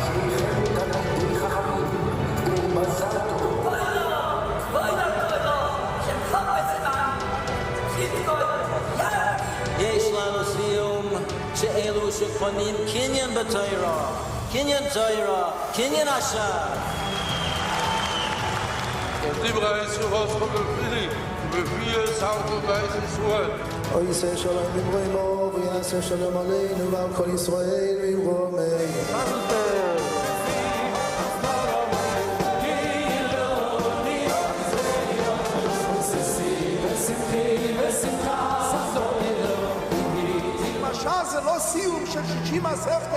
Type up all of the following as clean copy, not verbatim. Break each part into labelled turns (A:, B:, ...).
A: אשריכם תלמידי חכמים ומזל טוב.
B: כבוד התורה שחפץ צדקו
C: יש לנו סיום שאלו שקונים קניין בתורה, קניין תורה, קניין השם.
D: דברי סורסו בפי, ובפי יסרנו בית ישראל.
E: עושה שלום במרומו ויעשה שלום עלינו ועל כל ישראל במרומי.
F: סיום הש"ס זה לא סיום של 60 מסכתות.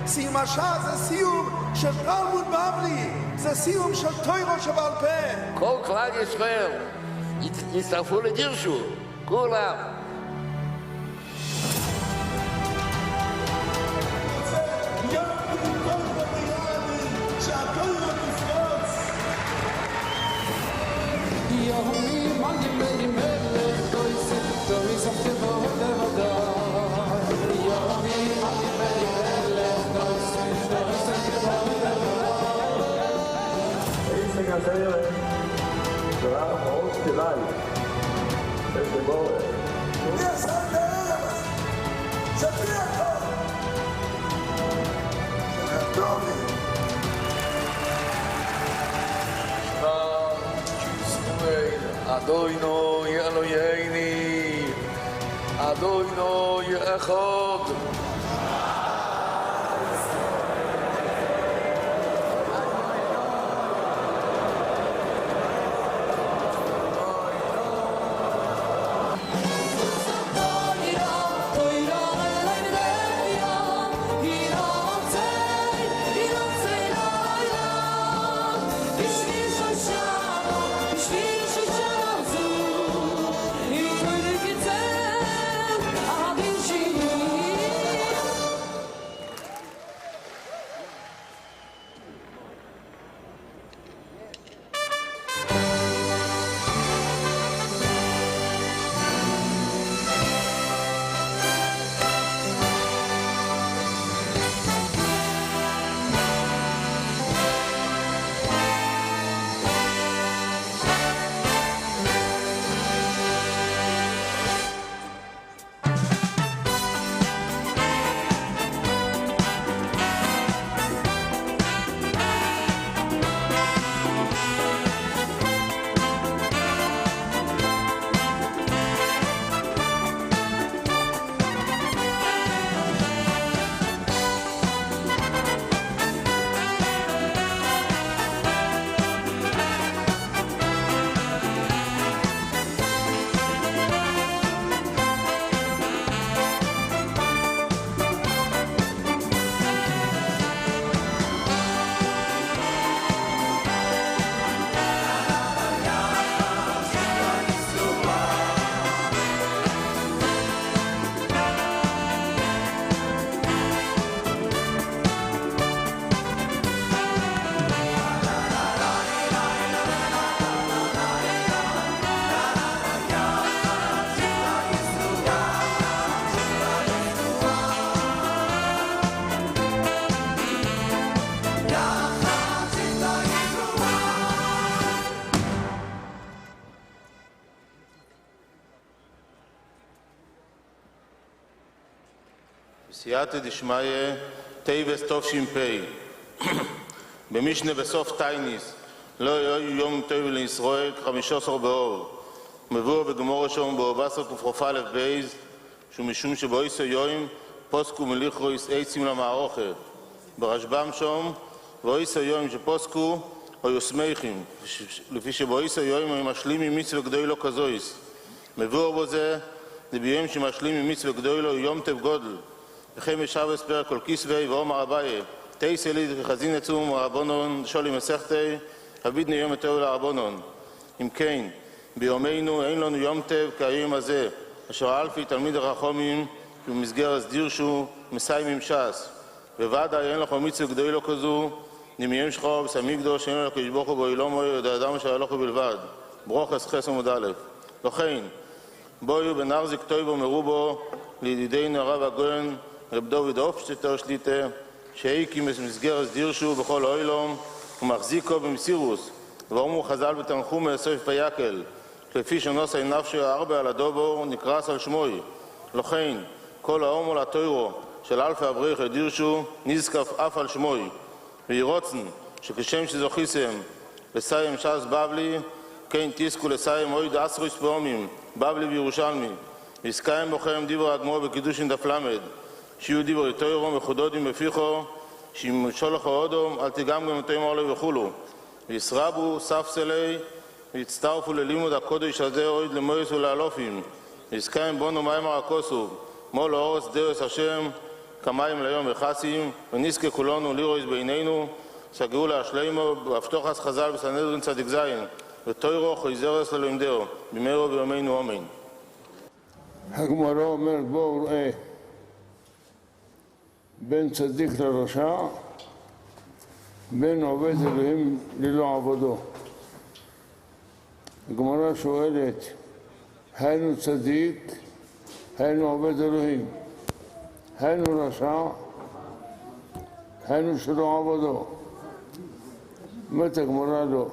F: סיום הש"ס זה סיום של תלמוד בבלי, זה סיום של תורה שבעל פה.
G: כל כלל ישראל יצטרפו לדירשו, כולם.
F: מי עשה את הארץ? של מי הכל? של רב דובי.
D: שמע ישראל, אדוני אלוהינו, אדוני אחד.
H: סייעתא דשמיא, טבת תש"פ, במשנה בסוף תענית, לא היו ימים טובים לישראל כחמישה עשר באב, מבואר בגמרא שם בבא בתרא קכ"א ב', שמשום שבאותו יום פסקו מלכרות עצים למערכה, ברשב"ם שם, ואותו יום שפסקו היו שמחים, לפי שבאותו יום היו משלימים מצוה גדולה כזאת, מבואר בזה דביום שמשלימים מצוה גדולה הוא יום טוב גדול, וכן בשבת פרק כל כתבי ואמר אביי תיתי לי דכי חזינא צום רבנן דשלו מסכתא עבידנא יומא טבא לרבנן אם כן בימינו אין לנו יום טוב כהיום הזה אשר אלפי תלמידי חכמים שבמסגרת דירשו מסיימים ש"ס בוודאי אין לך מצוה גדולה כזו דמיום שחרב בית המקדש אין לקדוש ברוך הוא בעולמו אלא אדם אשר הלכה בלבד ברכות ח' עמוד א' לכן בואו ונחזיק טובה מרובה לידידינו הרב הגאון ר' דוד האפשטעטער שליט"א שהקים את מסגרת דירשו בכל העולם ומחזיקו במסירות ואמרו חז"ל בתנחומא סוף ויקהל כפי שנושא נפשו הרבה על הדבר נקראת על שמו לכן כל העמל התורה של אלפי אברכי דירשו נזקף אף על שמו ויהי רצון שכשם שזכיתם לסיים ש"ס בבלי כן תזכו לסיים עוד עשרות פעמים בבלי וירושלמי ויתקיים בכם דברי הגמרא בקידושין דף ל' שיהיו דברי תורה מחודדים בפיך שאם ישאלך אדם אל תגמגם ותאמר לו וכו' ויתרבו ספסלי ויצטרפו ללימוד הקודש הזה עוד למאות ולאלפים ויתקיים בנו מאמר הכתוב מלאה הארץ דעה את השם כמים לים מכסים ונזכה כולנו לראות בעינינו את הגאולה השלימה בהבטחת חז"ל בסנהדרין צדיק ז ותורה חוזרת ללומדיה במהרה בימינו אמן.
I: הגמרא אומרת בוא וראה בין צדיק לרשע, בין עובד אלוהים ללא עבודו. הגמרא שואלת, היינו צדיק, היינו עובד אלוהים, היינו רשע, היינו שלא עבודו. אומרת הגמרא לא,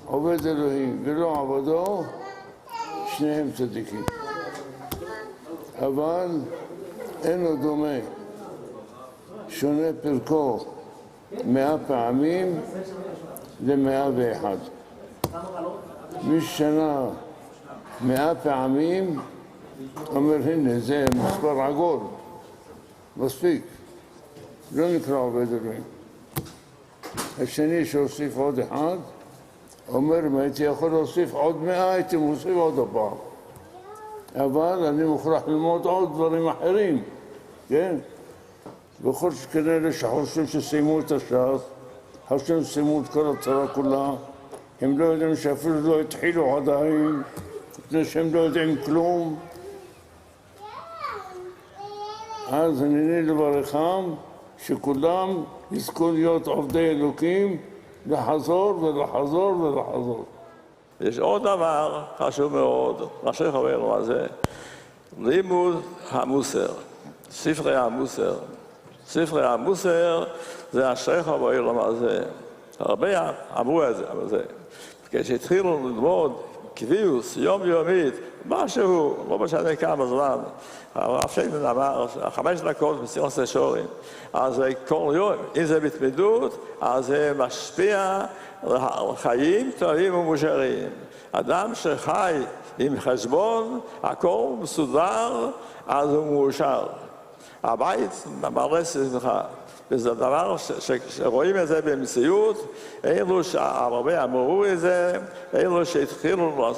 I: עובד אלוהים ולא עבודו, שניהם צדיקים. אבל אינו דומה, שונה פרקו 100 פעמים ל-101. מי ששנה 100 פעמים, אומר הנה זה מספר עגול, מספיק, לא נקרא עובד אלוהים. השני שהוסיף עוד אחד, אומר אם הייתי יכול להוסיף עוד 100, הייתי מוסיף עוד הפעם. אבל אני מוכרח ללמוד עוד דברים אחרים, כן? וכל שכן אלה שחושבים שסיימו את הש"ס, חושבים שסיימו את כל התורה כולה, הם לא יודעים שאפילו לא התחילו עדיין, מפני שהם לא יודעים כלום. אז הנני לברכם שכולם יזכו להיות עובדי אלוקים, לחזור ולחזור ולחזור.
J: יש עוד דבר חשוב מאוד, מה שחבר הזה, לימוד המוסר, ספרי המוסר. ספרי המוסר זה אשריך בעולם הזה. הרבה אמרו את זה, אבל זה. כשהתחילו ללמוד קביעוס יומיומית, משהו, לא משנה כמה זמן, הרב שיינמן אמר, 5 דקות מסילת ישרים, אז כל יום, אם זה בתמידות, אז זה משפיע על חיים טובים ומאושרים. אדם שחי עם חשבון, הכל מסודר, אז הוא מאושר. הבית מלא שמחה. וזה דבר שרואים את זה במציאות, אלו שהרבה אמרו את זה, אלו שהתחילו,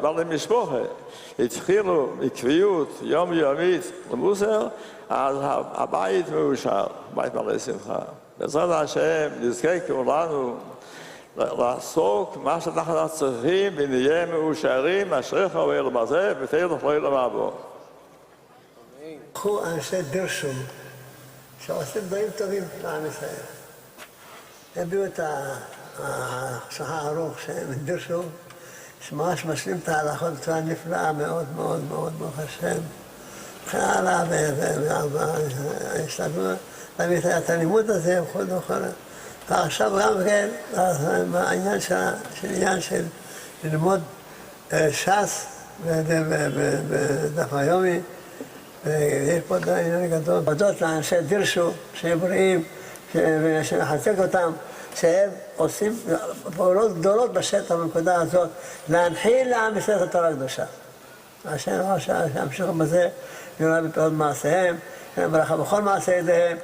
J: בעלי משפחה, התחילו בקביעות יומיומית למוסר, אז הבית מאושר, הבית מלא שמחה. בעזרת השם נזכה כולנו לעסוק מה שאנחנו צריכים ונהיה מאושרים, אשריך בעולם הזה ותלך לעולם הבא.
K: קחו אנשי דירשום שעושים דברים טובים לעם ישראל. הביאו את השולחן ערוך שהם דירשום, שממש משלים את ההלכות בצורה נפלאה מאוד מאוד מאוד, ברוך השם. וכן הלאה, והשתדלו להביא את הלימוד הזה וכו' וכו'. ועכשיו גם כן, העניין של ללמוד ש"ס בדף היומי. ויש פה עניין גדול, להודות לאנשי דירשו, שהם בריאים, ושנחזק אותם, שהם עושים פעולות גדולות בשטח בנקודה הזאת, להנחיל לעם ישראל את התורה הקדושה. השם שימשיכו בזה, ויראה בפעולות מעשיהם, ברכה בכל מעשי ידיהם.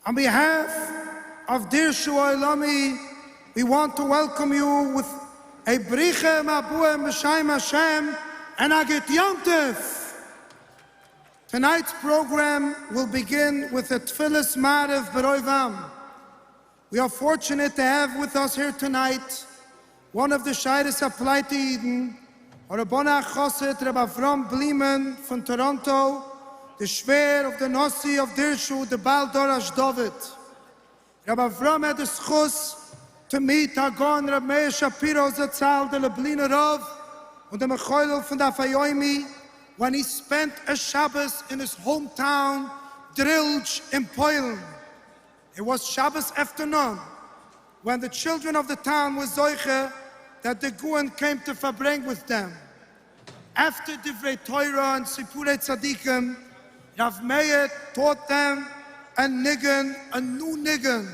F: On behalf of Dirshu Oilami, we want to welcome you with a briche mabuem b'shem Hashem and a gut Yontif. Tonight's program will begin with a Tfilis Maariv B'Roivam. We are fortunate to have with us here tonight one of the Shairis Aplaiti Eden, Rabbana Choset Reb Avram Bliman from Toronto, the Shver of the Nossi of Dirshu, the Baal Dorash David. Reb Avram had the schus to meet Hagon Reb Meir Shapiro Zatzal, the Lubliner Rav, and the Mechoilel from Daf Yomi, when he spent a Shabbos in his hometown, Drilj in Poland. It was Shabbos afternoon when the children of the town were zoiche that the Goen came to Fabreng with them. After Divrei Torah and Sipurei Tzadikim, Rav Meir taught them a nigun, a new nigun,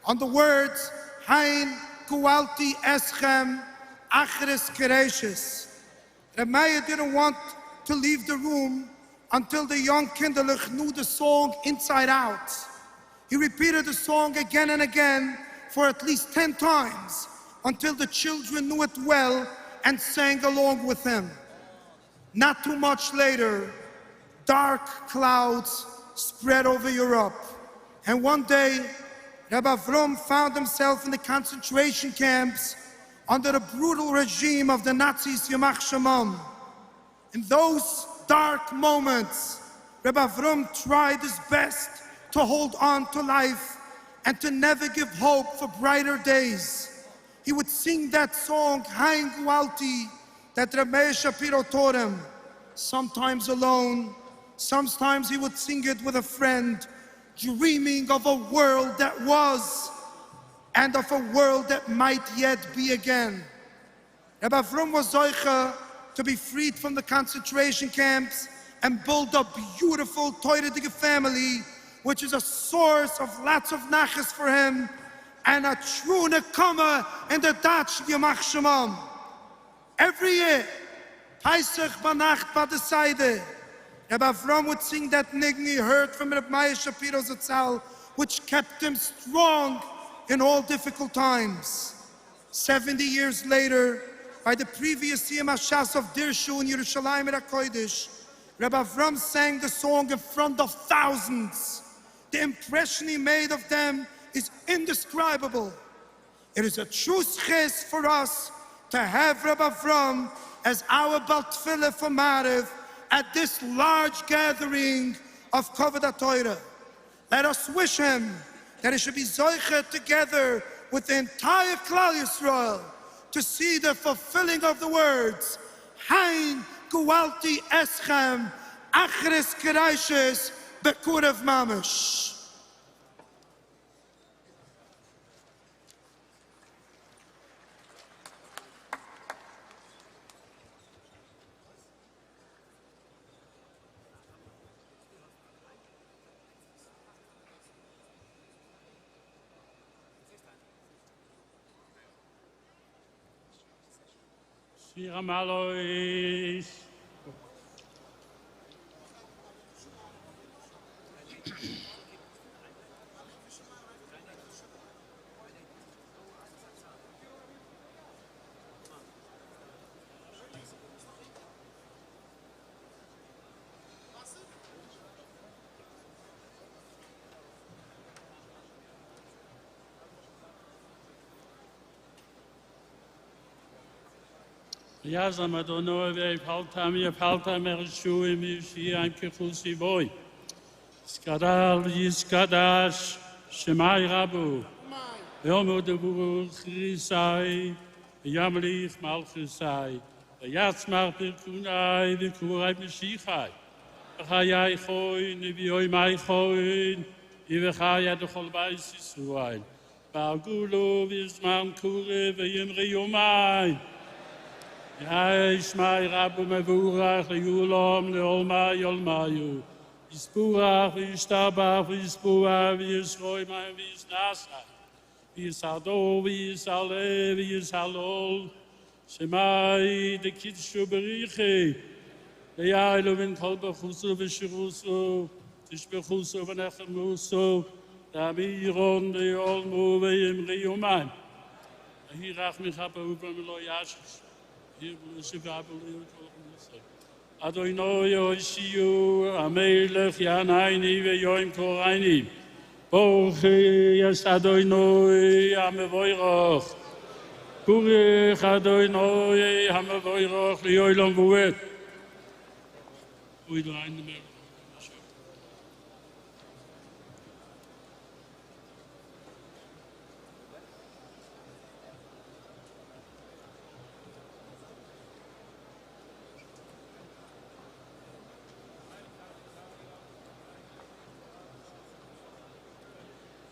F: on the words, Hein Gualti Eschem Achris Kereshes. Rav Meir didn't want to leave the room until the young kinderlich knew the song inside out. He repeated the song again and again for at least 10 times until the children knew it well and sang along with him. Not too much later, dark clouds spread over Europe. And one day, Reb Avram found himself in the concentration camps under the brutal regime of the Nazis, Yamach Shemam. In those dark moments, Reb Avram tried his best to hold on to life and to never give hope for brighter days. He would sing that song, Hein Gualti, that Reb Meir Shapiro taught him, sometimes alone, sometimes he would sing it with a friend, dreaming of a world that was and of a world that might yet be again. Reb Avram was zoicha to be freed from the concentration camps and build a beautiful Torah family, which is a source of lots of nachas for him and a true nekama in the Dutch Yamach Shemam. Every year, Pesach Banacht Badesaide, Reb Avram would sing that nigun he heard from Reb Meir Shapiro Zatzal, which kept him strong in all difficult times. 70 years later, by the previous Siyum HaShas of Dirshu in Yerushalayim HaKodesh, Reb Avram sang the song in front of thousands. The impression he made of them is indescribable. It is a true ches for us to have Reb Avram as our Baal Tefillah for Maariv at this large gathering of Kovod HaTorah. Let us wish him that he should be zoiche together with the entire Klal Yisrael to see the fulfilling of the words, Hein Gualti Eschem Achris Kereishes Bekurev Mamish.
L: Shir Malois. Yazam Adonai ve'ipaltam yepaltam ershuim yishiam kechusi boy. Skadal yiskadash shemai rabu. Yomu debu chrisai yamlich malchusai. ויצמח פרקוני וקרב משיחי. בחיי חוין וביומי חוין ובחיי דכל בית ישראל. והגולו בזמן קורא וימרי יומי. יהי שמי רב ומבורך ליולום לעולמי יולמיו. יסבורך וישתבח ויסבוע וישרוי מים וישנשא. ויסעדו ויסעלה ויסעלול. שמי דקידשו בריחי. ויעלו מן כל בחוסו ושירוסו. תשבחוסו ונחמוסו. תאמירון ויעולמו וימרי יומיים. ויהי רחמך באובם ולא ישש. אדוני יושיעו המלך יענני ויום קוראני. ברוך יש אדוני המבורך. ברוך אדוני המבורך ליועלם ועד. אוי לא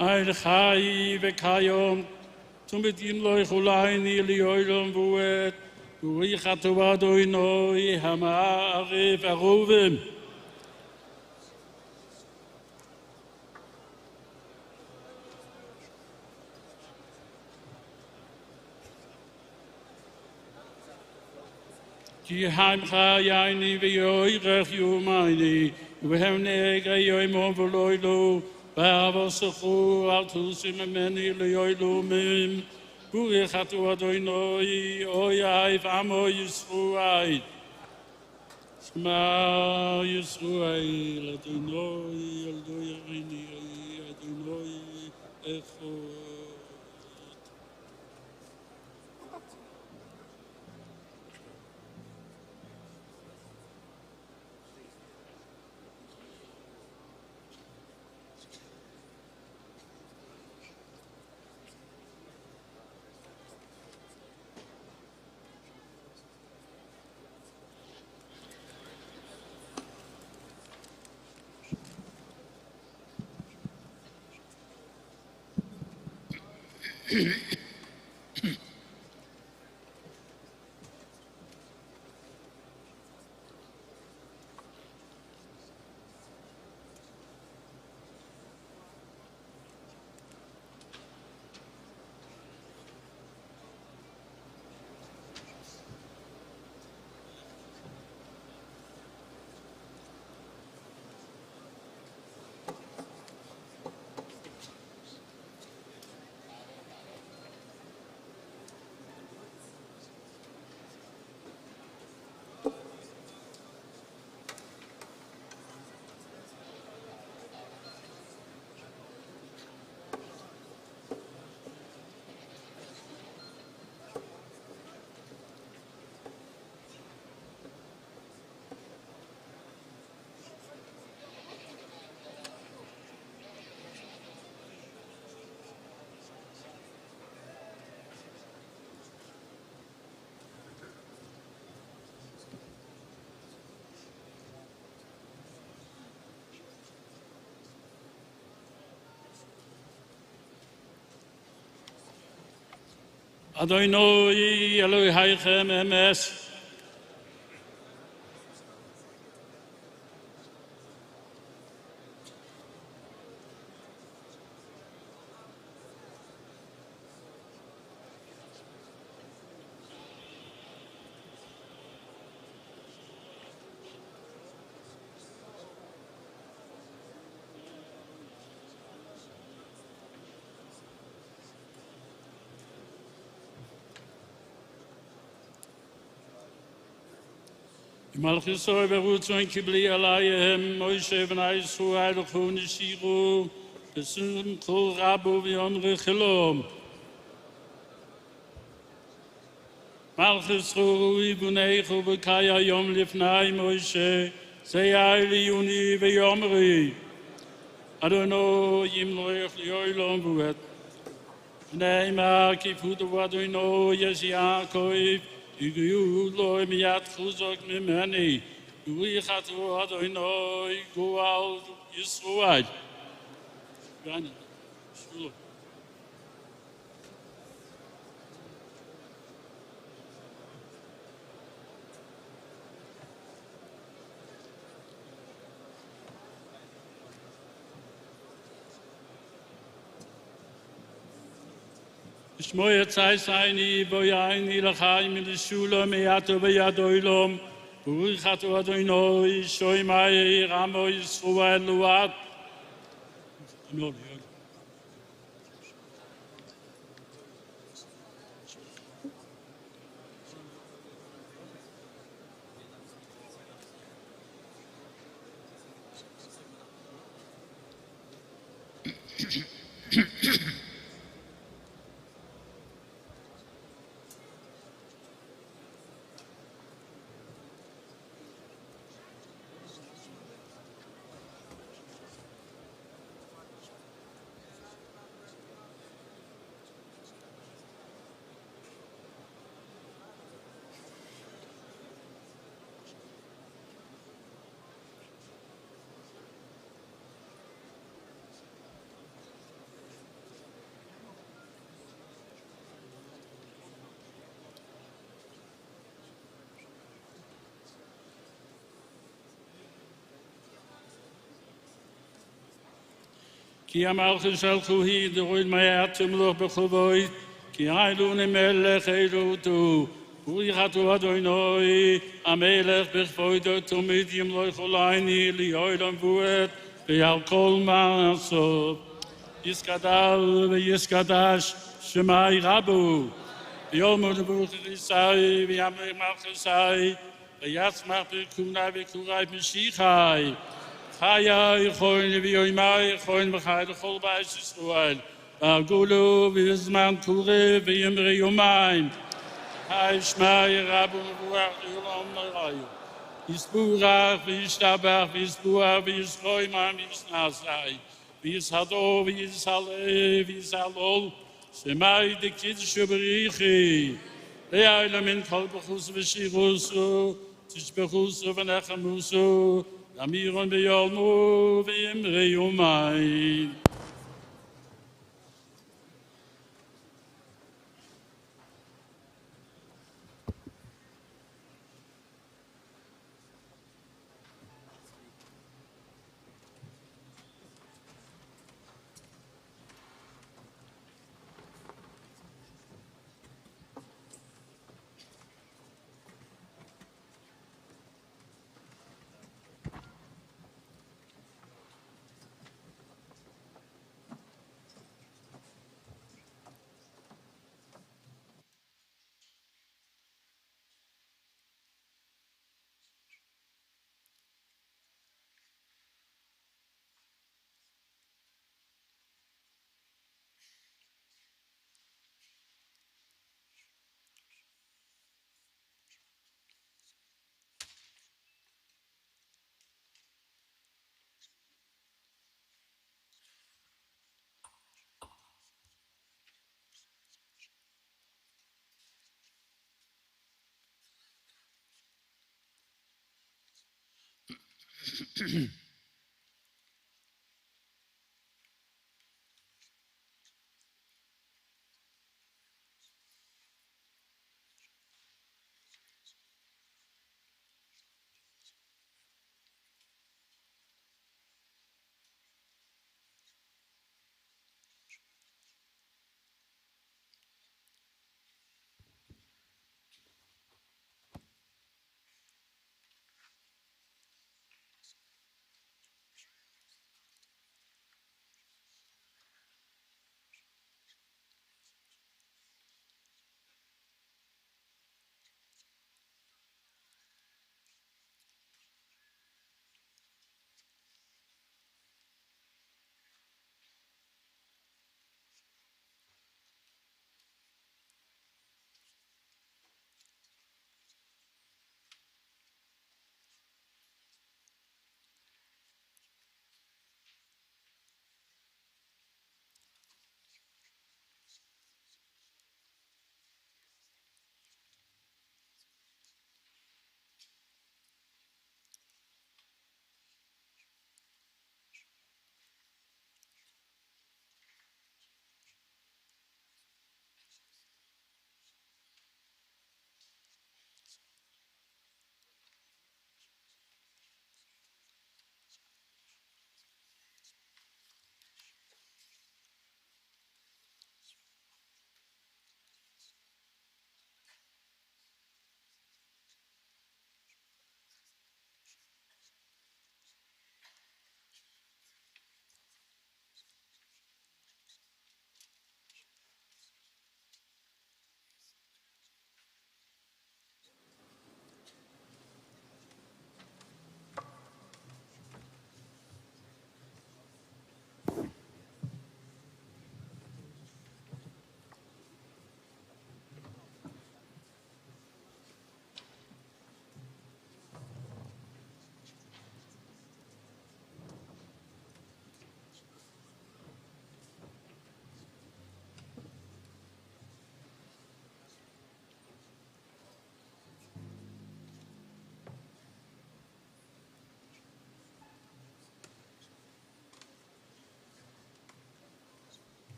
L: אל חי וקיום, תמיד ימלוך אולי ליועלם ועד, וריך הטובה אדוני המערב ערובים. כי המך יעני ויורך יומייני, ובהם נגע יומו ולא ילו, ואבוסכו אל תוסי ממני ליועלומים. ברוך אתה אדוני, אוי אי ועמו ישראל. שמע ישראל, אדוני, אדוני, אדוני, אחד. אדוני אלוהיכם אמס. מלכיסוי ברוצון קיבלי עליהם מוישה בני ישראל לכו נשירו בשמחו רבו ויאמרו חלום. מלכיס רואי בוניכו בקי היום לפני מוישה זה יעליוני ויאמרי אדוני ימלוך ליועלם ועד. נאמר כי פודו אדוני יש יעקב וגאולו מיד חוזק ממני, ברוך אתה אדוני גואל ישראל. שלום. שמוע צייסייני בויייני לחיים לשולום מעתה ויד עולם. ברוך אתה אדוני שומע רמו ישראל לעד. אמן. כי המלכות שלחו היא דרוין מעט תמלוך בכבוד, כי אילו מלך אלותו, ברוך אתה אדוני המלך בכבודו תמיד ימלוך עלינו לעולם ועד ועל כל מעשיו. יתגדל ויתקדש שמיה רבא, ויאמר ברוך ישי וימלך מלכוסי, ויצמח פרקוני וקורי משיחי. חיי חוין ויומי חוין וחי לכל בית ישראל. והגולו בזמן קורא וימרי יומיים. היי שמי רבו מבורך לעולם נראיו. יסבורך וישתבח ויסבוח וישחוי מים וישנשאי. וישהדו וישהלל וישהלול. שמי דקידשו בריחי. לעולם מן כל בחוס ושירוסו. תשבחוסו ונחמוסו. אמירון ביולמו וימרי יומיים.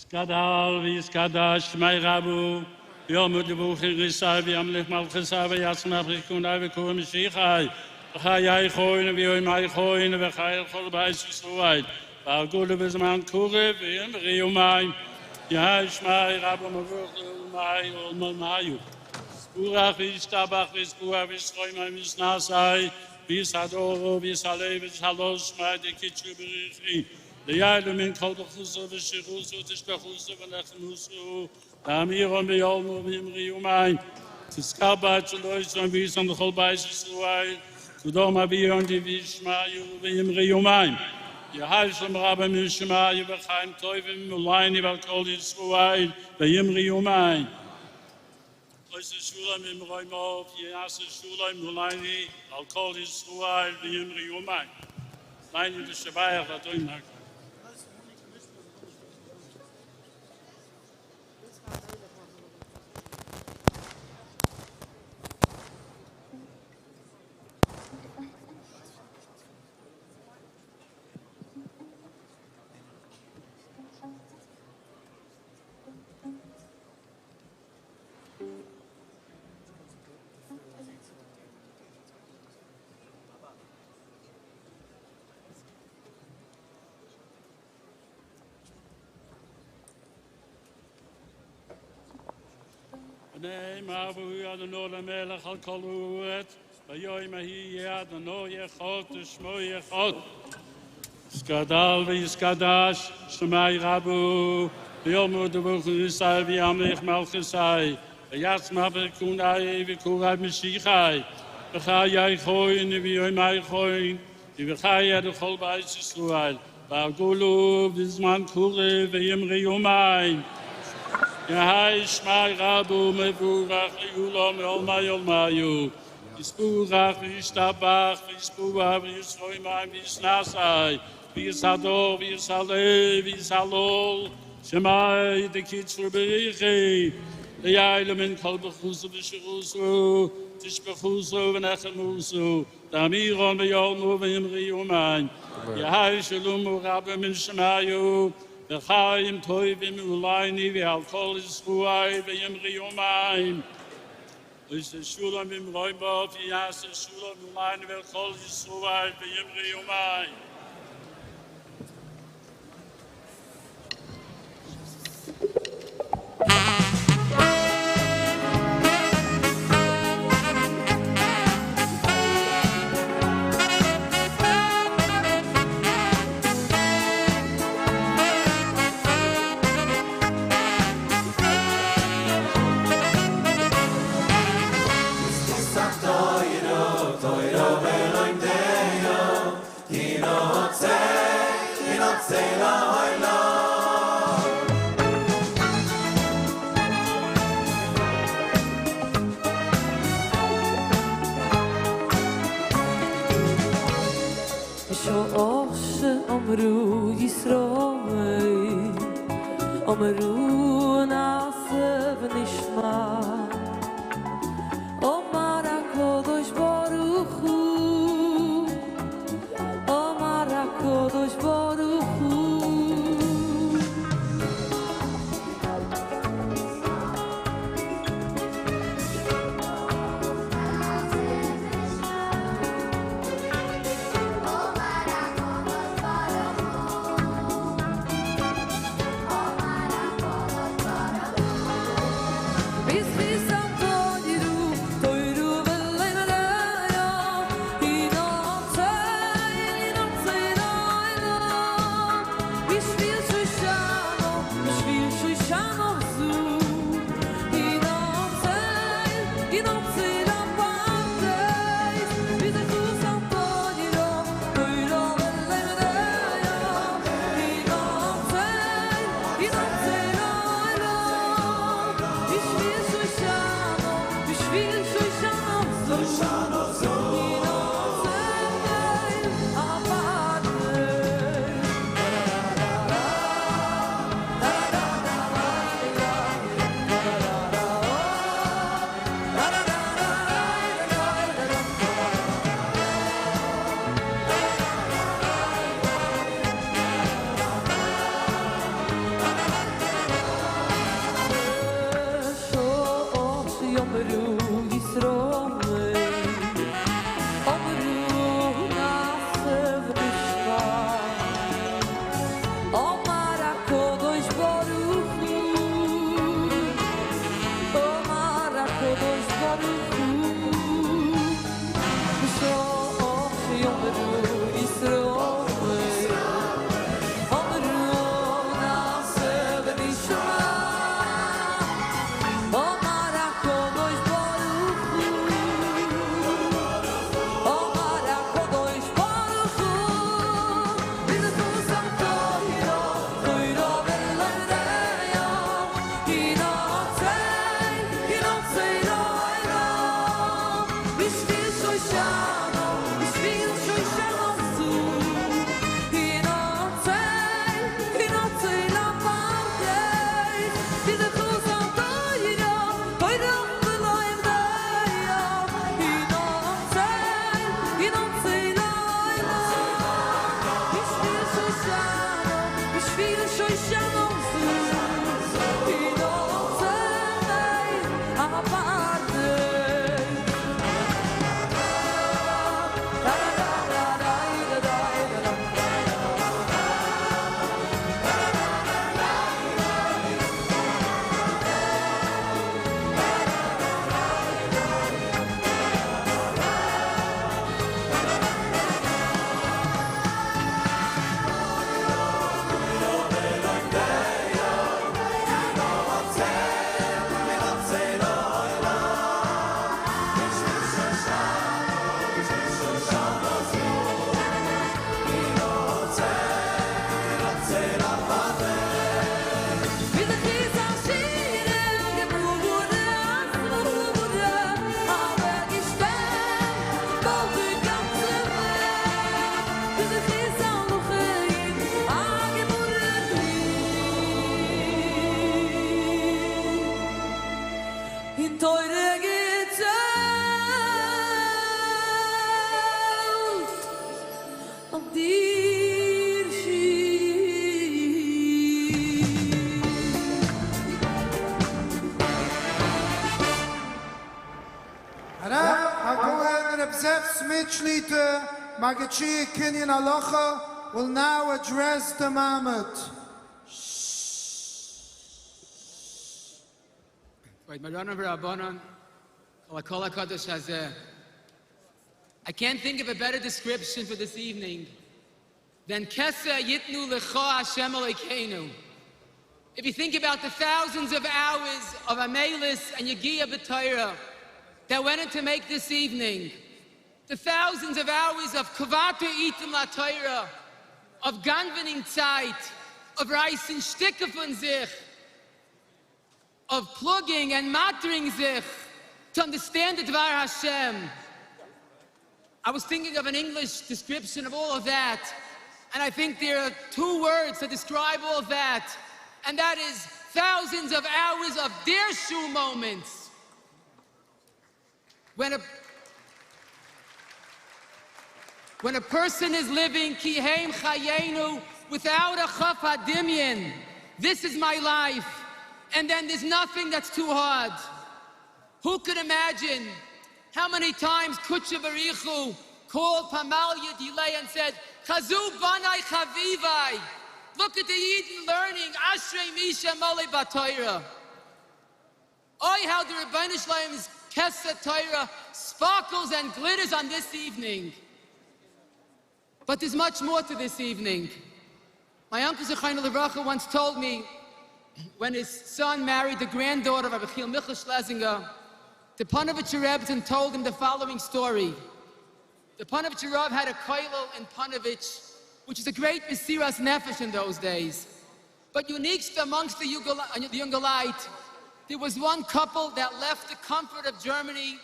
L: יתגדל ויתקדש שמיה רבא, ויאמר לברכו ריסי וימליך מלכותיה ויצמח יקוני ויקרא משיחי, בחיי כהן ויומי כהן וחיי כל בית ישראל, והגאולה בזמן קרוב ויאמרו אמן. יהא שמיה רבא מבורך לעולמי ולעולמיו. יתברך וישתבח ויתפאר ויתרומם ויתנשא ויתהדר ויתעלה ויתהלל שמיה דקודשא בריך הוא. לעילא מן כל ברכותא ושירתא ותשבחתא ונחמתא דאמירן בעלמא ואמרו אמן. תתקבץ צלותהון ויתן לכל בית ישראל כדאמר ביונתי וישמעו ואמרו אמן. יהא שלמא רבא מן שמיא וחיים טובים עלינו ועל כל ישראל ואמרו אמן. עושה שלום במרומיו יעשה שלום עלינו ועל כל ישראל ואמרו אמן. עלינו לשבח אדון הכל. ונאמר והוא אדונו למלך על כל הארץ, ביום ההיא יהיה אדוני אחד ושמו אחד. יתגדל ויתקדש שמיה רבא, ויאמר דברכותיה וימליך מלכותיה, ויצמח פקודי ויקרב משיחי, בחיי כהן וביומי כהן, ובחיי לכל בית ישראל, והגאולה בזמן קרוב ואמרו אמן. יהא שמיה רבא מבורך לעולם לעולמי עולמיו. יתברך וישתבח ויתפאר ויתרומם ויתנשא ויתהדר ויתעלה ויתהלל שמיה דקודשא בריך הוא לעילא מן כל ברכותא ושירתא תשבחתא ונחמתא דאמירן בעלמא ואמרו אמן. יהא שלמא רבא מן שמיא וחיים טובים עלינו ועל כל ישראל ואמרו אמן. עושה שלום במרומיו יעשה שלום עלינו ועל כל ישראל ואמרו אמן.
M: אמרו ישראל, אמרו נעשה ונשמע. אמר הקדוש ברוך הוא, אמר הקדוש ברוך הוא. Bis תורה געצעלט אויף דירשו.
F: הרב הגאון רב זאב סמיט שליטא, מגיד שיעור קנין הלכה, will now address the מעמד.
N: כבוד מרנן ורבנן, כל הקהל הקדוש הזה. I can't think of a better description for this evening than כסא יתנו לך השם אלוקינו. If you think about the thousands of hours of עמלות and יגיעה בתורה that went into make this evening, the thousands of hours of קבעת עתים לתורה, of גנב'ענען צייט, of רייסן שטיקער פון זיך, of פלאגן and מאטערן זיך to understand the דבר השם. I was thinking of an English description of all of that, and I think there are two words to describe all of that, and that is thousands of hours of dirshu moments. When a, when a person is living כי הם חיינו without a כף הדמיון, this is my life, and then there's nothing that's too hard. Who could imagine how many times קודשא בריך הוא called פמליא דיליה and said, חזו בני חביבי. Look at the אידן learning, אשרי מי שעמל בתורה. אוי, how the רבונו של עולם's כסא תורה sparkles and glitters on this evening. But there's much more to this evening. My uncle זכרונו לברכה once told me when his son married the granddaughter of Rabbi Yechiel Michel Schlesinger, the Panovich Rebbe told him the following story. The Panovich Rav had a kollel in Panovich, which is a great מסירת נפש in those days. But unique amongst the יונגעלייט, there was one couple that left the comfort of Germany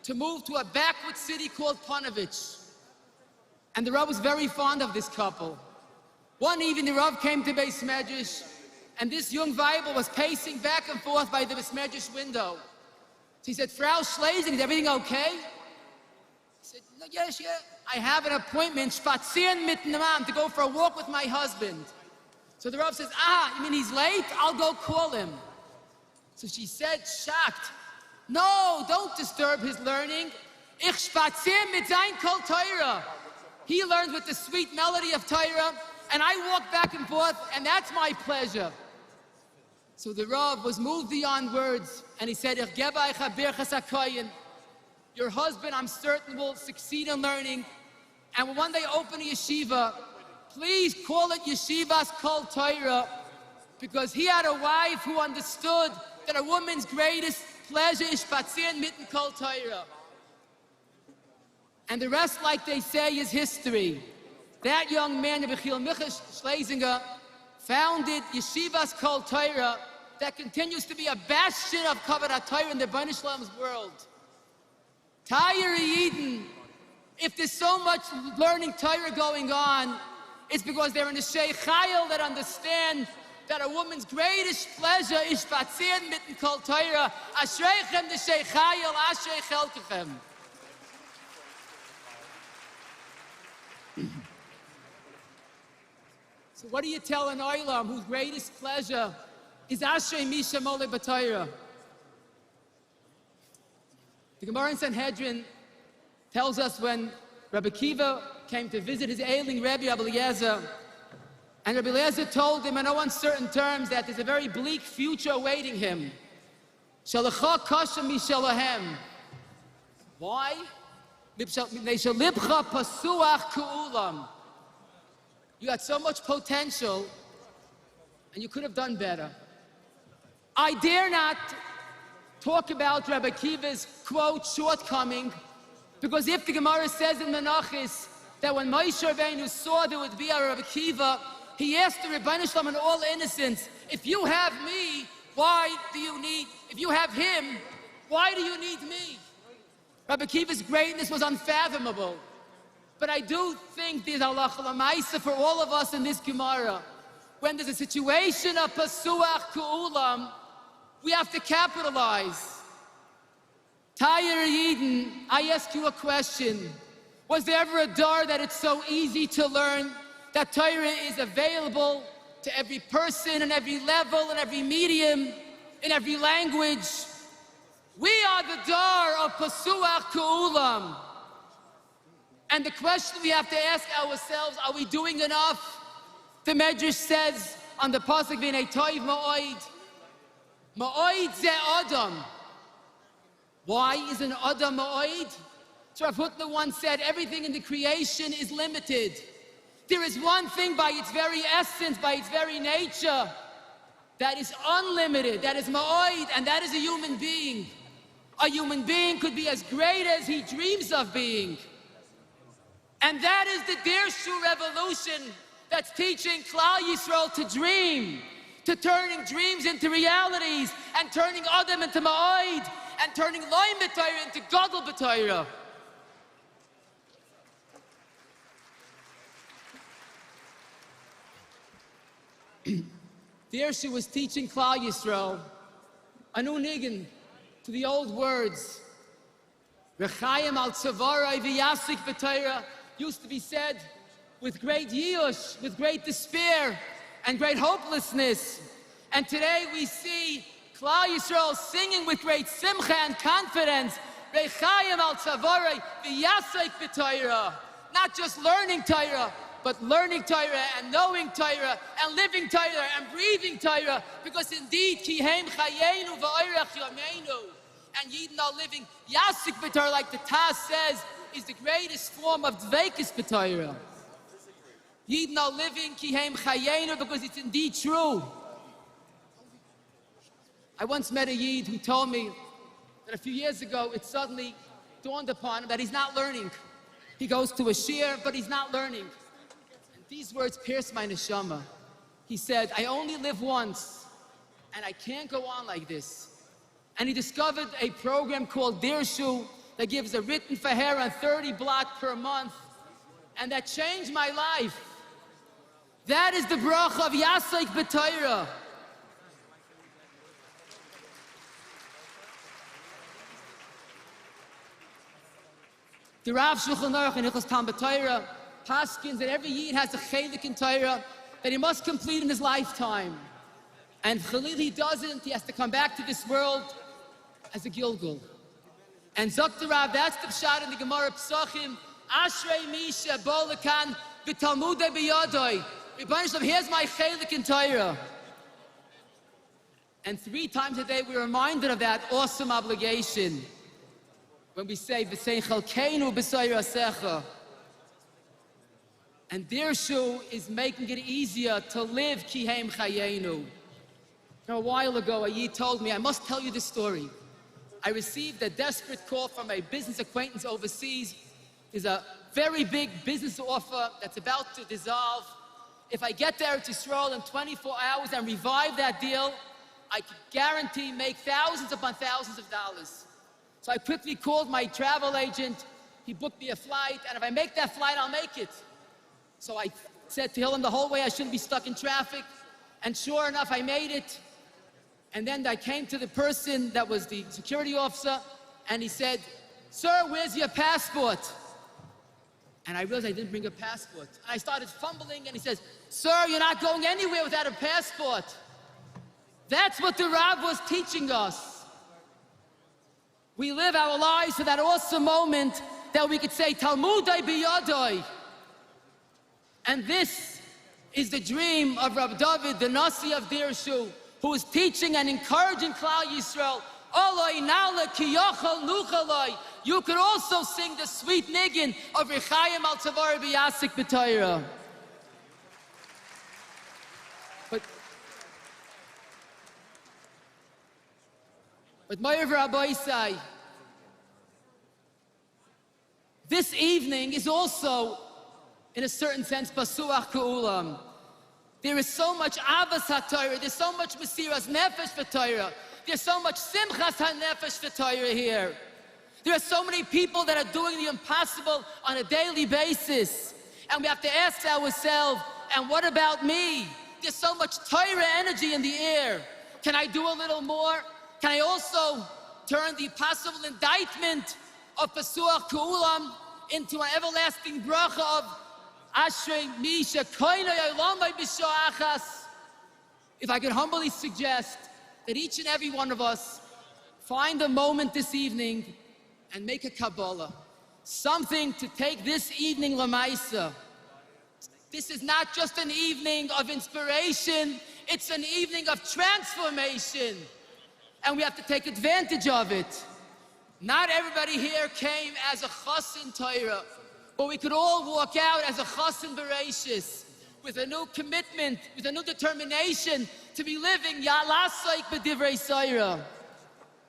N: to move to a backward city called Panovich. And the Rav was very fond of this couple. One evening, the Rav came to בית מדרש, and this young ווייבל was pacing back and forth by the בית מדרש window. So he said, Frau Schlesinger, is everything okay? He said, no, yes, yeah. I have an appointment, שפאצירן מיטן מאן, to go for a walk with my husband. So the Rav says, ah, you mean he's late? I'll go call him. So she said, shocked, no, don't disturb his learning. איך שפאציר מיט זיין קול תורה. He learns with the sweet melody of Torah, and I walk back and forth, and that's my pleasure. So the Rav was moved beyond words, and he said, איך געב אייך א ברכת הכהן. Your husband, I'm certain, will succeed in learning, and will one day open a yeshiva. Please call it Yeshivas Kol Torah, because he had a wife who understood that a woman's greatest pleasure is שפאצירן מיטן קול תורה. And the rest, like they say, is history. That young man, Rabbi Yechiel Michel Schlesinger, founded Yeshivas Kol Torah that continues to be a bastion of כבוד התורה in the רבונו של עולם's world. טייערע אידן, if there's so much learning Torah going on, it's because they're in the אנשי חיל that understand that a woman's greatest pleasure is שפאצירן מיטן קול תורה. אשריכם אנשי חיל, אשרי חלקכם. So what do you tell an עולם whose greatest pleasure is אשרי מי שעמל בתורה? The Gemara in Sanhedrin tells us when Rabbi Akiva came to visit his ailing Rabbi Rabbi Eliezer, and Rabbi Eliezer told him in no uncertain terms that there's a very bleak future awaiting him. שלך קשה משלהם. Why? מפני שלבך פתוח כאולם. You had so much potential, and you could have done better. I dare not talk about Rabbi Akiva's, quote, shortcoming, because if the Gemara says in Menachos that when Moshe Rabbeinu saw there would be a Rabbi Akiva, he asked the רבונו של עולם in all innocence, if you have me, why do you need, if you have him, why do you need me? Rabbi Akiva's greatness was unfathomable. But I do think there's הלכה למעשה for all of us in this Gemara. When there's a situation of פתוח כאולם, we have to capitalize. טייערע אידן, I ask you a question, was there ever a דור that it's so easy to learn, that Torah is available to every person in every level, in every medium, in every language? We are the דור of פתוח כאולם. And the question we have to ask ourselves, are we doing enough? The Medrash says on the pasuk והנה טוב מאוד, מאוד זה אדם. Why is an אדם מאוד? So Rav Hutner once said, everything in the creation is limited. There is one thing by its very essence, by its very nature, that is unlimited, that is מאוד, and that is a human being. A human being could be as great as he dreams of being. And that is the Dirshu revolution that's teaching כלל ישראל to dream, to turning dreams into realities, and turning אדם into מאוד, and turning לומד תורה into גדול בתורה. Dirshu was teaching כלל ישראל a new ניגון to the old words. רחיים על צוארו ויעסוק בתורה used to be said with great ייאוש, with great despair, and great hopelessness. And today we see כלל ישראל singing with great שמחה and confidence, רחיים על צוארו ויעסוק בתורה. Not just learning Torah, but learning Torah and knowing Torah and living Torah and breathing Torah, because indeed, כי הם חיינו ואורך ימינו. And יידן are living יעסוק בתורה, like the Taz says, is the greatest form of דביקות בתורה. יידן are living כי הם חיינו because it's indeed true. I once met a Yid who told me that a few years ago it suddenly dawned upon him that he's not learning. He goes to a שיעור, but he's not learning. And these words pierced my נשמה. He said, I only live once, and I can't go on like this. And he discovered a program called Dirshu that gives a written פארהער on 30 בלאט per month, and that changed my life. That is the ברכה of יעסוק בתורה. The Rav שולחן ערוך in הלכות תלמוד תורה paskins that every Yid has a חלק in Torah that he must complete in his lifetime. And חלילה he doesn't, he has to come back to this world as a גלגול. And זאגט דער רב, that's the פשט in the Gemara פסחים, אשרי מי שבא לכאן ותלמודו בידו. רבונו של עולם, here's my חלק in Torah. And three times a day we're reminded of that awesome obligation when we say, ותן חלקנו בתורתך. And Dirshu is making it easier to live כי הם חיינו. Now, a while ago, a Yid told me, I must tell you this story. I received a desperate call from a business acquaintance overseas. There's a very big business offer that's about to dissolve. If I get there to Israel in 24 hours and revive that deal, I could guarantee make thousands upon thousands of dollars. So I quickly called my travel agent. He booked me a flight, and if I make that flight, I'll make it. So I said to him the whole way I shouldn't be stuck in traffic. And sure enough, I made it. And then I came to the person that was the security officer, and he said, Sir, where's your passport? And I realized I didn't bring a passport. And I started fumbling, and he says, Sir, you're not going anywhere without a passport. That's what the Rav was teaching us. We live our lives for that awesome moment that we could say, תלמודו בידו. And this is the dream of Rav David, the נשיא of Dirshu, who is teaching and encouraging כלל ישראל. עלה נעלה כי יכול נוכל לו. You could also sing the sweet ניגון of רחיים על צוארו ויעסוק בתורה. But מורי ורבותי, this evening is also, in a certain sense, פתוח כאולם. There is so much אהבת התורה, there's so much מסירת נפש for Torah, there's so much שמחת הנפש for Torah here. There are so many people that are doing the impossible on a daily basis. And we have to ask ourselves, and what about me? There's so much Torah energy in the air. Can I do a little more? Can I also turn the possible indictment of Pesuach Ku'ulam into an everlasting bracha of Ashrei Mi Shekoina Yolamai B'Shoachas. If I could humbly suggest that each and every one of us find a moment this evening and make a Kabbalah, something to take this evening Lamaisa. This is not just an evening of inspiration, it's an evening of transformation. And we have to take advantage of it. Not everybody here came as a chassan Torah, but we could all walk out as a chassan Bereshis, with a new commitment, with a new determination to be living Ya'lasaik b'divrei Saira.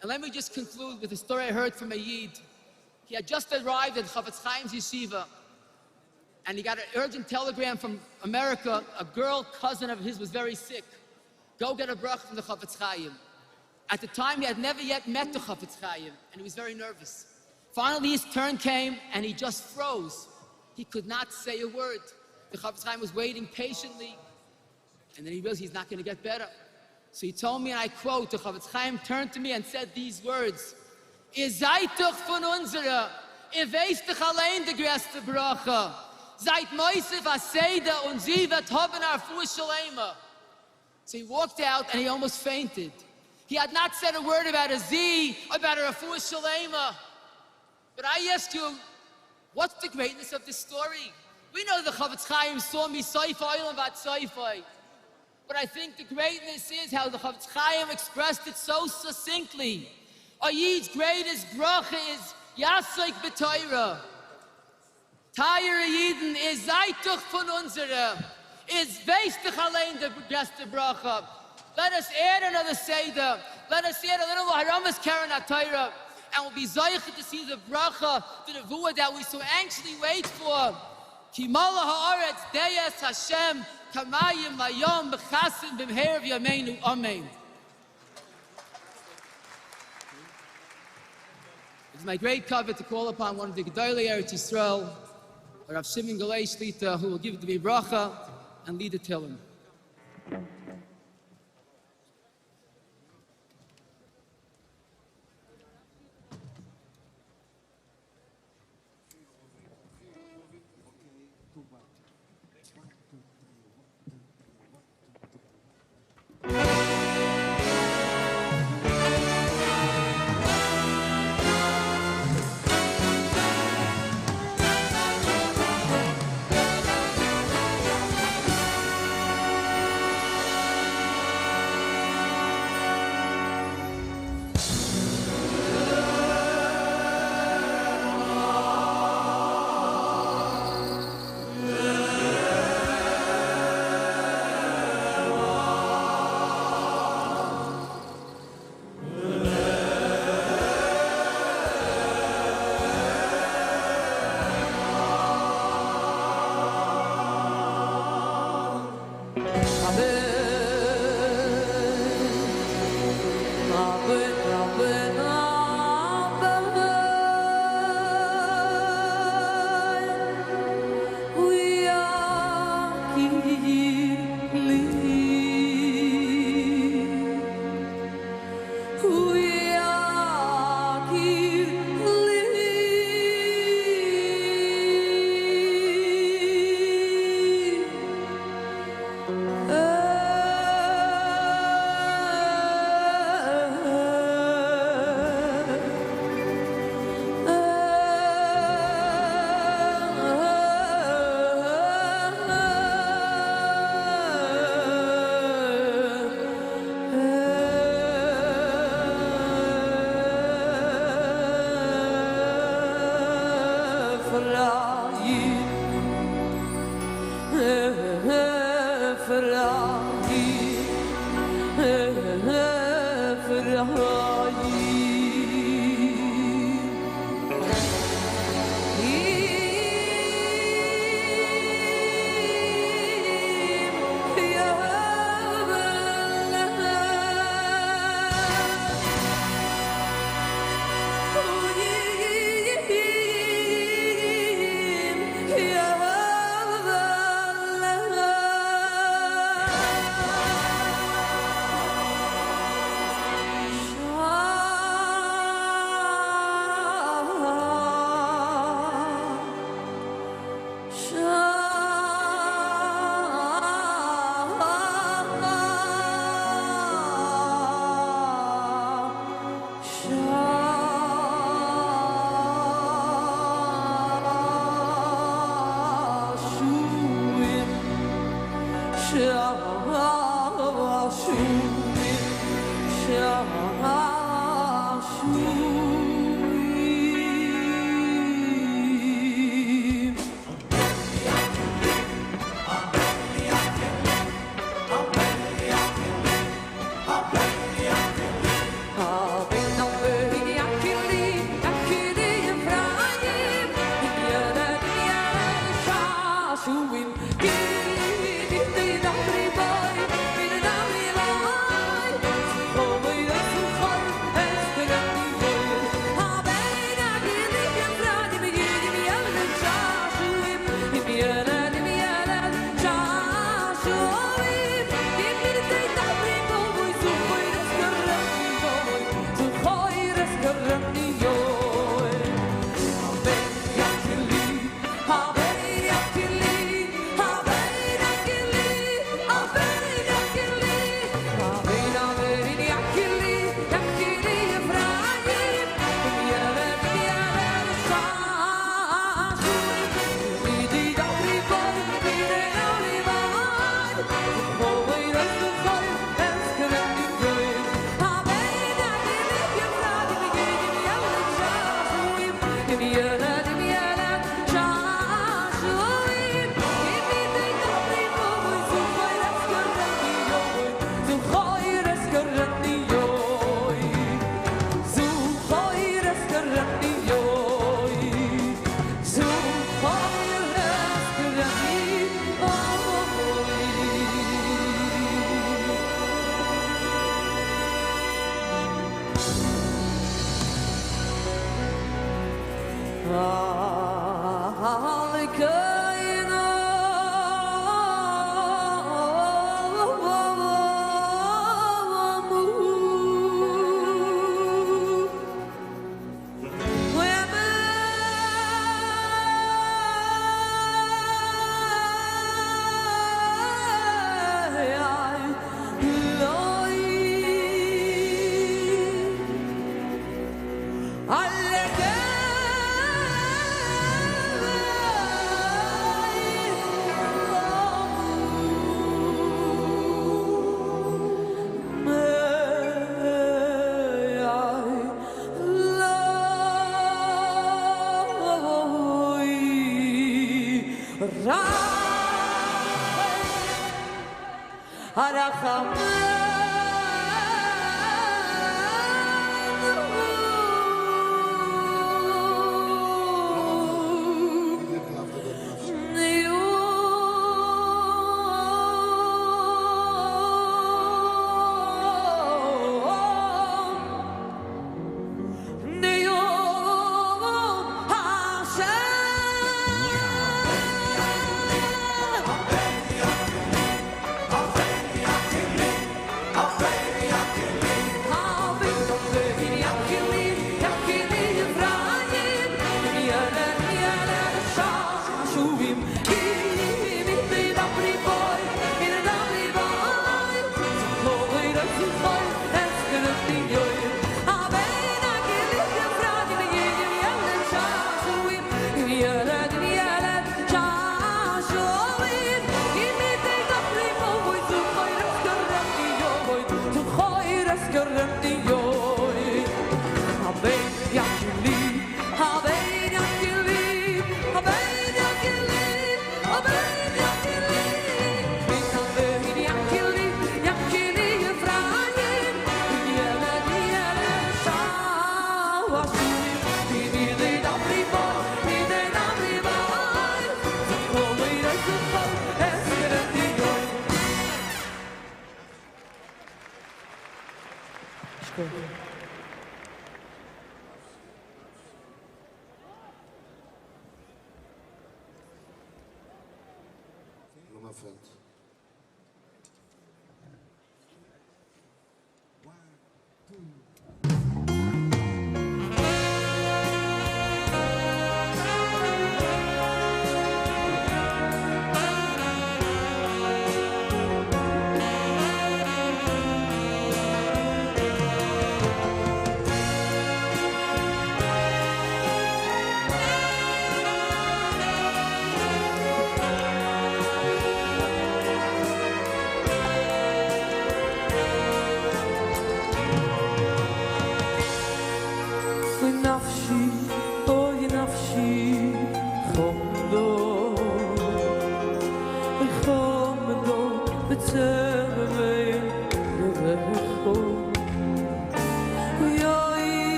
N: And let me just conclude with a story I heard from a Yid. He had just arrived at Chafetz Chaim's yeshiva, and he got an urgent telegram from America. A girl cousin of his was very sick. Go get a bracha from the Chafetz Chaim. At the time, he had never yet met the Chafetz Chaim, and he was very nervous. Finally, his turn came, and he just froze. He could not say a word. The Chafetz Chaim was waiting patiently, and then he realized he's not going to get better. So he told me, and I quote, the Chafetz Chaim turned to me and said these words, Ihr seid doch von unserer, ihr weißt doch allein die größte Brache. Seid Moisef Aseda und sie wird haben our Shalema. So he walked out and he almost fainted. He had not said a word about a Z, about a Refuah Shalema. But I ask you, what's the greatness of this story? We know the Chafetz Chaim saw me Soifai Olam Vat Soifai. But I think the greatness is how the Chafetz Chaim expressed it so succinctly. Ayid's greatest bracha is Yasoik B'Torah. Tayere Yidden is seid doch von unsere, is weist dich allein der größte Bracha. Let us add another Seder. Let us add a little Haramas Karen HaTorah. And we'll be zoicha to see the bracha, the nevuah that we so anxiously wait for. Ki mala haaretz deyes Hashem kamayim layom b'chasim b'mheir v'yameinu. Amen. It's my great covet to call upon one of the Gedolei Eretz Yisrael, Rav Shimon Golay Shlita, who will give the bracha and lead the Tehillim.
M: Yeah. Thank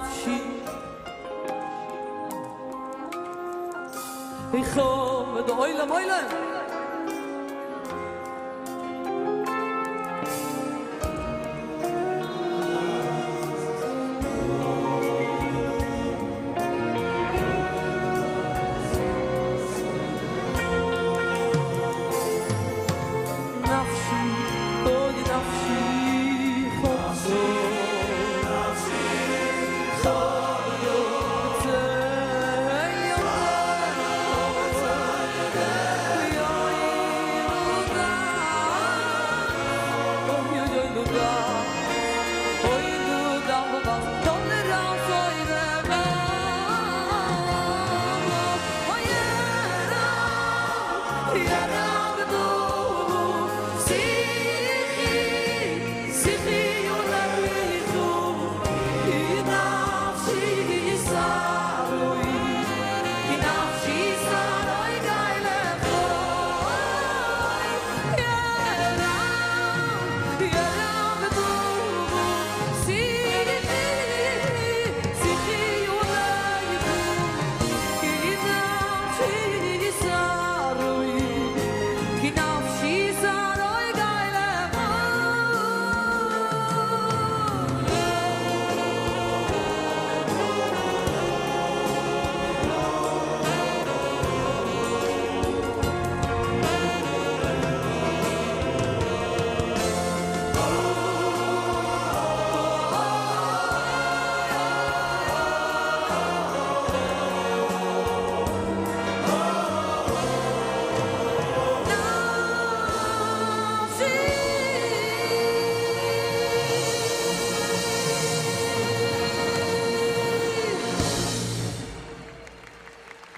M: נפשי איך האב דא אוילם אוילם נפשי אוי נפשי חפשו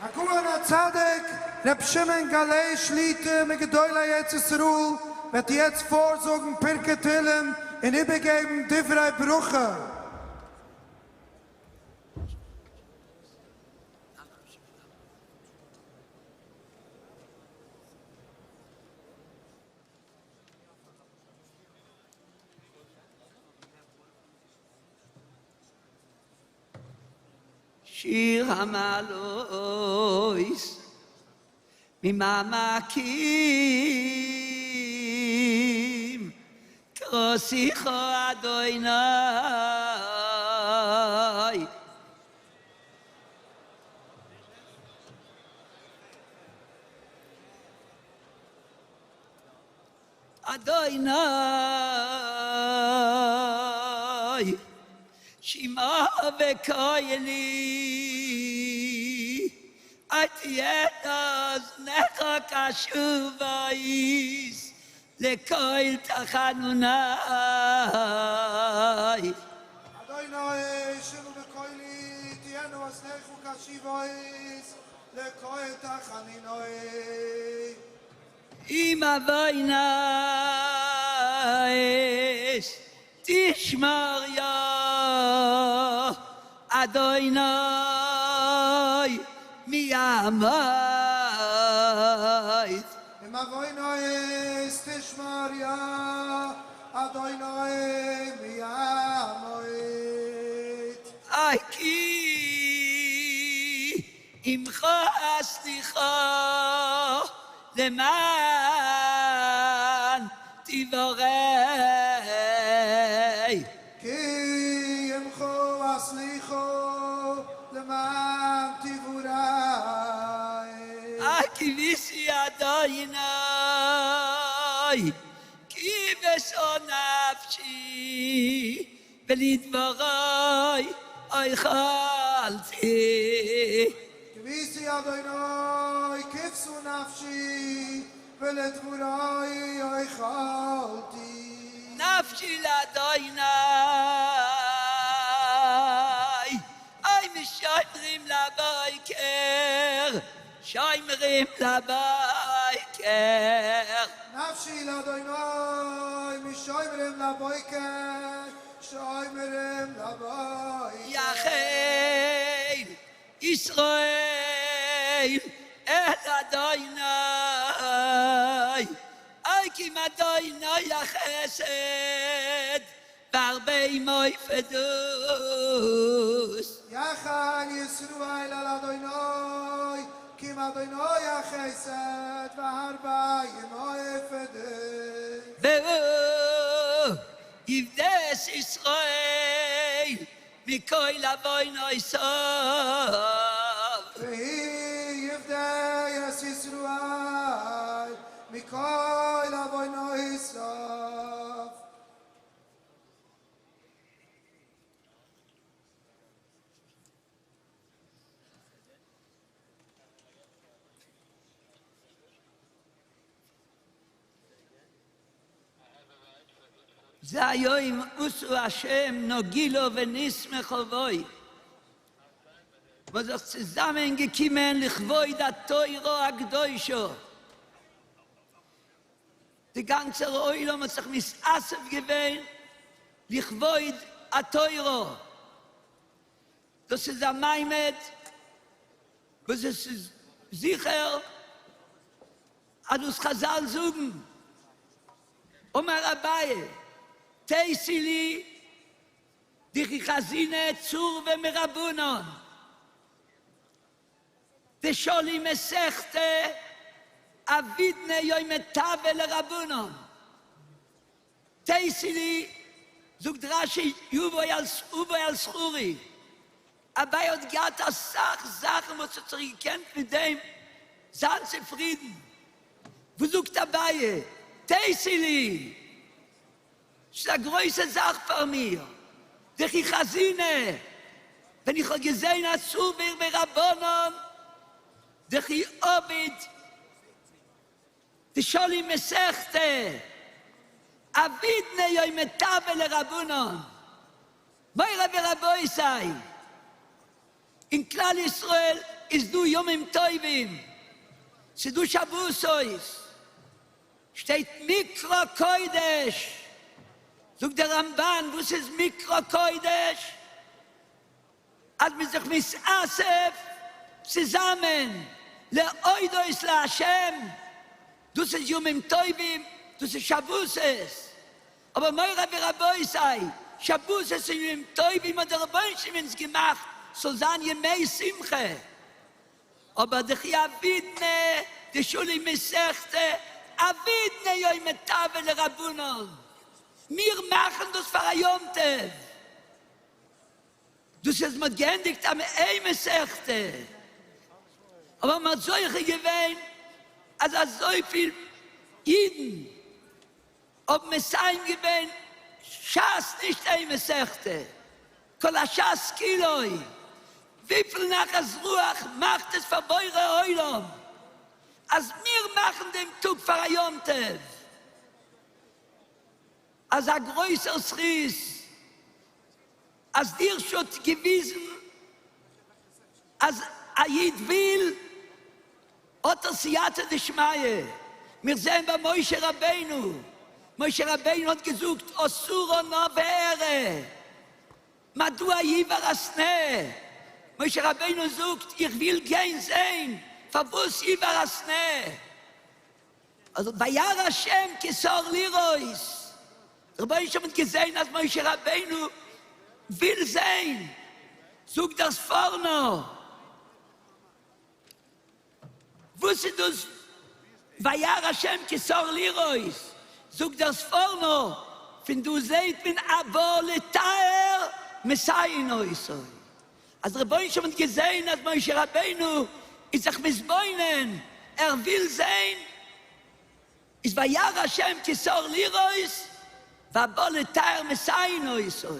F: הגאון הצדיק ר' שמעון גלאי שליט"א מגדולי ארץ ישראל וועט יעצט פארזאגן פרקי תהלים און איבערגעבן דברי ברכה.
B: שיר המעלות ממעמקים קראתיך אדוני אדוני שמע בקולי אל תהיין אזניך קשובות לקול תחנוני.
F: אדוני שמע בקולי תהיינה אוזניך קשובות לקול תחנוני.
B: אם עוונות תשמור יה אדוני מי יעמוד.
F: אם עוונות תשמור יה אדוני מי יעמוד.
B: איי כי עמך הסליחה למען תבורי.
F: כי עמך הסליחה למען תבורי.
B: איי כי ויסי אדוני כי בשוא נפשי ולדברי אכלתי.
F: כי ויסי אדוני כבשו נפשי ולדברי אכלתי.
B: נפשי לאדוני אי משומרים לבוקר שומרים לבוקר.
F: נפשי לאדוני משומרים לבוקר שומרים לבוקר.
B: יחל ישראל אל אדוני אי כי אדוני החסד והרבה מופתות.
F: יחל ישראל אל אדוני, כי עם אדוני החסד והרבה מופתות.
B: והוא יפדה את ישראל מכל עוונותיו.
F: והוא יפדה את ישראל מכל עוונותיו.
B: זה היום עשו השם נגילה ונשמחה בו. וואס זיך צוזאמען געקומען לכבוד התורה הקדושה. די גאנצער עולם האט זיך מתאסף געווען לכבוד התורה. דאס איז א מעמד וואס עס איז זיכער אז וואס חזל זאגן, אמר אביי, תיתי לי דכי חזינא צורבא מרבנן, דשלי מסכתא עבידנא יומא טבא לרבנן. תיתי לי, זאגט רש"י, יבוא על שכרי, אביי האט געהאט אסאך זאכן וואס האט זיך געקענט מיט דעם זיין צופרידן, וואס זאגט אביי, תיתי לי, ס'איז א גרויסע זאך פאר מיר, דכי חזינא, ווען איך האב געזען א צורבא מרבנן, דכי עביד דשלי מסכתא, עבידנא יומא טבא לרבנן, מורי ורבותי, אין כלל ישראל איז דא ימים טובים, ס'איז דא שבתות, שטייט מקרא קודש, זאגט דער רמבן וואס איז מקרא קודש? אז מ'איז זיך מתאסף צוזאמען להודות לה', דאס איז ימים טובים, דאס איז שבתות, אבער מורי ורבותי, שבתות און ימים טובים האט דער רבונו של עולם אונז געמאכט ס'זאל זיין ימי שמחה, אבער דכי עבידנא דשלי מסכתא עבידנא יומא טבא לרבנן, מיר מאכן דאס פאר א יום טוב. דאס איז מ'האט געענדיגט א איין מסכתא, אבער מ'האט זוכה געווען אז אזויפיל אידן האבן מסיים געווען שס נישט איין מסכתא, כל השס כולו, וויפיל נחת רוח מאכט עס פאר בורא עולם אז מיר מאכן דעם טאג פאר א יום טוב. אזא גרויסער זכות אז דירשו האט געוויזן אז א איד וויל האט ער סייעתא דשמיא, מיר זעען ביי משה רבינו, משה רבינו האט געזאגט אסורה נא ואראה מדוע יבער הסנה, משה רבינו זאגט איך וויל גיין זען פארוואס יבער הסנה, וירא השם כי סר לראות, רבונו של עולם האט געזען אז משה רבינו וויל זען, זאגט דער ספורנו, וואס איז דאס וירא השם כי סר לראות, זאגט דער ספורנו, פון דא זעט מען הבא לטהר מסייעין אותו, אז רבונו של עולם האט געזען אז משה רבינו איז זיך מתבונן, ער וויל זען, איז וירא השם כי סר לראות, והבא לטהר מסייעין אותו,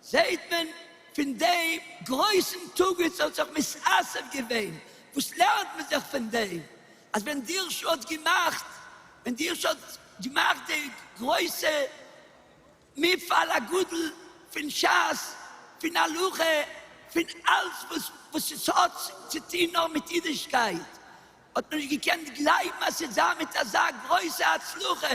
B: זעט מען פון דעם גרויסן טאג וואס האט זיך מתאסף געווען, וואס לערנט מען זיך פון דעם, אז ווען דירשו האט געמאכט, ווען דירשו האט געמאכט די גרויסע מפעל הגדול פון שס, פון הלכה, פון אלץ וואס וואס עס האט צו טון נאר מיט אידישקייט, האט מען נישט געקענט גלייבן אז ס'וועט זיין מיט אזא גרויסע הצלחה,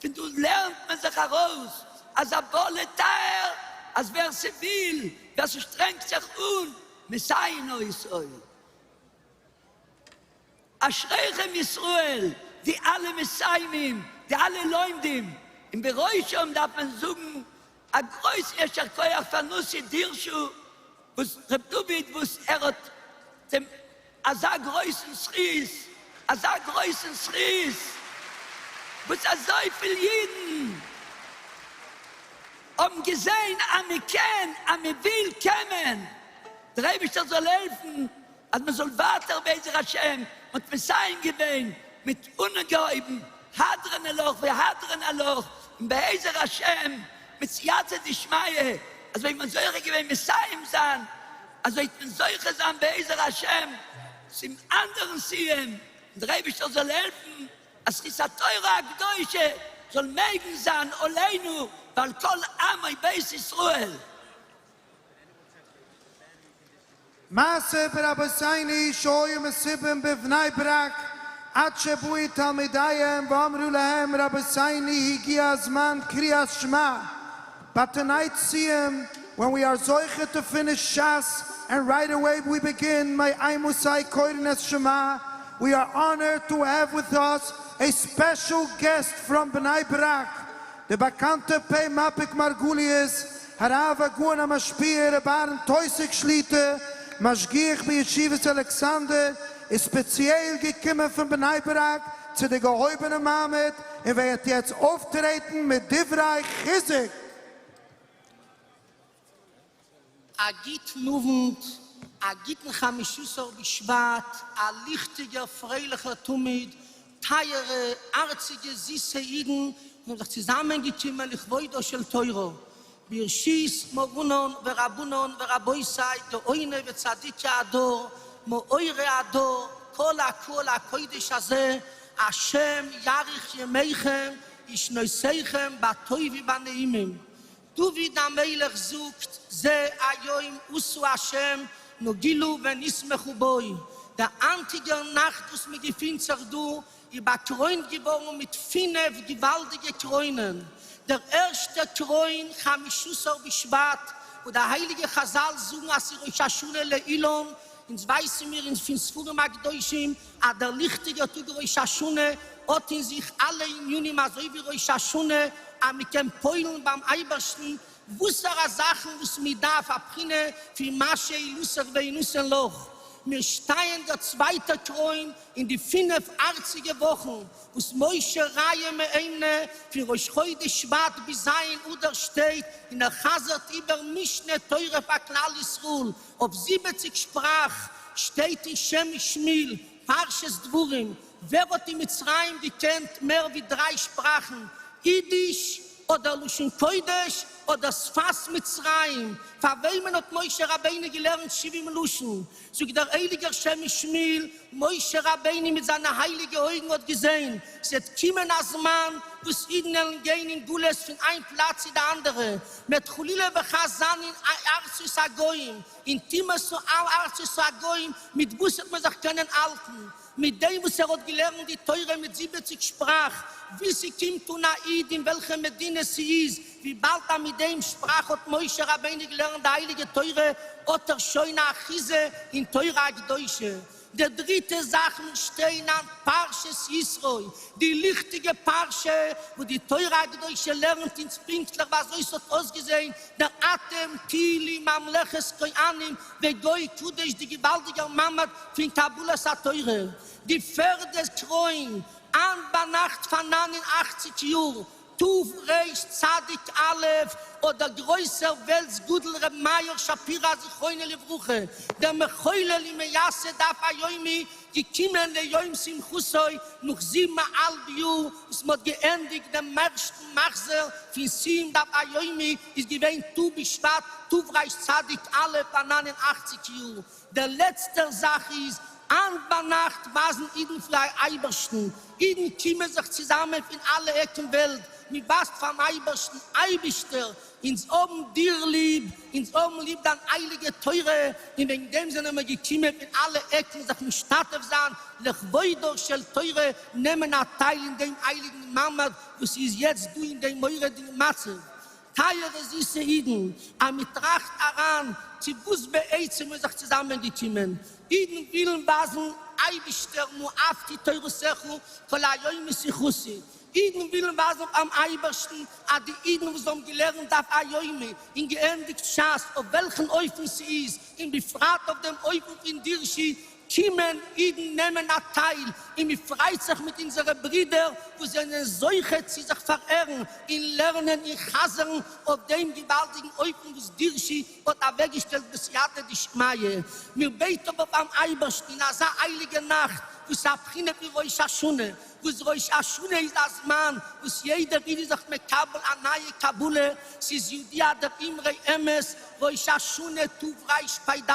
B: פון דא לערנט מען זיך ארויס אז הבא לטהר, אז ווער ס'וויל, ווער ס'שטרענגט זיך אן, מסייעין אותו. אשריכם ישראל, די אלע מסיימים, די אלע לומדים, און בראשם דארף מען זאגן. א גרויס יישר כח פאר נשיא דירשו וואס ר' דוד וואס ער האט דעם אזא גרויסן זכות, אזא גרויסן זכות וואס אזויפיל אידן האבן געזען אז מען קען, אז מען וויל קען מען, דער אייבערשטער זאל העלפן אז מען זאל ווייטער בעזר השם, מ'האט מסיים געווען מיט אנגעהויבן הדרן עלך והדרן עלך, און בעזר השם מיט סייעתא דשמיא אזוי ווי מ'האט זוכה געווען מסיים זיין, אזוי וועט מען זוכה זיין בעזר השם צום אנדערן סיום, און דער אייבערשטער זאל העלפן אז זכות התורה הקדושה זאל מגין זיין עלינו ועל כל עמו בית ישראל.
F: מעשה ברבותינו שהיו מסובים בבני ברק עד שבאו תלמידיהם ואמרו להם רבותינו הגיע הזמן קריאת שמע But tonight's סיום when we are זוכה to finish ש"ס and right away we begin מאימתי קורין את שמע we are honored to have with us a special guest from Bnei Brak דער באקאנטער פה מפיק מרגליות הרב הגאון המשפיע רבי אהרן טויסיג שליט"א, משגיח בישיבת אלכסנדר, איז ספעציעל געקומען פון בני ברק צו די געהויבענע מעמד און וועט יעצט אויפטרעטן מיט דברי חיזוק.
O: א גוטן אוונט, א גוטן חמשה עשר בשבט, א ליכטיגער פרייליכער תמיד, טייערע הארציגע זיסע אידן האבן זיך צוזאמען געקומען לכבודה של תורה, בראשות מרנן ורבנן ורבותי גאוני וצדיקי הדור, מאורי הדור, כל הקהל הקודש הזה, השם יאריך ימיכם ושנותיכם בטוב ובנעימים. דוד המלך זאגט, זה היום עשה השם נגילה ונשמחה בו, דער היינטיגער נאכט וואס מען געפינט זיך דא איז באקרוינט געווארן מיט פינף געוואלדיגע קרוינען, דער ערשטער קרוין חמשה עשר בשבט, וואס די הייליגע חזל זאגן אז ס'איז ראש השנה לאילן, אונז ווייסן מיר אונז פון ספרים הקדושים אז דער ליכטיגער טאג ראש השנה האט אין זיך אלע ענינים אזוי ווי ראש השנה אז מען קען פועל'ן ביים אייבערשטן וואסערע זאכן וואס מען דארף א בחינה פון מה שאלתך וינתן לך. מיר שטייען דער צווייטער קרוין אין די פינף הארציגע וואכן וואס משה רעיא מהימנא פון ראש חודש שבט ביז ז' אדר שטייט און ער חזר'ט איבער משנה תורה פאר כלל ישראל אויף זיבעציג שפראך שטייט אין שם משמואל, פרשת דברים, ווער האט אין מצרים געקענט מער ווי דריי שפראכן, אידיש אדער לשון קודש אדער שפת מצרים, פאר וועמען האט משה רבינו געלערנט שבעים לשון? זאגט דער הייליגער שם משמואל, משה רבינו מיט זיינע הייליגע אויגן האט געזען, ס'וועט קומען א זמן וואס אידן עלן גיין אין גלות פון איין פלאץ צו די אנדערע, מ'עט חלילה וחס זיין אין ארצות הגוים, אין טומאת ארצות הגוים, מיט וואס וועט מען זיך קענען האלטן? מיט דעם וואס ער האט געלערנט די תורה מיט זיבעציג שפראך, ווי ס'קומט אן א איד אין וועלכע מדינה ס'איז, וויבאלד אז מיט דעם שפראך האט משה רבינו געלערנט די הייליגע תורה, האט ער שוין א אחיזה אין תורה הקדושה. די דריטע זאך מיר שטייען היינט פרשת יתרו, די ליכטיגע פרשה וואו די תורה הקדושה לערנט אונז פונקטליך ווי אזוי ס'האט אויסגעזען דער אתם תהיו לי ממלכת כהנים וגוי קדוש די געוואלדיגער מעמד פון קבלת התורה, די פערדע קרוין, היינט ביינאכט פאר 89 יאר תרצ"א האט דער גרויסער וועלטס גדול ר' מאיר שפירא זכרונו לברכה, דער מחולל ומייסד דף היומי, געקומען ליום שמחתו נאך זיבן א האלב יאר וואס מ'האט געענדיגט דעם ערשטן מחזור פון סיום דף היומי איז געווען ט"ו בשבט תרצ"א פאר 89 יאר. דער לעצטער זאך איז, היינט ביינאכט ווייזן אידן פארן אייבערשטן, אידן קומען זיך צוזאמען פון אלע עקן וועלט, מען ווייזט פארן אייבערשטן, אייבישטער, אונז האבן דיר ליב, אונז האבן ליב דיין הייליגע תורה, און וועגן דעם זענען מיר געקומען פון אלע עקן זיך משתתף זיין לכבודה של תורה, נעמען א טייל אין דעם הייליגן מעמד וואס איז יעצט דא אין דעם מורא'דיגן מצב. טייערע זיסע אידן, אז מען טראכט אריין צו וואס בעצם מ'איז זיך צוזאמען געקומען, אידן ווילן ווייזן. אייבישטער מה אהבתי תורתך כל היום משיחתי, אידן ווילן ווייזן פארן אייבערשטן אז די אידן וואס האבן געלערנט דף היומי און געענדיגט שס אויף וועלכן אופן ס'איז, און בפרט אויף דעם אופן פון דירשו, קומען אידן נעמען א טייל און מען פרייט זיך מיט אונזערע ברידער וואס זענען זוכה צו זיך פארערן און לערנען און חזר'ן אויף דעם געוואלדיגן אופן וואס דירשו האט אוועקגעשטעלט בסייעתא דשמיא. מיר בעטן אבער ביים אייבערשטן אין אזא הייליגע נאכט וואס איז א בחינה פון ראש השנה, וואס ראש השנה איז א זמן וואס יעדער איד איז זיך מקבל א נייע קבלה, ס'איז ידוע דער אמרי אמת, ראש השנה תרפ"ד,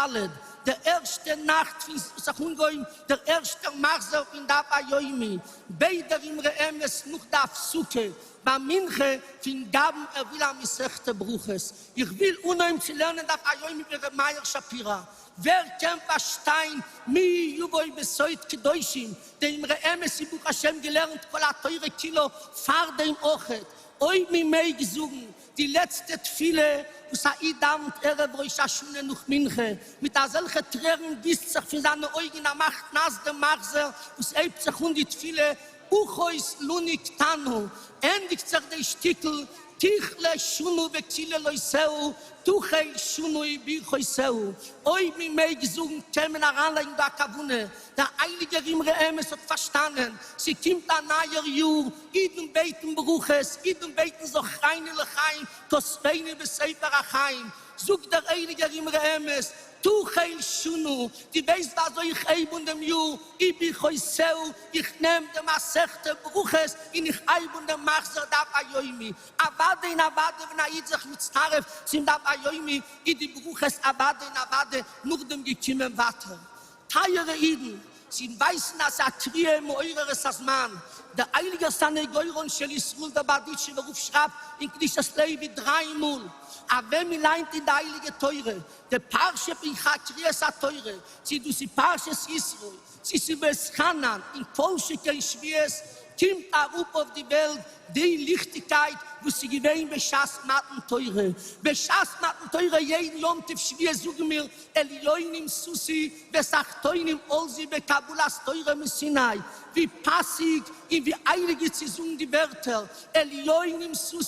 O: די ערשטע נאכט פון ס'האט זיך אנגעהויבן דער ערשטער מחזור פון דף היומי, בעט דער אמרי אמת נאך די הפסקה ביי מנחה פון גבאי'ן ער וויל א מסכת ברכות, איך וויל אנהויבן צו לערנען דף היומי ווי ר' מאיר שפירא, ווער קען פארשטיין מי יבוא בסוד קדושים, דער אמרי אמת איז ברוך השם געלערנט כל התורה כולה פאר דעם אויכעט, אויב מען מעג זאגן די לעצטע תפילה וואס א איד דאווענט ערב ראש השנה נאך מנחה, מיט אזעלכע טרערן גיסט זיך פון זיינע אויגן ער מאכט נאס דעם מחזור וואס הייבט זיך אן די תפילה אחות לנו קטנה, ענדיגט זיך די שטיקל תכלה שנה וקללותיה תחל שנה וברכותיה, אויב מען מעג זאגן קען מען אריינלייגן דא א כוונה, דער הייליגער אמרי אמת האט פארשטאנען, ס'קומט א נייער יאר, אידן בעטן ברכות, אידן בעטן זכרנו לחיים, כתבנו בספר החיים, זאגט דער הייליגער אמרי אמת, תחל שנה, דו ווייסט ווי אזוי איך הייב אן דעם יאר, וברכותיה, איך נעם די מסכת ברכות און איך הייב אן דעם מחזור דף היומי, אוודאי און אוודאי ווען א איד זיך מצטרף צום דף היומי איז די ברכות אוודאי און אוודאי נאכדעם געקומען ווייטער. טייערע אידן, זיי ווייסן אז א קריאה מעוררת הזמן, דער הייליגער סניגורן של ישראל דער בארדיטשובער רב שרייבט אין קדושת לוי דריי מאל אז ווען מען ליינט אין די הייליגע תורה די פרשה פון קריאת התורה, צו דאס איז פרשת יתרו, צו ס'איז ואתחנן, און כל שכן שבועות, קומט אראפ אויף די וועלט די ליכטיגקייט וואס איז געווען בשעת מתן תורה. בשעת מתן תורה יעדן יום טוב שבועות זאגן מיר עליונים ששו ותחתונים עלזו בקבלת תורה מסיני, ווי פאסיג און ווי הייליג איז צו זאגן די ווערטער עליונים ששו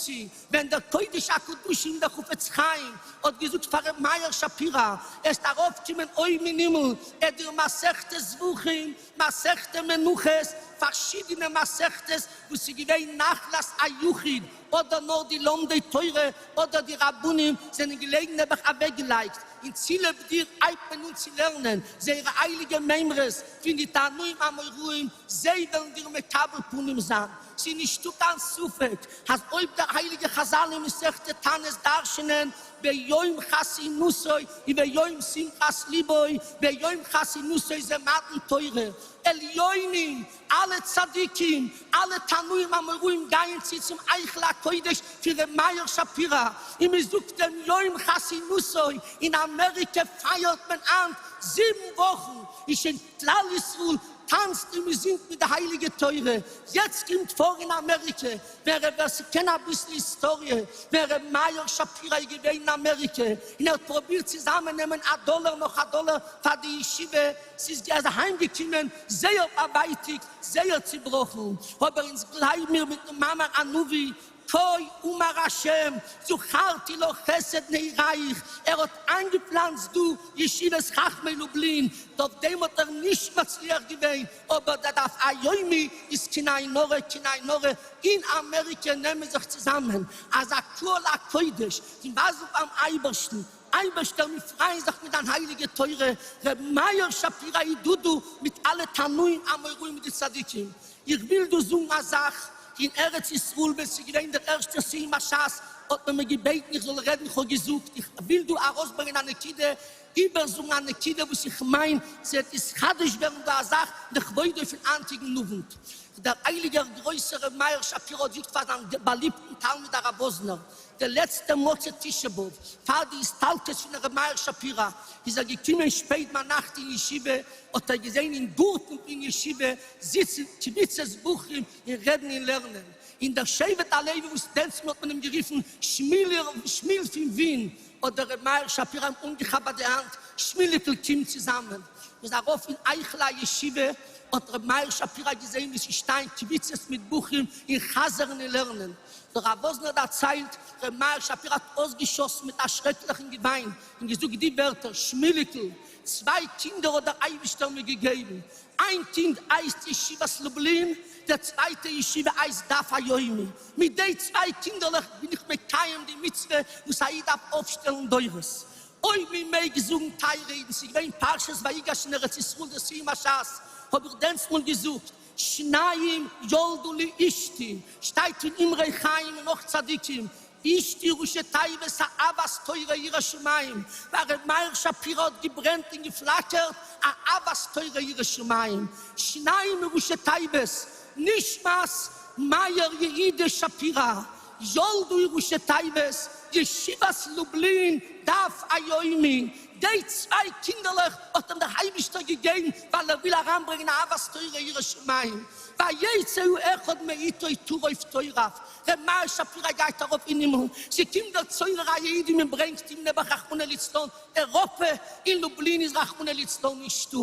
O: ווען דער קודש הקדשים דער חפץ חיים האט געזאגט פאר ר' מאיר שפירא, עסט ארויפקומען אויבן אין הימל, עט דיר מסכת זבחים, מסכת מנחות, פארשידענע מסכתות וואס איז געווען נחלת היחיד, אדער נאר די לומדי תורה אדער די רבנים זענען געלעגן נעבעך אוועקגעלייגט, און צוליב דיר הייבט מען אן צו לערנען זייערע הייליגע מימרות פון די תנאים אמוראים, זיי וועלן דיר מקבל פנים זיין. ס'איז נישטא קיין ספק אז אויב די הייליגע חזל אין מסכת תענית דרש'נען ביום חתונתו וביום שמחת לבו, ביום חתונתו זה מתן תורה, עליונים, אלע צדיקים, אלע תנאים אמוראים גייען צו צום היכל הקודש פון ר' מאיר שפירא און מען זאגט אים יום חתונתו, אין אמעריקע פייערט מען היינט זיבן וואכן, איז שוין כלל ישראל טאנצט און מ'זינגט מיט די הייליגע תורה, יעצט קומט פאר אין אמעריקע, ווער ווער ס'קען אביסל היסטאריע, ווען ר' מאיר שפירא איז געווען אין אמעריקע און ער האט פרובירט צוזאמען נעמען א דאלער נאך א דאלער פאר די ישיבה, ס'איז ער איז אהיים געקומען זייער פארווייטיגט, זייער צובראכן, אבער אונז גלייב מיר מיטן מאמר הנביא כה אמר השם זכרתי לך חסד נעורייך, ער האט איינגעפלאנצט דא ישיבת חכמי לובלין, אויף דעם האט ער נישט מצליח געווען, אבער דער דף היומי איז קיין עין הרע קיין עין הרע, אין אמעריקע נעמען זיך צוזאמען אזא קהל הקודש און ווייזן פארן אייבערשטן, אייבערשטער מיר פרייען זיך מיט דיין הייליגע תורה, ר' מאיר שפירא ידודו מיט אלע תנאים אמוראים מיט די צדיקים, איך וויל דא זאגן א זאך, אין ארץ ישראל ווען ס'איז געווען דער ערשטער סיום הש"ס האט מען מיר געבעטן איך זאל רעדן, איך האב געזאגט איך וויל דא ארויסברענגען א נקודה, איבערזאגן א נקודה וואס איך מיין ס'וועט נתחדש ווערן דא א זאך לכבודו פון היינטיגן אוונט. דער הייליגער גרויסער ר' מאיר שפירא האט געזאגט פאר זיין באליבטן תלמיד הרב וואזנער, די לעצטע מוצאי תשעה באב פאר די הסתלקות פון ר' מאיר שפירא איז ער געקומען שפעט ביינאכט אין ישיבה, האט ער געזען אין גארטן פון ישיבה זיצן קבוצת בחורים און רעדן און לערנען, און דער שבט הלוי וואס דענסמאל האט מען אים גערופן שמואל פון ווין. האט דער ר' מאיר שפירא אים אנגעכאפט ביי די האנט, שמיליקל קום צוזאמען. מ'איז ארויף אין היכל הישיבה, האט ר' מאיר שפירא געזען ווי ס'שטייען קבוצות מיט בחורים און חזר'ן און לערנען. דער רב וואזנער דערציילט, ר' מאיר שפירא האט אויסגעשאסן מיט א שרעקליכן געוויין און געזאגט די ווערטער, שמיליקל, צוויי קינדער האט דער אייבישטער מיר געגעבן, איין קינד הייסט ישיבת לובלין, דער צווייטע ישיבה הייסט דף היומי, מיט די צוויי קינדערלעך בין איך מקיים די מצוה וואס א איד דארף אויפשטעלן דורות. אויב מען מעג זאגן טייערע אידן, ס'איז געווען פרשת ויגש אין ארץ ישראל דער סיום הש"ס, האב איך דענסטמאל געזאגט, שניים ילדו לי אשתי, שטייט פון אמרי חיים און נאך צדיקים, אשתי ראשי תיבות אהבת תורה יראת שמים, ביי ר' מאיר שפירא האט געברענט און געפלאקערט אהבת תורה יראת שמים, שניים מראשי תיבות נשמת מאיר יהודה שפירא, ילדו ראשי תיבות ישיבת לובלין דף היומי, די צוויי קינדערלעך האט אים דער אייבישטער געגעבן ווייל ער וויל אריינברענגען אהבת תורה יראת שמים, ויצא האחד מאתו טרוף טורף, ר' מאיר שפירא גייט ארויף אין הימל, ס'קומט דער צורר היהודים און ברענגט אים נעבעך רחמנא ליצלן, דער רופא אין לובלין איז רחמנא ליצלן נישטא,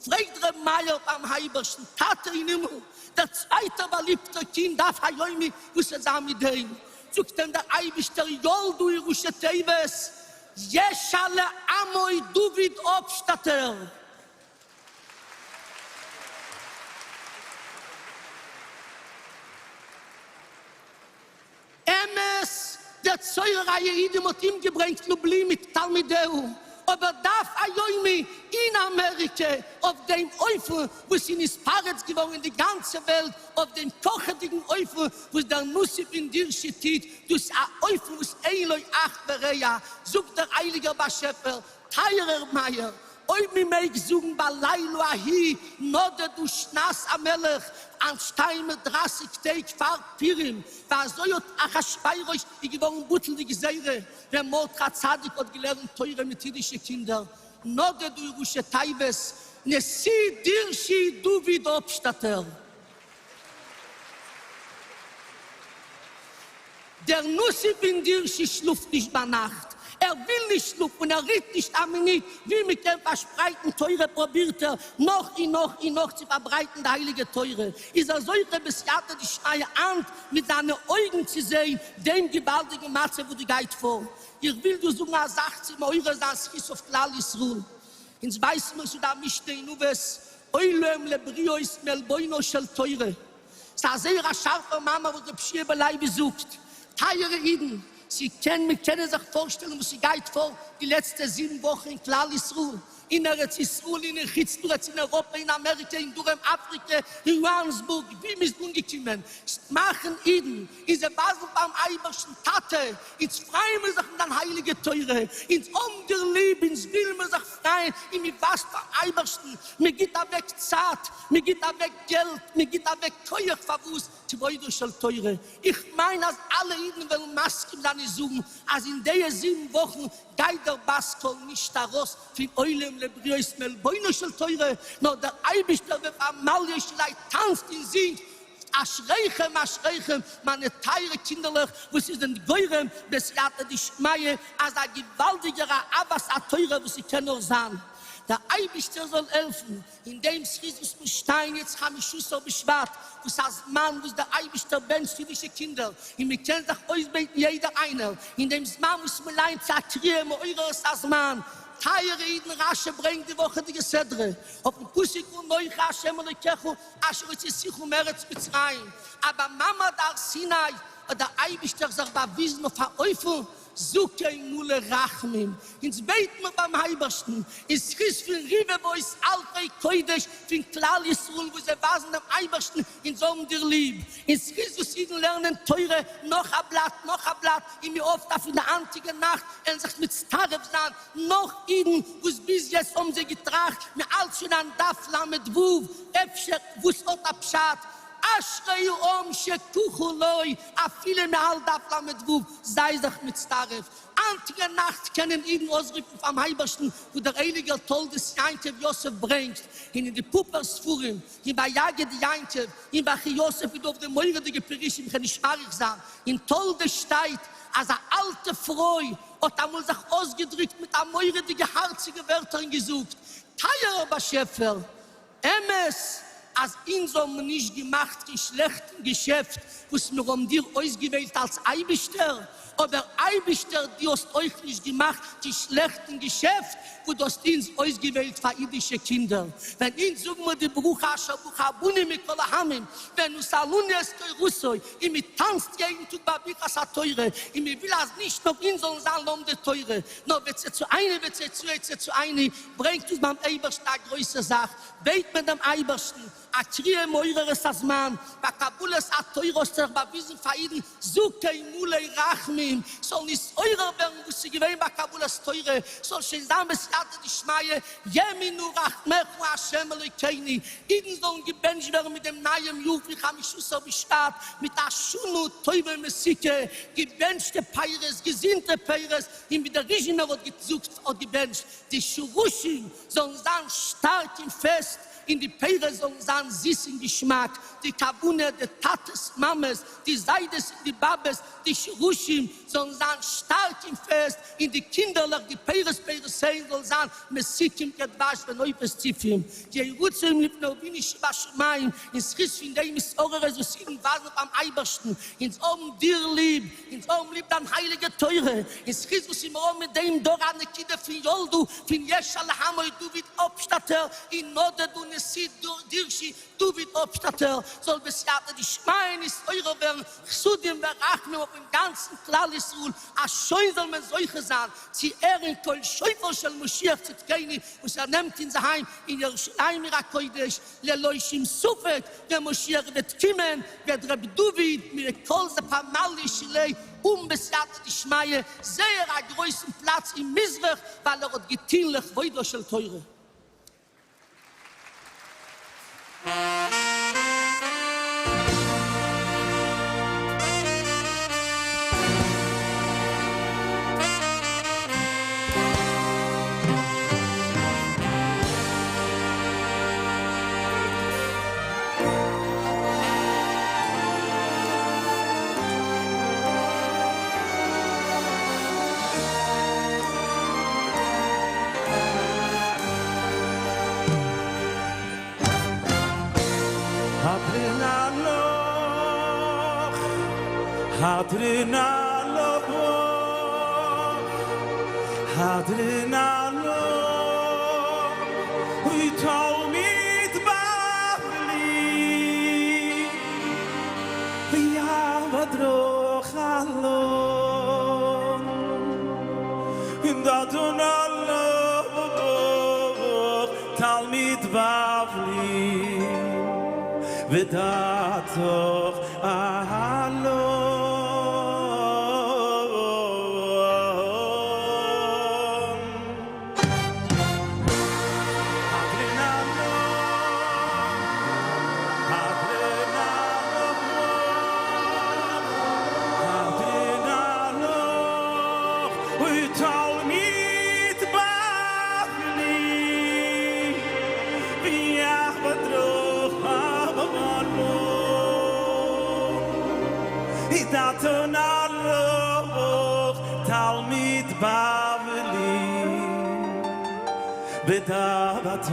O: פרעגט ר' מאיר ביים אייבערשטן, טאטע אין הימל, דער צווייטער באליבטער קינד דף היומי, וואס וועט זיין מיט דעם? זאגט אים דער אייבישטער, ילדו ראשי תיבות, ישע לעמו דוד אפשטאטער. אמת, דער צורר היהודים האט אומגעברענגט לובלין מיט תלמידיו, אבער דף היומי אין אמעריקע אויף דעם אופן וואס איז נתפרץ געווארן אין די גאנצע וועלט, אויף דעם קאכעדיגן אופן וואס דער נשיא פון דירשי טוט, דאס איז א אופן וואס אין לו אח ורע, זאגט דער הייליגער באשעפער, טייערער מאיר, אויב מען מעג זאגן בלילה ההיא נדדה שנת המלך, היינט שטייען מיר דרייסיג טעג פאר פורים, ווי אזוי האט אחשורוש איז געווארן בטל די גזירה ווען מרדכי הצדיק האט געלערנט תורה מיט אידישע קינדער, נדדו ראשי תיבות נשיא דירשי דוד אפשטאטער. דער נשיא פון דירשי שלאפט נישט ביינאכט, ער וויל נישט שלאפן און ער רוהט נישט א מינוט, ווי מען קען פארשפרייטן תורה פרובירט ער נאך און נאך און נאך צו פארברייטן די הייליגע תורה, איז ער זוכה בסייעתא דשמיא היינט מיט זיינע אויגן צו זעהן דעם געוואלדיגן מצב וואס דא גייט פאר. איך וויל דא זאגן א זאך צו מעורר זיין זכות אויף כלל ישראל, אונז ווייסן מיר ס'איז דא א משנה אין אבות אוי להם לבריות מעלבונו של תורה, ס'איז א זייער א שארפער מאמר וואס ר' יהושע בן לוי זאגט, טייערע אידן, ס'קען מיר קענען זיך פארשטעלן וואס ס'גייט פאר די לעצטע זיבן וואכן אין כלל ישראל, אין ארץ ישראל און אין חוץ לארץ, אין אירופע, אין אמעריקע, אין דרום אפריקע, אין יאהאנסבורג, ווי מ'איז אנגעקומען, ס'מאכן אידן, און זיי ווייזן פארן אייבערשטן, טאטע, אונז פרייען מיר זיך מיט דיין הייליגע תורה, אונז האבן דיר ליב, אונז ווילן מיר זיך פרייען, און מען ווייזט פארן אייבערשטן, מען גיט אוועק צייט, מען גיט אוועק געלט, מען גיט אוועק כח, פארוואס? כבודה של תורה. איך מיין אז אלע אידן וועלן מסכים זיין און זאגן אז אין דיע זיבן וואכן גייט דער בת קול נישט ארויס פון אוי להם לבריות מעלבונה של תורה, נאר דער אייבערשטער בפמליא של טאנצט און זינגט אשריכם אשריכם מיינע טייערע קינדערלעך וואס איר זענט גורם בסייעתא דשמיא אזא געוואלדיגער אהבת התורה וואס ס'קען נאר זיין. דער אייבישטער זאל העלפן אין דעם זכות וואס מיר שטייען יעצט חמשה עשר בשבט וואס א זמן וואס דער אייבישטער בענטשט אידישע קינדער און מען קען זיך אויסבעטן יעדער איינער אין דעם זמן וואס מען ליינט צו א קריאה מעוררת הזמן טייערע אידן רשי ברענגט די וואכעדיגע סדרה אויפן פסוק אנכי השם אלוקיך אשר הוצאתיך מארץ מצרים, אז ביי מעמד הר סיני האט דער אייבישטער זיך באוויזן אויף א אופן זקן מלא רחמים, אונז בעט מיר ביים אייבערשטן אין זכות פון רבבות אלפי קודש פון כלל ישראל וואס זיי ווייזן דעם אייבערשטן אונז האבן דיר ליב, אין זכות וואס אידן לערנען תורה נאך א בלאט נאך א בלאט און מיר האפט אז פון די היינטיגע נאכט וועלן זיך מצטרף זיין נאך אידן וואס ביז יעצט האבן זיי געטראכט מ'האלט שוין אן דף ל ו, אפשר וואס האט א פשט אשרי העם שככה לו אפילו מ'האלט דף ל ו, זיי זיך מצטרף, היינטיגע נאכט קענען אידן אויסרופן פארן אייבערשטן וואס דער הייליגער תולדות יעקב יוסף ברענגט און אין די פאפער ספרים אין ויגד יעקב און ויחי יוסף איז דא אויף דעם מורא'דיגע פירושים כ'קען נישט מאריך זיין, אין תולדות שטייט אז א אלטע פרוי. האט אמאל זיך אויסגעדריקט מיט א מורא'דיגע הארציגע ווערטער און געזאגט, טייערער באשעפער, אמת אז אונז האבן נישט געמאכט קיין שלעכטן געשעפט וואס מיר האבן דיר אויסגעוועלט אלס אייבישטער, אבער אייבישטער דו האסט אויך נישט געמאכט קיין שלעכטן געשעפט וואס דו האסט אונז אויסגעוועלט פאר אידישע קינדער, ווען אונז זאגן מיר די ברכה אשר בחר בנו מכל העמים ונתן לנו את תורתו, און מען טאנצט יעדן טאג ביי ברכת התורה, און מען וויל אז נישט נאר אונז זאלן זיין לומדי תורה, נאר וצאצאינו וצאצאי צאצאינו, ברענגט אונז ביים אייבערשטן א גרויסע זאך, בעט מען דעם אייבערשטן, א קריאה מעוררת הזמן, ביי קבלת התורה האסטו זיך באוויזן פאר אידן זקן מלא רחמים, ס'זאל נתעורר ווערן וואס איז געווען ביי קבלת תורה, ס'זאל שוין זיין בסייעתא דשמיא, ימין רחמיך ה' אלוקינו, אידן זאלן געבענטשט ווערן מיט דעם נייעם יאר פון חמשה עשר בשבט, מיט א שנה טובה ומתוקה, געבענטשטע פירות, געזונטע פירות, און ווי דער ריזשינער האט געזאגט האט געבענטשט, די שורשים זאלן זיין שטארק און פעסט, און די פירות זאלן זיין זיס און געשמאק, די כוונה, די טאטעס, מאמעס, די זיידעס און די באבעס, די שורשים זאלן זיין שטארק און פעסט, און די קינדערלעך, די פירות פירותיהן זאלן זיין מתוקים כדבש ונופת צופים, יהי רצון מלפני אבינו שבשמים, אין זכות פון דעם התעוררות וואס אידן ווייזן ביים אייבערשטן, אונז האבן דיר ליב, אונז האבן ליב דיין הייליגע תורה, אין זכות וואס מיר האבן מיט דעם דור א נקודה פון ילדו פון ישע לעמו דוד אפשטאטער און נדד ונשיא דרשי דוד אפשטאטער זאל בסייעתא דשמיא נתעורר ווערן חסדים ורחמים אויפן גאנצן כלל ישראל אז שוין זאל מען זוכה זיין צו הערן קול שופר של משיח צדקינו וואס ער נעמט אונז אהיים אין ירושלים עיר הקודש ללא שום ספק ווען משיח וועט קומען וועט ר' דוד מיט כל זה פמליא שליה האבן בסייעתא דשמיא זייער א גרויסן פלאץ אין מזרח ווייל ער האט געטוהן לכבודה של תורה.
M: הדרן עלך, הדרן עלך, הדרן עלך, תלמיד בבלי, ויעבד חלום, דדון עלך, תלמיד בבלי, ודעתך אהלום. הדרן עלך, הדרן עלך, הדרן עלך, תלמיד בבלי, ויעבד דתון עלך, תלמיד בבלי, ודעתך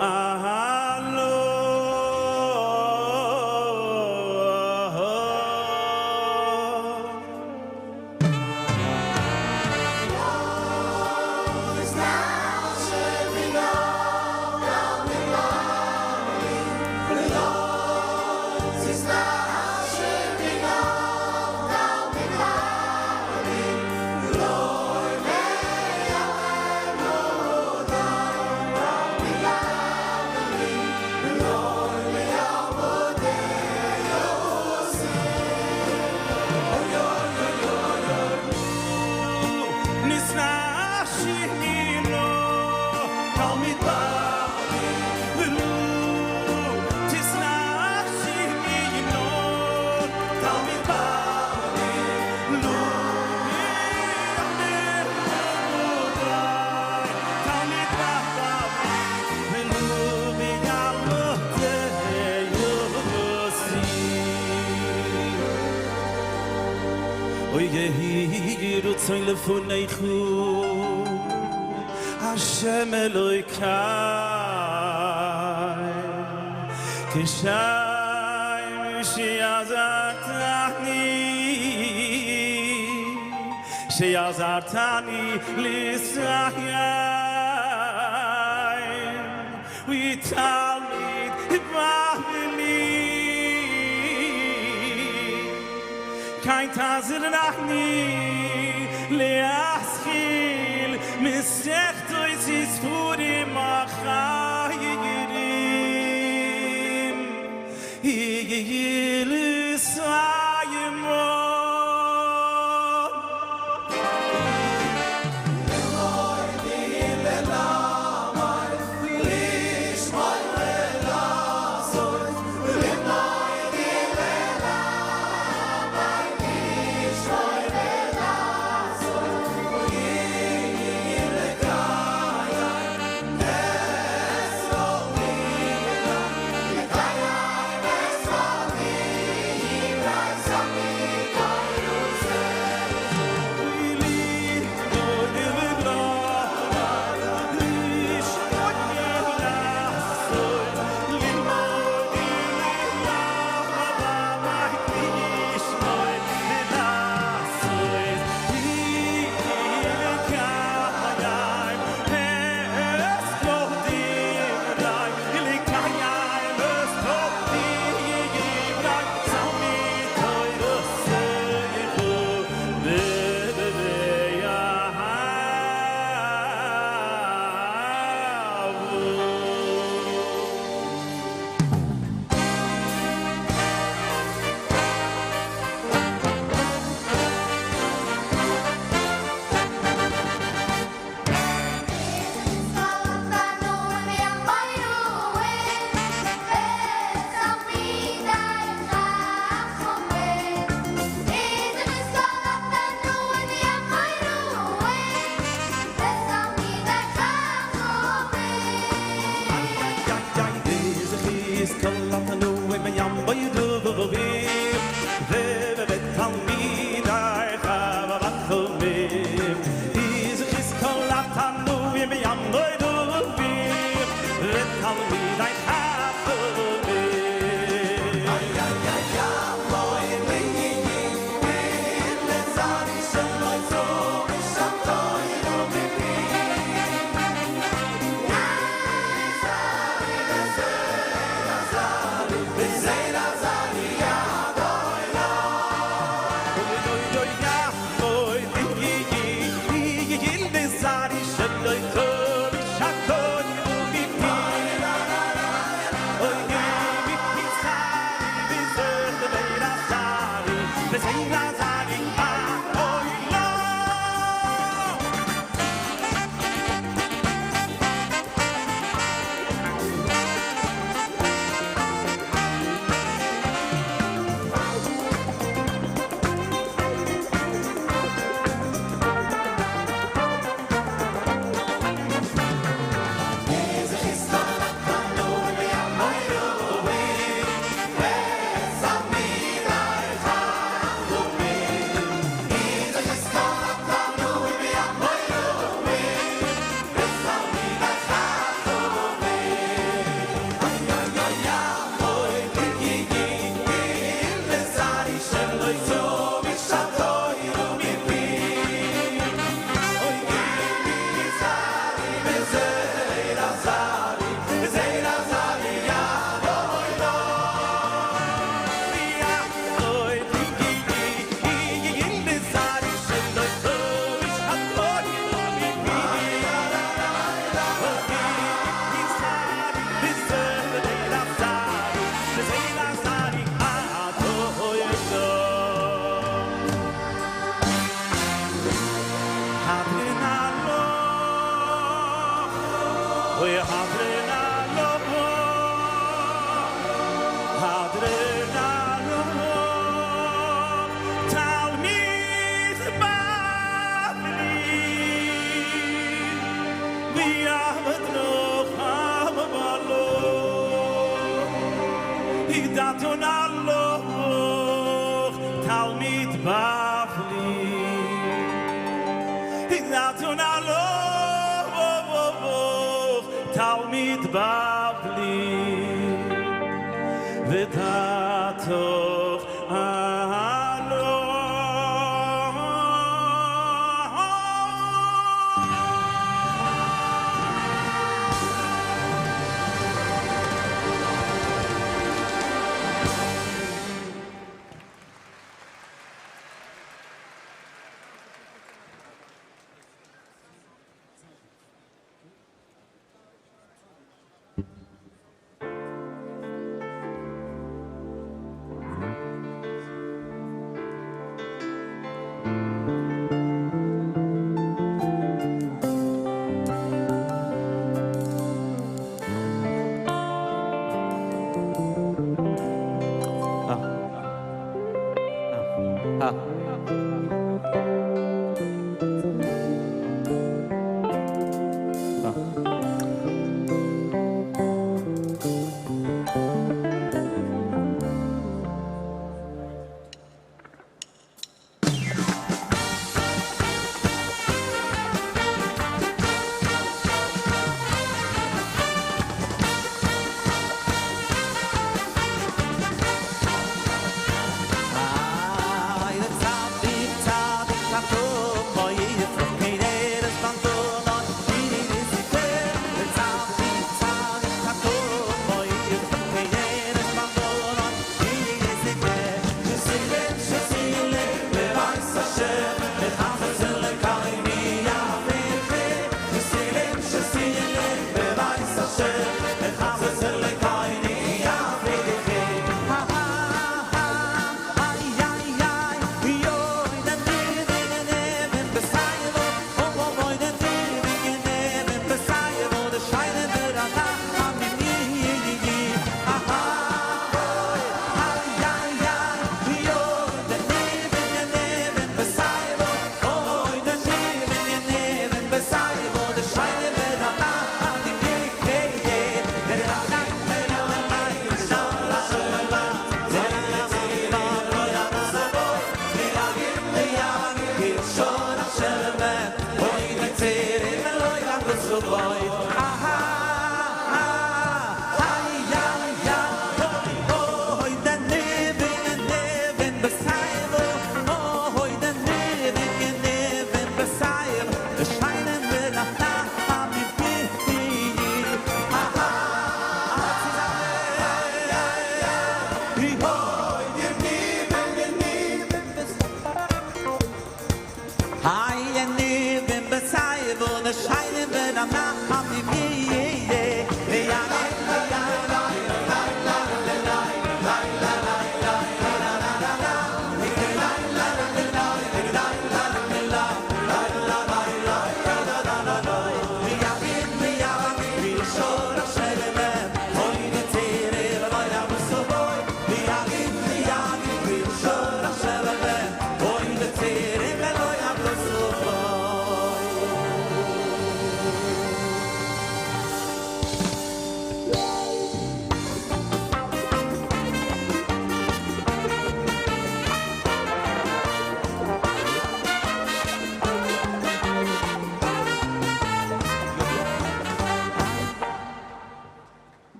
M: אהלום. אוי יהי רצון לפניך השם אלוהי כשם שעזרתני שעזרתני לישראל ותלמיד בבלי kein tazer nachni leaschil misecht ois is furi machayirim yigil sayimon. תנעלוך תלמיד בבלי ודעתך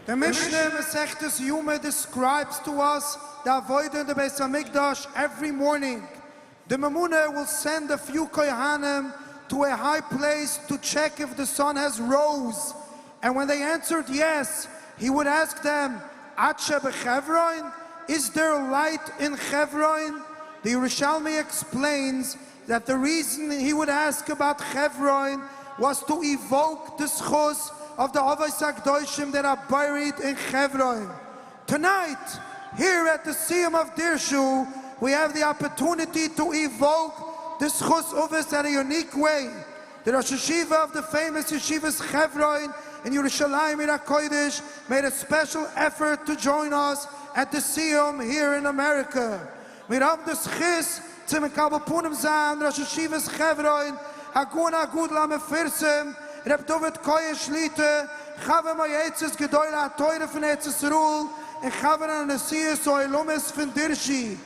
F: The Mishnah Masechtas Yuma describes to us the Avodah in the Beis Hamikdash every morning. The Mamuna will send a few Kohanim to a high place to check if the sun has rose. And when they answered yes, he would ask them, Acha b'Chevron? Is there light in Chevron? The Yerushalmi explains that the reason he would ask about Chevron was to evoke the schos of the Avos HaKadoshim that are buried in Chevron. Tonight, here at the Siyum of Dirshu, we have the opportunity to evoke the schos Avos in a unique way. The Rosh Yeshiva of the famous Yeshivas Chevron in Yerushalayim Ir HaKodesh made a special effort to join us at the Siyum here in America. מיר האבן די זכות צו מקבל פנים זיין ראש ישיבת חברון, הגאון הגדול המפורסם ר' דוד כהן שליטא, חבר מועצת גדולי התורה פון ארץ ישראל און חבר הנשיאות העולמית פון דירשי.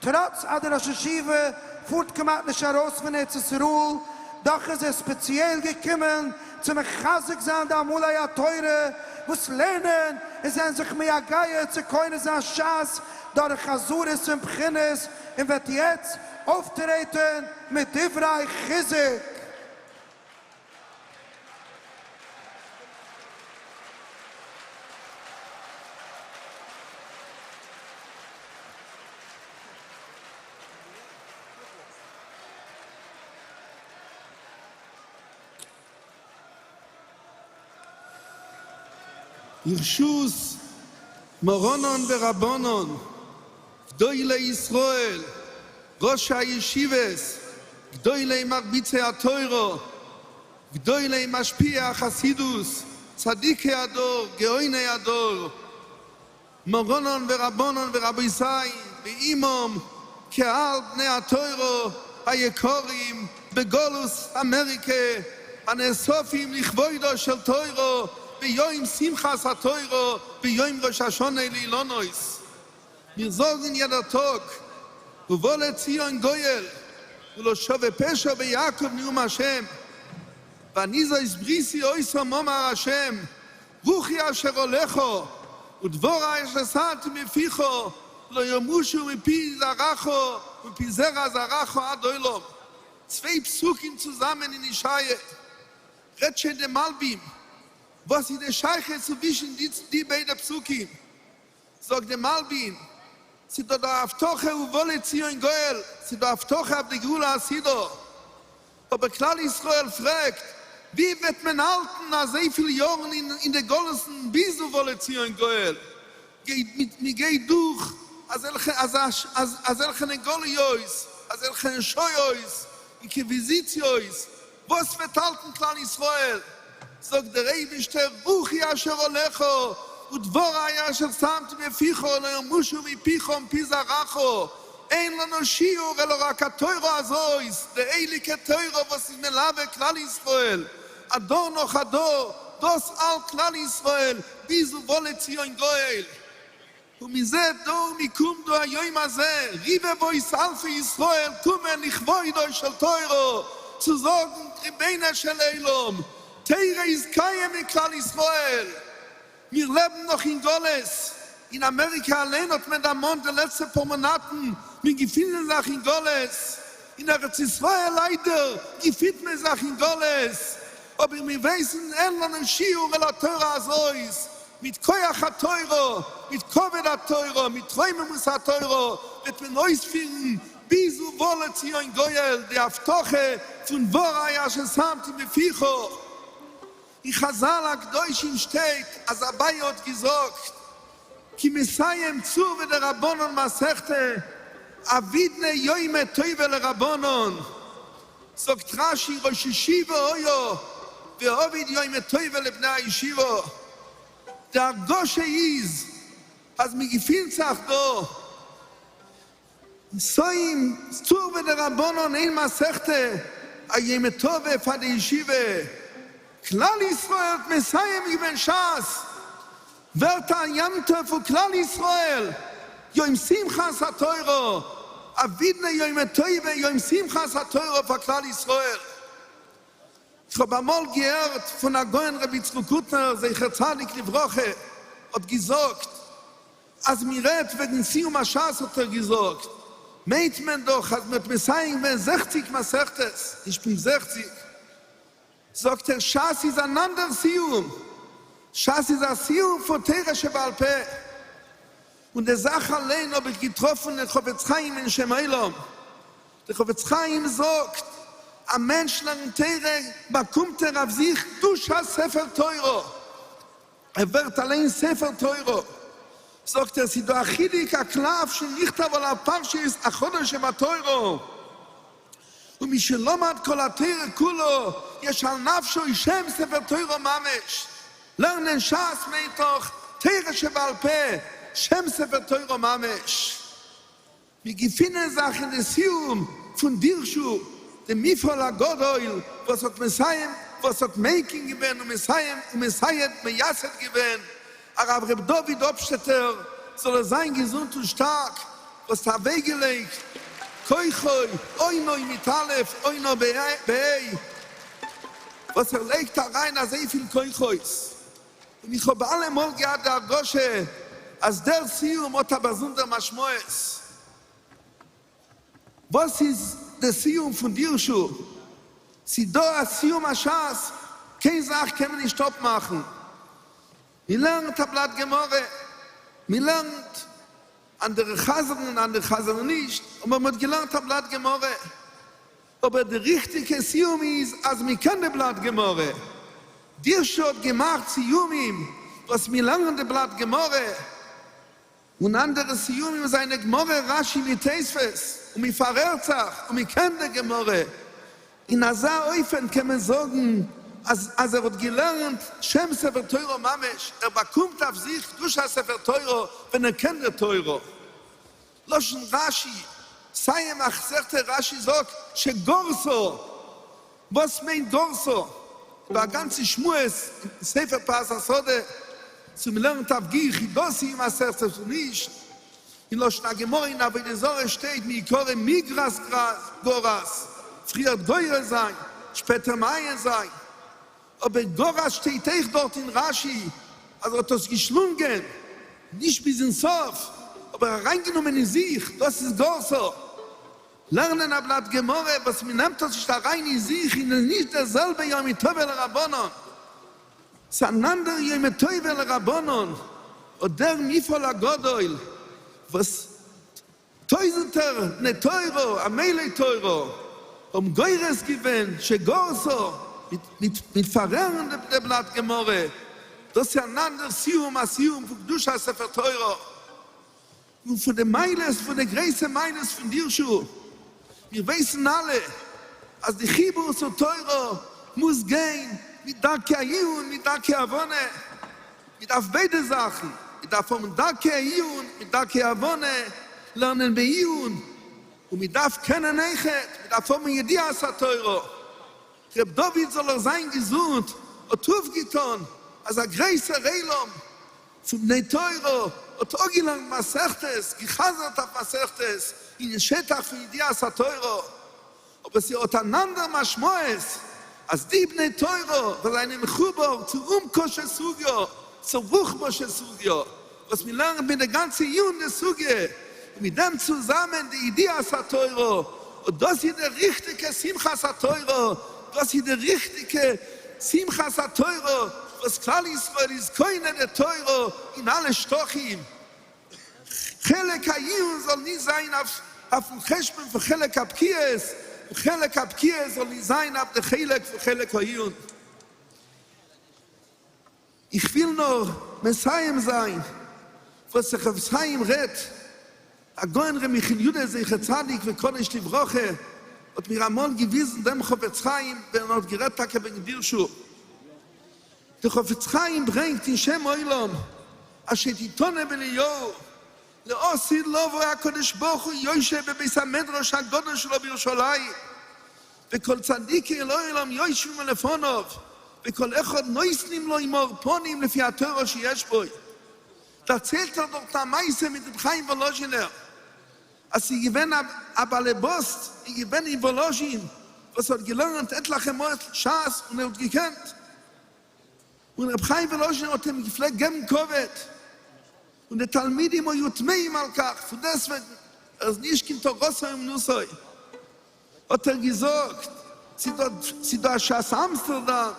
F: טראץ אז דער ראש ישיבה פארט כמעט נישט ארויס פון ארץ ישראל, דאך איז ער ספעציעל געקומען צו מחזק זיין די עמלי התורה וואס לערנען און זענען זיך מייגע צו קונה זיין שס דורך חזרות און בחינות, און וועט יעצט אויפטרעטן מיט דברי חיזוק.
D: ברשות מרנן ורבנן גדולי ישראל ראשי הישיבות גדולי מרביצי התורה גדולי משפיעי החסידות צדיקי הדור גאוני הדור מרנן ורבנן ורבותי ועמם קהל בני התורה היקרים בגלות אמעריקע הנאספים לכבודה של תורה ביום שמחת התורה ביום ראש השנה לאילנות. מיר זאגן יעדער טאג ובא לציון גואל ולשבי פשע ביעקב נאום השם ואני זאת בריתי אותם אמר השם רוחי אשר עליך ודברי אשר שמתי בפיך לא ימושו מפי זרעך ומפי זרע זרעך עד עולם. צוויי פסוקים צוזאמען אין ישעיה רעדט שוין דער מלבים וואס איז די שייכות צווישן די ביידע פסוקים, זאגט דער מלבים ס'איז דא די הבטחה ובא לציון גואל, ס'איז דא הבטחה אויף די גאולה העתידה, אבער כלל ישראל פרעגט, ווי וועט מען האלטן אזויפיל יארן אין די גלות'ן ביז ובא לציון גואל? מען גייט דורך אזעלכענע גלויות, אזעלכענע שואות, אינקוויזיציעות, וואס וועט האלטן כלל ישראל? זאגט דער אייבישטער, רוחי אשר עליך ודברי אשר שמתי בפיך לא ימושו מפיך ומפי זרעך, אין לנו שיעור אלא רק התורה הזאת, די הייליגע תורה וואס איז מלווה כלל ישראל א דור נאך א דור, דאס האלט כלל ישראל ביז ובא לציון גואל. ומזה דור מקום דא היום הזה רבבות אלפי ישראל קומען לכבודו של תורה צו זאגן רבונו של עולם תורה איז קיים אין כלל ישראל מיר לעבן נאך אין גלות אין אמעריקע אליין האט מען דערמאנט די לעצטע פאר מאנאטן מיר געפינען זיך אין גלות אין ארץ ישראל ליידער געפינט מען זיך אין גלות אבער מיר ווייסן אין לנו שיעור אלא התורה הזאת מיט כח התורה, מיט כבוד התורה, מיט רוממות התורה, וועט מען אויספירן ביז ובא לציון גואל די הבטחה פון דברי אשר שמתי בפיך. אין חזל הקדושים שטייט אז אביי האט געזאגט כי מסיים צור ודרבנן מסכתא עבידנא יומא טבא לרבנן, זאגט רשי ראש ישיבה היה ועביד יומא טבא לבני הישיבה, די הרגשה איז אז מען געפינט זיך דא מסיים צור ודרבנן אין מסכתא א יומא טבא פאר די ישיבה, כלל ישראל האט מסיים געווען שס, ווערט א יום טוב פון כלל ישראל, יום שמחת התורה, עבידנא יומא טבא יום שמחת התורה פאר כלל ישראל. איך האב אמאל געהערט פון הגאון רבי יצחק הוטנער זכר צדיק לברכה האט געזאגט אז מען רעדט וועגן סיום השס האט ער געזאגט מיינט מען דאך אז מען האט מסיים געווען זעכציג מסכתות נישט פונקט זעכציג זאגט ער שס איז אן אנדער סיום, שס איז א סיום פון תורה שבעל פה, און די זאך אליין האב איך געטראפן אין חפץ חיים אין שם עולם, דער חפץ חיים זאגט, א מענטש לערנט תורה באקומט ער אויף זיך קדושת ספר תורה, ער ווערט אליין ספר תורה, זאגט ער ס'איז דא א חילוק א קלף שנכתב עליו פרשיות החדש שבתורה, ומי שלמד כל התורה כולה יש על נפשו שם ספר תורה ממש, לערנען שס מיינט דאך תורה שבעל פה, שם ספר תורה ממש. מיר געפינען זיך אין די סיום פון דירשו, די מפעל הגדול וואס האט מסיים וואס האט מקים געווען און מסיים און מסייד מייסד געווען הרב ר' דוד אפשטעטער זאל ער זיין געזונט און שטארק וואס האט אוועקגעלייגט. כוחו, אונו מיט א', אונו בה', וואס ער לייגט אריין אזויפיל כוחות, און איך האב אלעמאל געהאט די הרגשה אז דער סיום האט א באזונדער משמעות. וואס איז די סיום פון דירשו? ס'דא א סיום הש"ס, קיין זאך קען מען נישט אפמאכן. מ'לערנט א בלאט גמרא, מ'לערנט, אנדערע חזר'ן אנדערע חזר'ן נישט, אבער מ'האט געלערנט א בלאט גמרא. אבער די ריכטיגע סיום איז אז מ'קען די בלאט גמרא. דירשו האט געמאכט סיומים וואס מ'לערנט די בלאט גמרא. און אנדערע סיומים זענען גמרא רשי מיט תוספות, און מען פארהערט זיך און מען קען די גמרא, אין אזא אופן קען מען זאגן אז אז ער האט געלערנט שם ספר תורה ממש, ער באקומט אויף זיך קדושת ספר תורה ווען ער קען די תורה. לשון רשי, סיים מסכתא רשי זאגט שגרסה, וואס מיינט גרסה? איבער א גאנצע שמועס אין ספר פאת השדה צו מ'לערנט אויף גיך איז דאס סיום מסכתא צו נישט, אין לשון הגמרא אין עבודה זרה שטייט מעיקרא מיגרס גרס, פריער גורס זיין שפעטער מעיין זיין, אבער גרס שטייט אויך דארט אין רשי אז ער האט עס געשלונגען, נישט ביזן סוף, אבער אריינגענומען אין זיך, דאס איז גרסה. לערנען א בלאט גמרא וואס מען נעמט עס נישט אריין אין זיך איז נישט דער זעלבע יומא טבא לרבנן, ס'איז אן אנדערע יומא טבא לרבנן, אט דער מפעל הגדול וואס טויזענטער בני תורה עמלי תורה האבן גורס געווען שגרסה מיט פארהערן די בלאט גמרא, דאס איז אן אנדער סיום, א סיום פון קדושת ספר תורה. און פון די מעלות, פון די גרויסע מעלות פון דירשו, מיר ווייסן אלע אז די חיבור צו תורה מוז גיין מיט דרכי העיון מיט דרכי הבנה, מען דארף ביידע זאכן, מען דארף האבן דרכי העיון מיט דרכי הבנה, לערנען בעיון, און מען דארף קענען אויכעט, מען דארף האבן ידיעת התורה. ר' דוד זאל ער זיין געזונט האט אויפגעטון אז א גרויסער עולם פון בני תורה האט אפגעלערנט מסכתות, גע'חזר'ט אויף מסכתות אין שטח פון ידיעת התורה, אבער ס'האט אן אנדער משמעות אז די בני תורה וואס זענען מחובר צו עומקא של סוגיא, צו רוחבא של סוגיא, וואס מ'לערנט מיט די גאנצע עיון די סוגיא, און מיט דעם צוזאמען די ידיעת התורה, אט דאס איז די ריכטיגע שמחת התורה, דאס איז די ריכטיגע שמחת התורה וואס כלל ישראל איז קונה די תורה אין אלע שטחים, חלק העיון זאל נישט זיין אויפן חשבון פון חלק הבקיאות, און חלק הבקיאות זאל נישט זיין אויף די חלק פון חלק העיון. איך וויל נאר מסיים זיין וואס דער חפץ חיים רעדט, הגאון ר' מיכל יודא זכר צדיק וקדוש לברכה האט מיר אמאל געוויזן דעם חפץ חיים ווען ער האט גערעדט טאקע וועגן דירשו. דער חפץ חיים ברענגט אין שם עולם אשר תתנא באליהו לעתיד לבוא הקדוש ברוך הוא יושב בבית המדרש הגדול שלו בירושלים וכל צדיקי לעולם יושבים לפניו וכל אחד נותנים לו מאור פנים לפי התורה שיש בו. דערציילט ער דארט א מעשה מיט רבי חיים וואלאזשינער אז ס'איז געווען א באלעבאס איז געווען אין וואלאזשין וואס האט געלערנט עטליכע מאל שס און ער האט געקענט און רבי חיים וואלאזשינער האט אים געפלעגט געבן כבוד און די תלמידים היו תמהים על כך פון דעסוועגן ער איז נישט קיין תורתו אומנותו. האט ער געזאגט, ס'איז דא א שס אמסטערדאם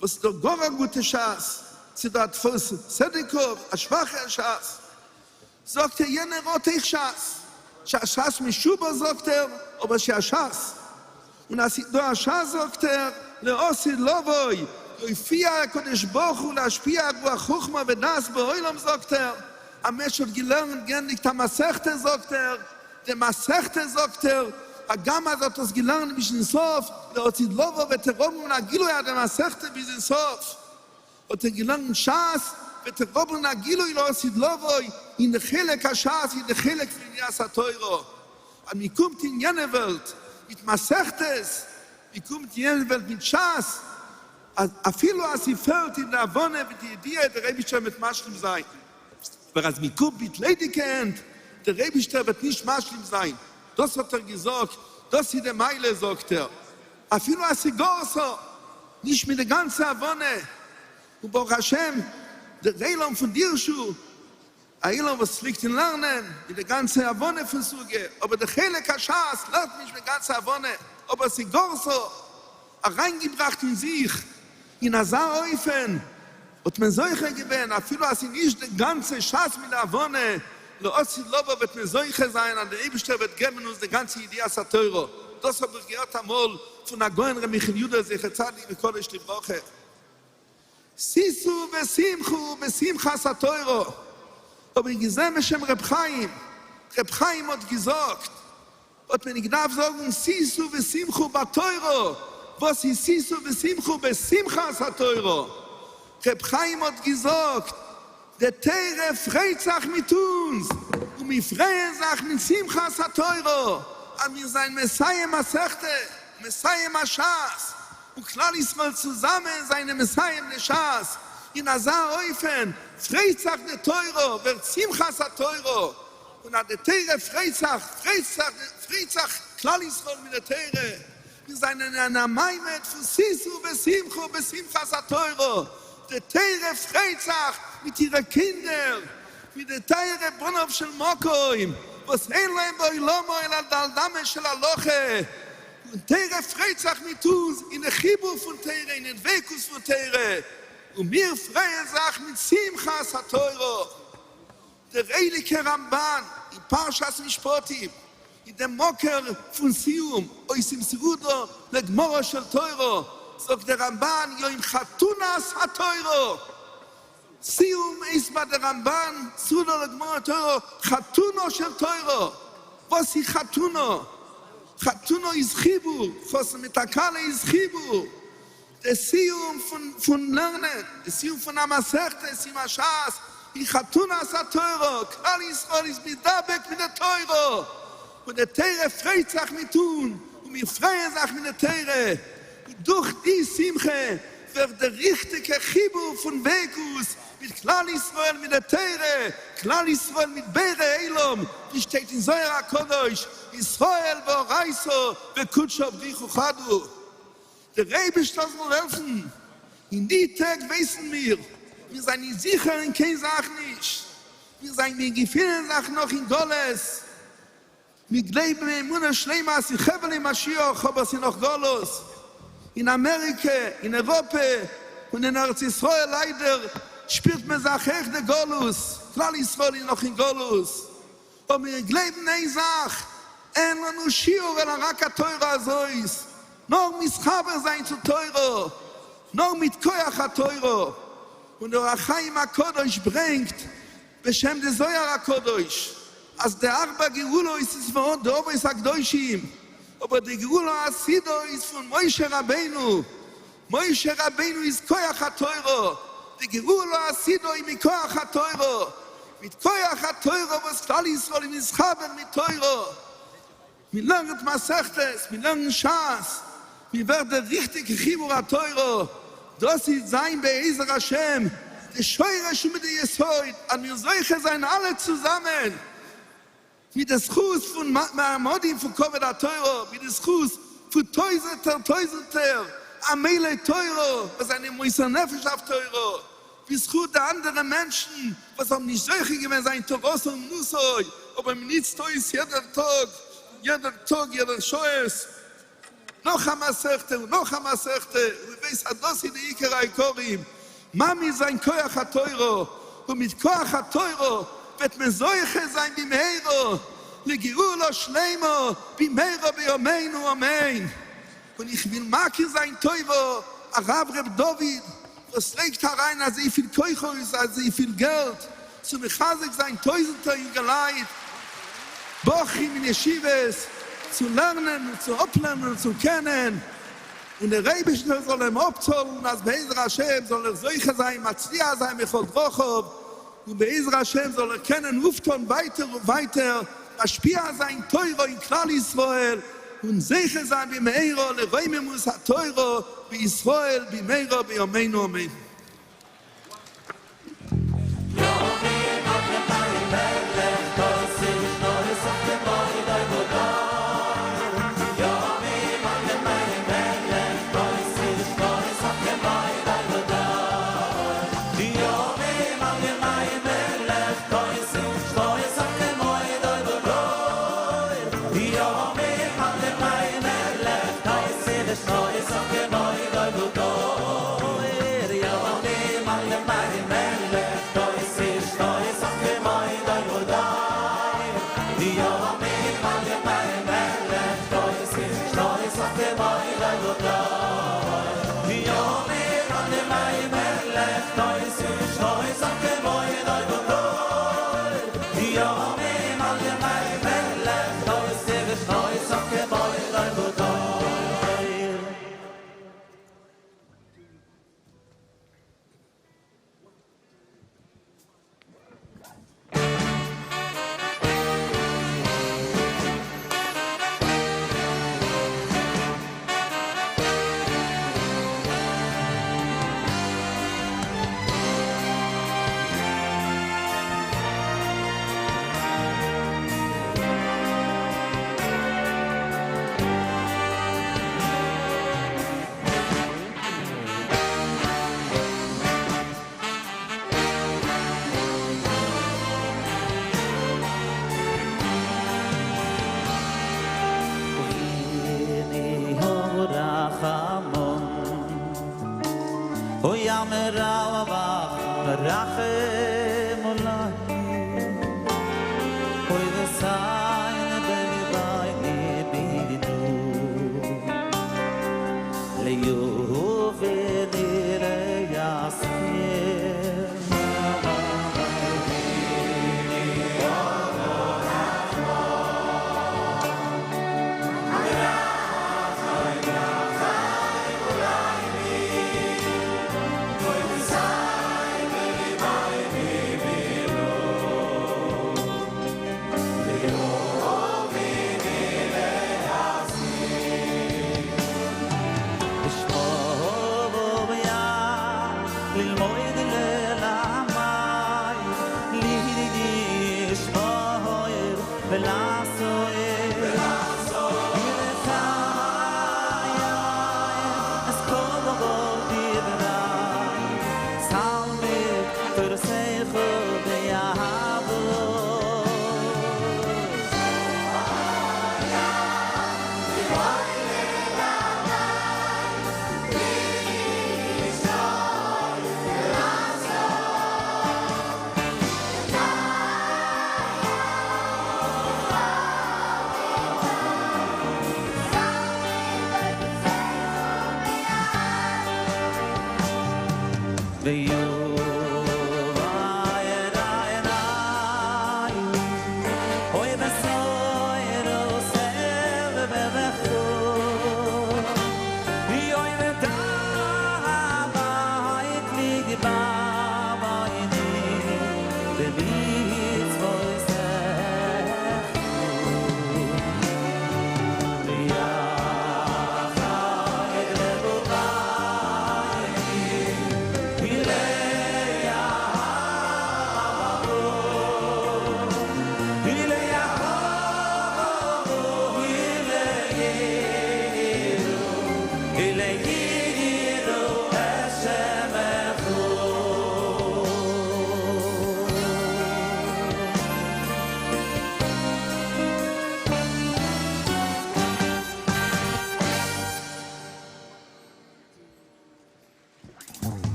D: וואס איז דא גאר א גוטע שס, ס'איז דא א דפוס סעדיקוב א שוואכע שס, זאגט ער יענער האט אויך שס, שס משובח זאגט ער, אבער ס'איז א שס, און אז ס'איז דא א שס זאגט ער, לעתיד לבוא יופיע הקדוש ברוך הוא להשפיע רוח חכמה ודעת בעולם זאגט ער, א מענטש האט געלערנט גענדיגט א מסכתא זאגט ער, די מסכתא זאגט ער, הגם אז ער האט עס געלערנט ביז'ן סוף, לעתיד לבוא וועט ער האבן א גילוי אויף די מסכתא ביז'ן סוף, האט ער געלערנט שס, וועט ער האבן א גילוי לעתיד לבוא אין די חלק השס אין די חלק פון ידיעת התורה, אז מען קומט אין יענע וועלט מיט מסכתות, מען קומט אין יענע וועלט מיט שס, אז אפילו אז ס'פעלט אין די הבנה מיט די ידיעה, דער אייבישטער וועט משלים זיין. אבער אז מען קומט מיט ליידיגע הענט, דער אייבישטער וועט נישט משלים זיין. דאס האט ער געזאגט, דאס איז די מעלה זאגט ער, אפילו אז ס'גרסה, נישט מיט די גאנצע הבנה, און ברוך השם דער עולם פון דירשו, א עולם וואס ליגט אין לערנען מיט די גאנצע הבנה פון סוגיא, אבער די חלק הש"ס לערנט נישט מיט גאנצע הבנה, אבער ס'גרסה אריינגעבראכט אין זיך אין אזא אופן האט מען זוכה געווען אפילו אז ס'איז נישט די גאנצע ש"ס מיט די הבנה, לעתיד לבוא וועט מען זוכה זיין אז דער אייבישטער וועט געבן אונז די גאנצע ידיעת התורה, דאס האב איך געהערט אמאל פון הגאון ר' מיכל יודא זכר צדיק וקדוש לברכה. שישו ושמחו בשמחת התורה, האב איך געזען בשם ר' חיים, ר' חיים האט געזאגט, האט מען געדארפט זאגן שישו ושמחו בתורה, וואס איז שישו ושמחו בשמחת התורה? ר' חיים האט געזאגט, די תורה פרייט זיך מיט אונז, און מיר פרייען זיך מיט שמחת התורה, אז מיר זענען מסיים מסכתא, מסיים הש"ס, און כלל ישראל צוזאמען זענען מסיים די ש"ס, אין אזא אופן פרייט זיך די תורה, ווערט שמחת התורה, און אז די תורה פרייט זיך, פרייט זיך, פרייט זיך כלל ישראל מיט די תורה, מיר זענען אין א מעמד פון שישו ושמחו בשמחת התורה, די תורה פרייט זיך מיט אירע קינדער, מיט די טייערע בניו של מקום וואס אין להם בעולמו אלא ד' אמות של הלכה, און תורה פרייט זיך מיט אונז אין די חיבור פון תורה, אין די דביקות פון תורה, און מיר פרייען זיך מיט שמחת התורה. דער הייליגער רמבן אין פרשת משפטים אין דעם מקור פון סיום עושים סעודה לגמרה של תורה זאגט דער רמבן יום חתונת התורה, סיום איז ביי דער רמבן סעודה לגמרה תורה חתונה של תורה, וואס איז חתונה? חתונה איז חיבור, חתן מיט א כלה איז חיבור, די סיום פון לערנען, די סיום פון א מסכת, סיום הש"ס, איז חתונת התורה, כלל ישראל איז מדבק מיט די תורה, און די תורה פרייט זיך מיט אונז, און מיר פרייען זיך מיט די תורה, און דורך די שמחה ווערט דער ריכטיגע חיבור פון דביקות מיט כלל ישראל מיט די תורה, כלל ישראל מיט בורא עולם, ווי שטייט אין זוהר הקדוש, ישראל ואורייתא וקודשא בריך הוא חד הוא. דער אייבערשטער זאל העלפן, אין די טעג ווייסן מיר, מיר זענען זיכער אין קיין זאך נישט, מיר זענען מיר געפינען זיך נאך אין גלות, מיר גלייבן באמונה שלימה אז ס'איז חבלי משיח אבער ס'איז נאך גלות, אין אמעריקע, אין אירופע, און אין ארץ ישראל ליידער שפירט מען זיך אויך די גלות, כלל ישראל איז נאך אין גלות, אבער מיר גלייבן איין זאך, אין לנו שיור אלא רק התורה הזאת, נאר מתחבר זיין צו תורה, נאר מיט כח התורה, און דער אור החיים הקדוש ברענגט בשם די זוהר הקדוש, אז די ארבע גאולות איז פון די אבות הקדושים, אבער די גאולה העתידה איז פון משה רבינו, משה רבינו איז כח התורה, די גאולה העתידה איז מכח התורה, מיט כח התורה וואס כלל ישראל איז מתחבר מיט תורה, מען לערנט מסכתות, מען לערנט שס, מען ווערט דער ריכטיגע חיבור התורה, דאס איז זיין בעזר השם די שורש און די יסוד אז מיר זוכה זיין אלע צוזאמען מיט די זכות פון מעמדים פון כבוד התורה, מיט די זכות פון טויזענטער טויזענטער עמלי תורה וואס זענען מוסר נפש אויף תורה, בזכות די אנדערע מענטשן וואס האבן נישט זוכה געווען זיין תורתו אומנותו, אבער מען נוצט אויס יעדער טאג, יעדער טאג, יעדער שעות, נאך א מסכתא און נאך א מסכתא, און מען ווייסט אז דאס איז די עיקר העיקרים, מעמיד זיין כח התורה, און מיט כח התורה וועט מען זוכה זיין במהרה לגאולה שלימה במהרה בימינו אמן. און איך וויל מכיר זיין טובה הרב ר' דוד וואס לייגט אריין אזויפיל כוחות אזויפיל געלט צו מחזק זיין טויזענטער יונגעלייט בחורים אין ישיבות צו לערנען און צו אפלערנען און צו קענען, און דער אייבערשטער זאל אים אפצאלן אז בעזר השם זאל ער זוכה זיין מצליח זיין בכל דרכיו, און בעזר השם זאל ער קענען אויפטון ווייטער און ווייטער משפיע זיין תורה אין כלל ישראל, און זוכה זיין במהרה לרוממות התורה בישראל במהרה בימינו אמן.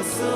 M: So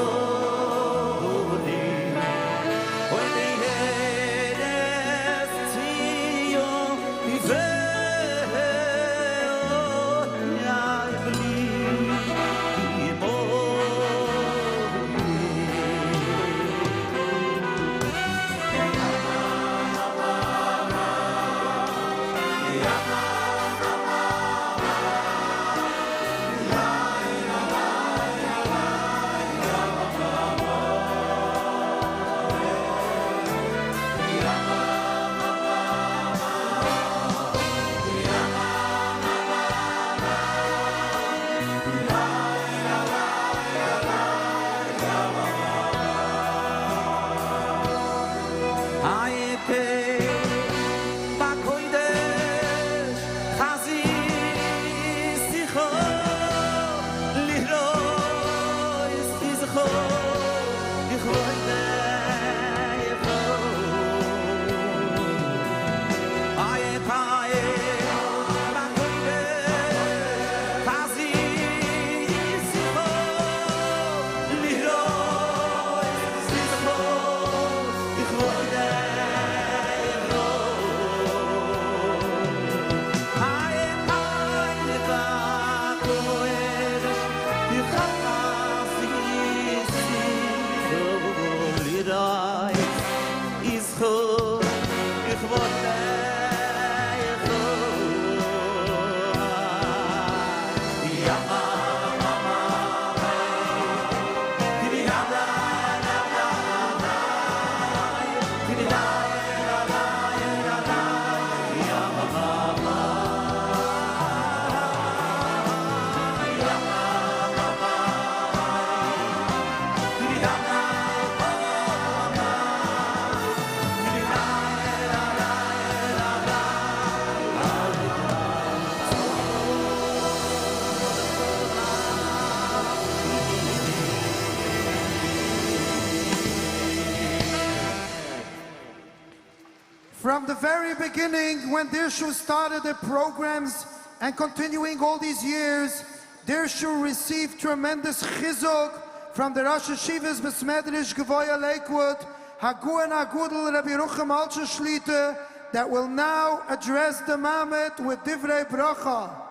F: From the very beginning, when Dirshu started the programs and continuing all these years, Dirshu received tremendous chizuk from the Rosh Yeshivas Beis Medrash Gevoya Lakewood, Hagoon Hagadol Rabbi Yerucham Altscher Shlita, that will now address the Maamad with Divrei Bracha.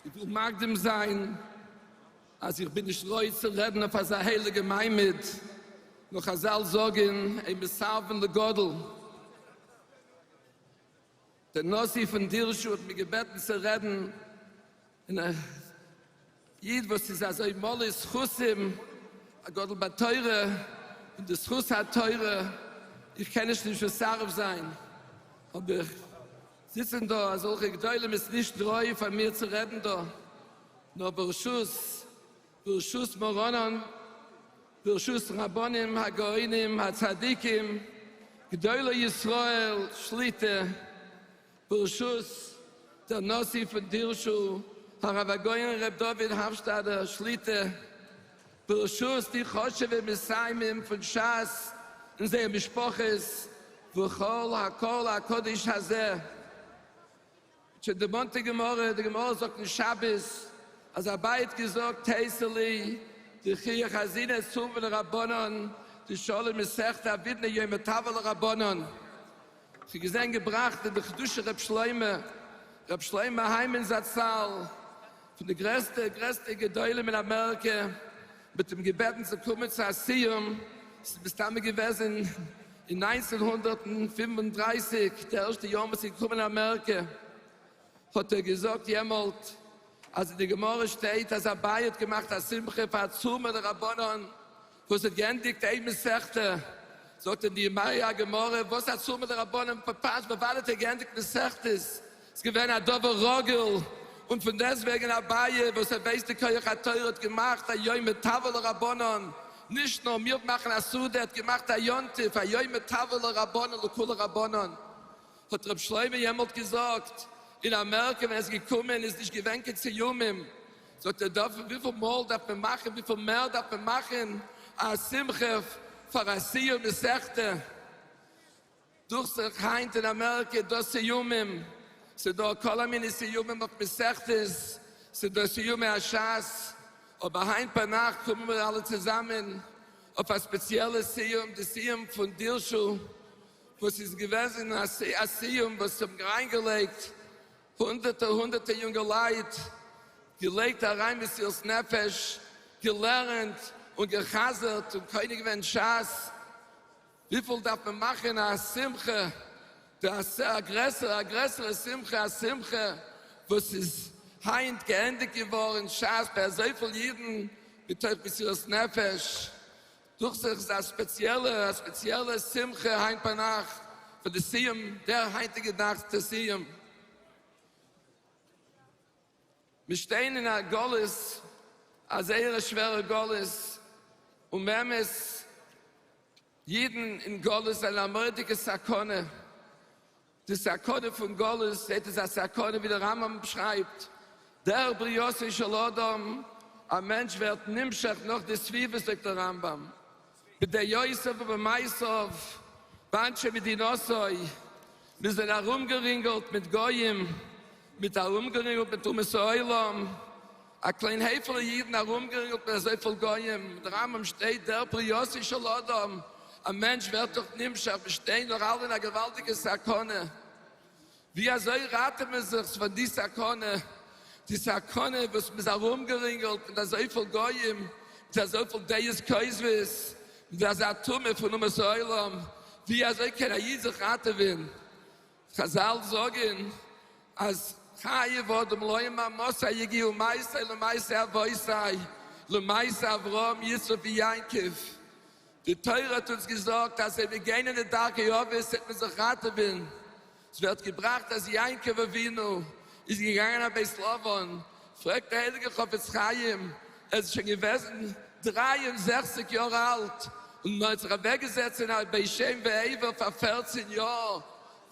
P: איך וויל מקדים זיין אז איך בין נישט ראוי צו רעדן אויף אזא הייליגע מעמד, נאר חזל זאגן אין מתערבין לגדול. דער נשיא פון דירשו האט מיר געבעטן צו רעדן, און א איד וואס איז אזוי מלא זכותים, א גדול בתורה, און די זכות התורה, איך קען נישט נישט מסרב זיין, אבער זיצן דא אזעלכע גדולים איז נישט ראוי פאר מיר צו רעדן דא, נאר ברשות ברשות מרנן ברשות רבנים הגאונים הצדיקים גדולי ישראל שליט"א, ברשות דער נשיא פון דירשו הרב הגאון ר' דוד האפשטאדער שליט"א, ברשות די חשוב'ע מסיימים פון ש"ס און זייער משפחות וכל הקהל הקדוש הזה. שוין דערמאנט די גמרא, די גמרא זאגט אין שבת אז אביי האט געזאגט תיתי לי דכי חזינא צורבא דרבנן דשלי מסכתא עבידנא יומא טבא לרבנן, ס'איז געזען געבראכט אין די חידושי ר' שלמה, ר' שלמה היימאן זצ"ל, פון די גרעסטע גרעסטע גדולים אין אמעריקע, מ'האט אים געבעטן צו קומען צו א סיום, ס'איז מסתמא געוועזן אין 1935, די ערשטע יארן וואס איז געקומען אין אמעריקע, האט ער געזאגט יעמאלט אז אין די גמרא שטייט אז אביי האט געמאכט א שמחה פאר א צורבא דרבנן וואס האט געענדיגט איין מסכתא, זאגט אין די מאי הגמרא וואס א צורבא דרבנן פארפאסט באווארט האט ער געענדיגט מסכתות, ס'איז געווען א דבר רגיל, און פון דעסטוועגן אביי וואס ער ווייסט די כח התורה האט געמאכט א יומא טבא לרבנן, נישט נאר מיר מאכן א סעודה, ער האט געמאכט א יום טוב א יומא טבא לרבנן לכולהו רבנן. האט ר' שלמה יעמאלט געזאגט, אין אמעריקע ווען ער איז געקומען איז נישט געווען קיין סיומים, זאגט ער דארף וויפיל מאל דארף מען מאכן וויפיל מער דארף מען מאכן א שמחה פאר א סיום מסכתא, דוכט זיך היינט אין אמעריקע איז דא סיומים, ס'איז דא כל המיני סיומים אויף מסכתות, ס'איז דא סיומי הש"ס, אבער היינט ביינאכט קומען מיר אלע צוזאמען אויף א ספעציעלע סיום, די סיום פון דירשו, וואס איז געוועזן א סיום וואס האבן אריינגעלייגט הונדערטער הונדערטער יונגעלייט, געלייגט אריין מסירות נפש, געלערנט און גע'חזר'ט און קונה געווען ש"ס, וויפיל דארף מען מאכן א שמחה, א גרעסערע א גרעסערע שמחה, א שמחה וואס איז היינט געענדיגט געווארן ש"ס ביי אזויפיל אידן מתוך מסירות נפש. דוכט זיך ס'איז א ספעציעלע א ספעציעלע שמחה היינט ביינאכט פאר די סיום דער היינטיגע נאכט די סיום. מיר שטייען אין א גלות א זייער שווערע גלות און באמת אידן אין גלות זענען א מורא'דיגע סכנה די סכנה פון גלות זעהט איז א סכנה ווי דער רמב"ם שרייבט, דרך בריאתו של אדם, א מענטש ווערט נמשך נאך די סביבה זאגט דער רמב"ם, בדעותיו ובמעשיו באנשי מדינתו, מיר זענען ארומגערינגעלט מיט גויים, מיט ארומגערינגעלט מיט אומות העולם. א קליין הייפעלע אידן ארומגערינגלט מיט אזויפיל גויים, אין רמב"ם שטייט דער ברייתו של אדם, א מענטש ווערט דאך נמשך, מיר שטייען דאך אלע אין א געוואלדיגע סכנה, ווי אזוי ראטעוועט מען זיך פון די סכנה, די סכנה וואס מ'איז ארומגערינגלט מיט אזויפיל גויים, מיט אזויפיל דעות כוזבות, מיט אזא טומאה פון אומות העולם, ווי אזוי קען א איד זיך ראטעווען? חזל זאגן אז חייב אדם לומר מתי יגיעו מעשי למעשי אבותי, למעשי אברהם יצחק ויעקב, די תורה האט אונז געזאגט אז אויב מיר גייען אין די דרכי אבות וועט מען זיך ראטעווען, עס ווערט געבראכט אז יעקב אבינו איז געגאנגען א בית לבן, פרעגט דער הייליגער חפץ חיים, ער איז שוין געוועזן 63 יאר אלט, און מען האט זיך אוועקגעזעצט אין א בית שם ועבר פאר פערצן יאר,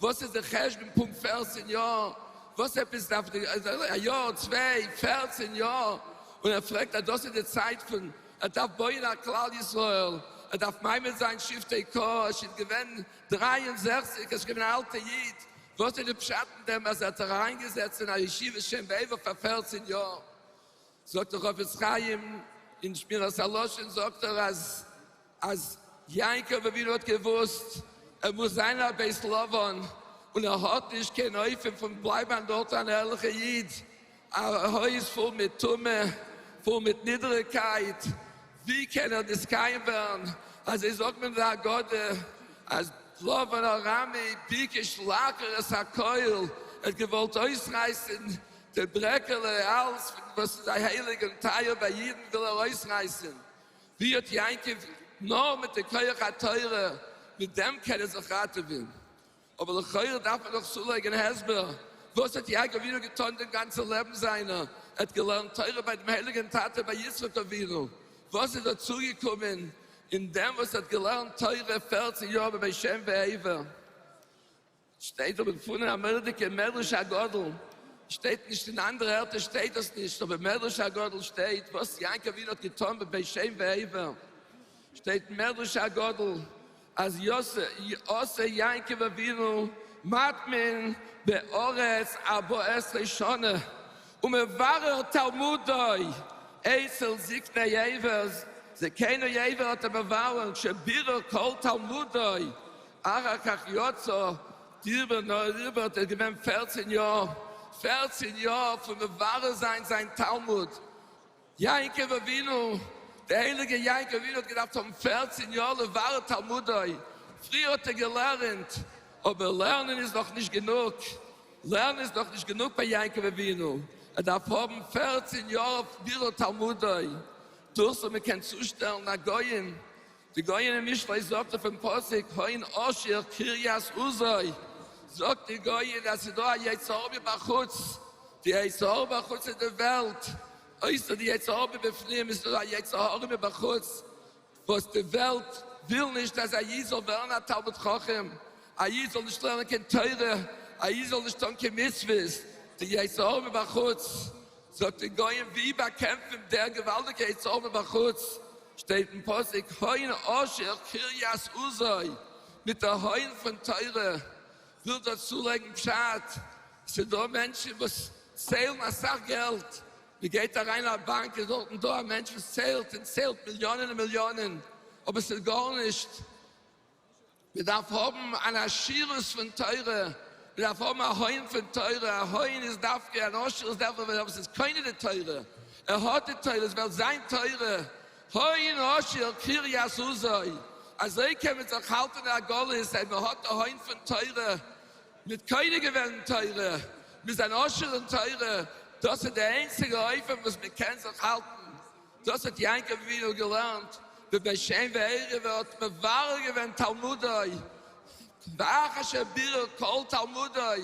P: וואס איז די חשבון פונקט פערצן יאר? וואס עפעס דארף די א יאר צוויי פערצן יאר? און ער פרעגט אז דאס איז די צייט פון ער דארף בויען א כלל ישראל, ער דארף מעמיד זיין שבטי קה, ער איז שוין געווען 63, ער איז שוין געווען א אלטע איד, וואס איז די פשט אין דעם אז ער האט זיך אריינגעזעצט אין א ישיבה שם ועבר פאר פערצן יאר? זאגט דער חפץ חיים אין שמירת הלשון זאגט ער אז אז יעקב אבינו האט געוואוסט ער מוז זיין א בית לבן און ער האט נישט קיין אופן פון בלייבן דארט אן ערליכע איד, א הויז פול מיט טומאה, פול מיט נידעריגקייט, ווי קען ער נתקיים ווערן? אזוי זאגט מען אין די הגדה אז לבן הארמי ביקש לעקור את הכל, ער האט געוואלט אויסרייסן די ברעקעלע, אלס וואס איז הייליג און טייער ביי אידן וויל ער אויסרייסן, ווי האט יעקב נאר מיט די כח התורה, מיט דעם קען ער זיך ראטעווען, אבער לכאורה דארף מען דאך צולייגן הסבר, וואס האט יעקב אבינו געטון דעם גאנצן לעבן זיינער, ער האט געלערנט תורה ביי דעם הייליגן טאטע ביי יצחק אבינו, וואס איז דא צוגעקומען אין דעם וואס ער האט געלערנט תורה פערצן יאר בבית שם ועבר? שטייט אבער געפונען א מורא'דיגע מדרש הגדול, שטייט נישט אין אנדערע ערטער שטייט דאס נישט, אבער מדרש הגדול שטייט וואס יעקב אבינו האט געטון בבית שם ועבר, שטייט אין מדרש הגדול אז עשה יעקב אבינו מטמין בארץ ארבע עשרה שנה ומברר תלמודו אצל זקני עבר, זקני עבר האט ער מברר כשבירר כל תלמודו אחר כך יצא דיבר נאר איבער האט ער געווען פערצען יאר, פערצען יאר פון מברר זיין זיין תלמוד, יעקב אבינו, דער הייליגער יעקב אבינו האט געדארפט האבן פערצען יאר לברר תלמודו, פריער האט ער געלערנט, אבער לערנען איז נאך נישט גענוג, לערנען איז נאך נישט גענוג ביי יעקב אבינו, ער דארף האבן פערצען יאר אויף בירור תלמודו, דאס וואס מען קען צושטעלן א גאון די גאון אין משלי זאגט אויפן פסוק הון עשיר קרית עוזו, זאגט די גאון אז ס'איז דא א יצר הרע מבחוץ, די יצר הרע מבחוץ איז די וועלט, אויסער די יצר הרע מבפנים איז דא א יצר הרע מבחוץ וואס די וועלט וויל נישט אז א איד זאל ווערן א תלמיד חכם, א איד זאל נישט לערנען קיין תורה, א איד זאל נישט טון קיין מצוות, די יצר הרע מבחוץ, זאגט די גאון ווי באקעמפט מען דער געוואלדיגע יצר הרע מבחוץ? שטייט אין פסוק הון עשיר קרית עוזו, מיט די הון פון תורה, וויל דא צולייגן פשט, ס'דא מענטשן וואס ציילן אסאך געלט, מ'גייט אריין אין א באנק איז דארטן דא א מענטש וואס ציילט און ציילט מיליאנען און מיליאנען, אבער ס'איז גארנישט, מען דארף האבן אן עשירות פון תורה, מען דארף האבן א הון פון תורה, א הון איז דווקא, אן עשיר איז דווקא ווען ער איז קונה די תורה, ער האט די תורה, עס ווערט זיין תורה, הון עשיר קרית עוזו, אזוי קען מען זיך האלטן אין א גלות, אז מען האט די הון פון תורה, מען האט קונה געווען תורה, מען איז אן עשיר אין תורה, דאס איז די איינציגע אופן וואס מען קען זיך האלטן. דאס האט יעקב אבינו געלערנט בבית שם ועבר האט מברר געווען תלמודו, ואחר שבירר כל תלמודו, ער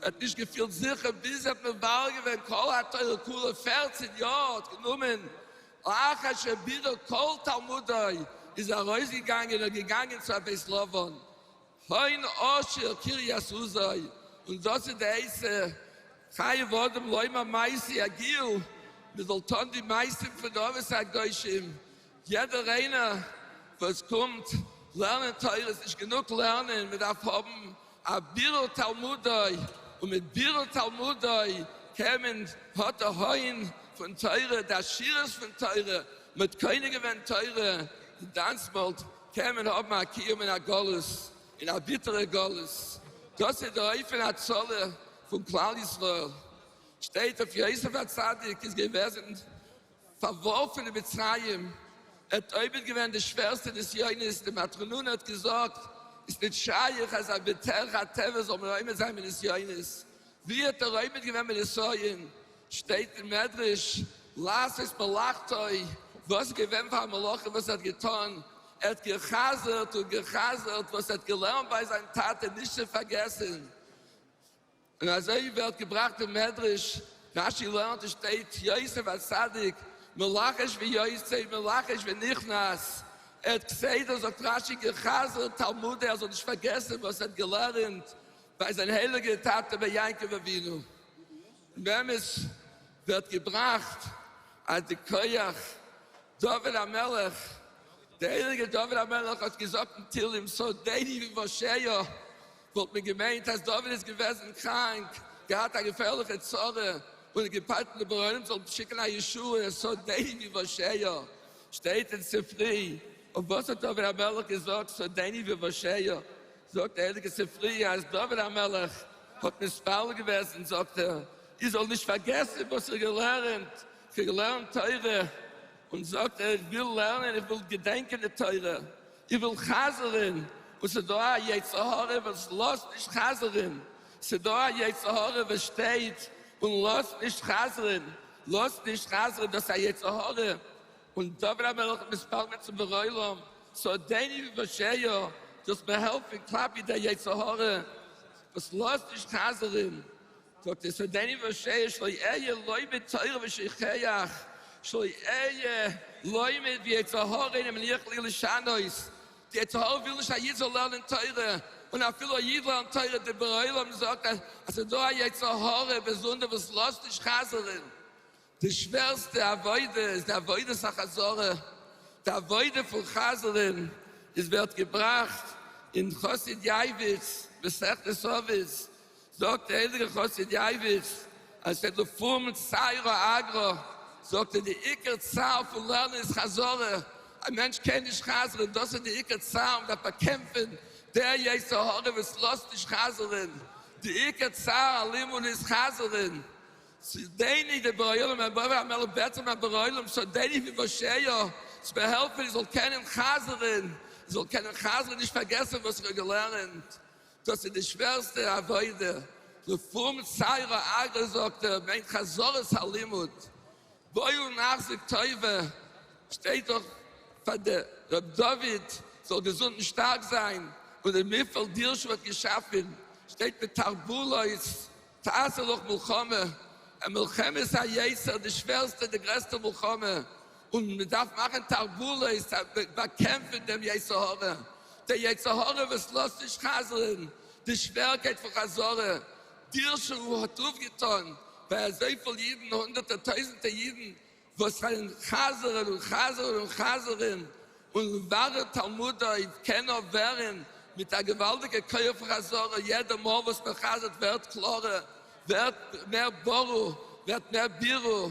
P: האט נישט געפילט זיכער ביז ער האט מברר געווען כל התורה כולה, פערצן יאר האט גענומען, לאחר שבירר כל תלמודו איז ער ארויסגעגאנגען און געגאנגען צו א בית לבן, הון עשיר קרית עוזו, און דאס איז די עצה, חייב אדם לומר מעשי יגיעו, מען זאל טון די מעשים פון די אבות הקדושים, יעדער איינער וואס קומט לערנען תורה איז נישט גענוג לערנען, מען דארף האבן א בירור תלמודו, און מיט בירור תלמודו קען מען האט א הון. פון תורה, די עשירות פון תורה, מען האט קונה געווען תורה, און דאנסמאלט קען מען האבן א קיום אין א גלות, אין א ביטערע גלות. דאס איז די אופן הצלה פון כלל ישראל. שטייט אויף יוסף הצדיק איז געוועזן פארווארפן אין מצרים, ער האט עובר געווען די שווערסטע נסיונות, די מטרונא האט געזאגט, איז נישט שייך אז א בדרך הטבע זאל מען עומד זיין בנסיונות, ווי האט ער עומד געווען בנסיון? שטייט אין מדרש, לעשות מלאכתו, וואס איז געווען פאר א מלאכה וואס ער האט געטון? ער האט גע'חזר'ט און גע'חזר'ט וואס ער האט געלערנט ביי זיין טאטע נישט צו פארגעסן, און אזוי ווערט געבראכט אין מדרש, רש"י לערנט עס שטייט יוסף הצדיק מלחש ויוצא מלחש ונכנס, ער האט כסדר זאגט רש"י גע'חזר'ט תלמודו ער זאל נישט פארגעסן וואס ער האט געלערנט ביי זיין הייליגע טאטע ביי יעקב אבינו, און באמת ווערט געבראכט אז די כח דוד המלך, דער הייליגער דוד המלך האט געזאגט אין תהלים שדני ויושיע, וואלט מען געמיינט אז דוד איז געוועזן קראנק, געהאט א געפערליכע צרה, און האט געבעטן די בורא עולם זאל שיקן א ישועה, שדני ויושיע, שטייט אין ספרי, און וואס האט דוד המלך געזאגט שדני ויושיע, זאגט דער הייליגער ספרי אז דוד המלך האט מתפלל געוועזן, זאגט ער, איך זאל נישט פארגעסן וואס איך געלערנט, איך האב געלערנט תורה, און זאגט ער איך וויל לערנען, איך וויל געדענקען די תורה, איך וויל חזר'ן, און ס'איז דא א יצר הרע וואס לאזט נישט חזר'ן, ס'איז דא א יצר הרע וואס שטייט און לאזט נישט חזר'ן, לאזט נישט חזר'ן, דאס איז א יצר הרע, און דוד המלך האט מתפלל געווען צום בורא עולם, שדני ויושיע, זאלסט מיר העלפן כלפי דער יצר הרע וואס לאזט נישט חזר'ן, זאגט ער שדני ויושיע שלא אהיה לומד תורה ושוכח, שלא אהיה לומד ויצר הרע אינו מניח לי לשנות, די יצר הרע וויל נישט א איד זאל לערנען תורה, און אפילו א איד לערנט תורה, די בורא עולם זאגט אז ס'איז דא א יצר הרע באזונדער וואס לאזט נישט חזר'ן, די שווערסטע עבודה איז די עבודת החזרה, די עבודה פון חזר'ן איז ווערט געבראכט אין חסיד ייביץ, מסכת אבות, זאגט דער הייליגער חסיד ייביץ אז שטייט לפום צערא אגרא, זאגט ער די עיקר צער פון לערנען איז חזרה, א מענטש קען נישט חזר'ן, דאס איז די עיקר צער, מען דארף באקעמפען דער יצר הרע וואס לאזט נישט חזר'ן, די עיקר צער הלימוד איז חזר'ן, שדני דער בורא עולם דוד המלך בעט זיך ביים בורא עולם שדני ויושיע צו מיר העלפן איך זאל קענען חזר'ן, איך זאל קענען חזר'ן נישט פארגעסן וואס איך האב געלערנט, דאס איז די שווערסטע עבודה, לפום צערא אגרא זאגט ער מיינט חזרת הלימוד, בואו נחזיק טובה, שטייט דאך פאר די ר' דוד זאל געזונט און שטארק זיין, און די מפעל דירשו האט געשאפן, שטייט בתרבולות תעשה לך מלחמה, א מלחמת היצר, די שווערסטע די גרעסטע מלחמה, און מען דארף מאכן תרבולות צו באקעמפן דעם יצר הרע, דער יצר הרע וואס לאזט נישט חזר'ן, די שווערקייט פון חזרה, דירשו האט אויפגעטון ביי אזויפיל אידן, הונדערטער טויזנטער אידן וואס זענען חזר'ן און חזר'ן און חזר'ן, און לברר תלמודו קען נאר ווערן מיט א געוואלדיגע כח פון חזרה, יעדע מאל וואס מען חזר'ט ווערט קלארער, ווערט מער ברור, ווערט מער בירור,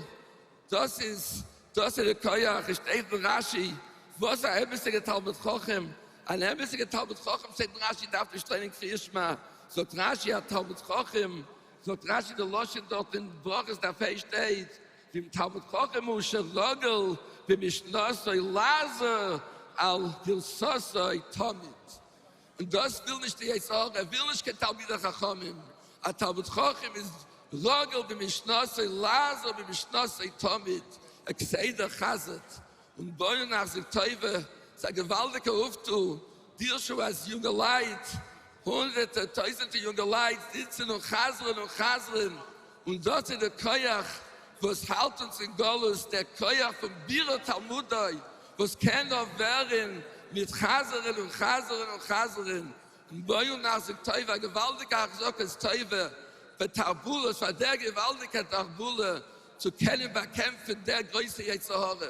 P: דאס איז דאס איז די כח, עס שטייט אין רש"י, וואס א אמת'דיגע תלמיד חכם, אן אמת'דיגע תלמיד חכם שטייט אין רש"י דארף נישט לערנען קריאת שמע, זאגט רש"י א תלמיד חכם, זאגט רש"י די לשון דארט אין ברכות דף ה' שטייט, ואם תלמיד חכם הוא שרגיל במשנתו לחזור על גרסתו תמיד. און דאס וויל נישט די יצר הרע, ער וויל נישט קיין תלמידי חכמים, א תלמיד חכם איז רגיל במשנתו לחזור במשנתו תמיד, ער כסדר חזר'ט, און בואו נחזיק טובה, ס'איז א געוואלדיגע אויפטו, דירשו אז יונגעלייט, הונדערטער טויזענטער יונגעלייט זיצן און חזר'ן און חזר'ן, און דאס איז די כח וואס האלט אונז אין גלות, דער כח פון בירור תלמודו וואס קען נאר ווערן מיט חזר'ן און חזר'ן און חזר'ן, און בואו נחזיק טובה, א געוואלדיגע החזקת טובה בתרבולות פאר דער געוואלדיגע תרבולה צו קענען באקעמפן דער גרויסע יצר הרע.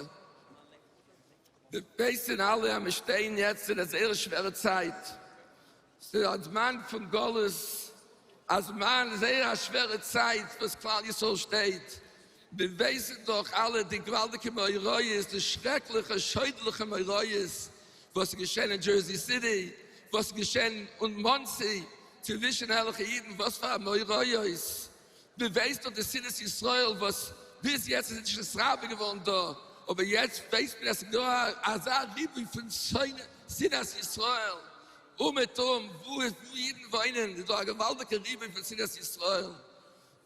P: מיר ווייסן אלע אז מיר שטייען יעצט אין א זייער שווערע צייט, ס'איז א זמן פון גלות, א זמן זייער א שווערע צייט וואס כלל ישראל שטייט. מיר ווייסן דאך אלע די געוואלדיגע מאורעות, די שרעקליכע שוידערליכע מאורעות וואס איז געשען אין דזשערזי סיטי, וואס איז געשען און מאנסי, צווישן ערליכע אידן, וואס פאר א מאורעות. מען ווייסט דאך די שנאת ישראל וואס ביז יעצט איז נישט נתרבה געווארן דא, אבער יעצט ווייסט מען אז ס'איז דא אזא ריבוי פון שנאת ישראל אומעטום וואו אידן וואוינען איז דא א געוואלדיגע ריבוי פון שנאת ישראל.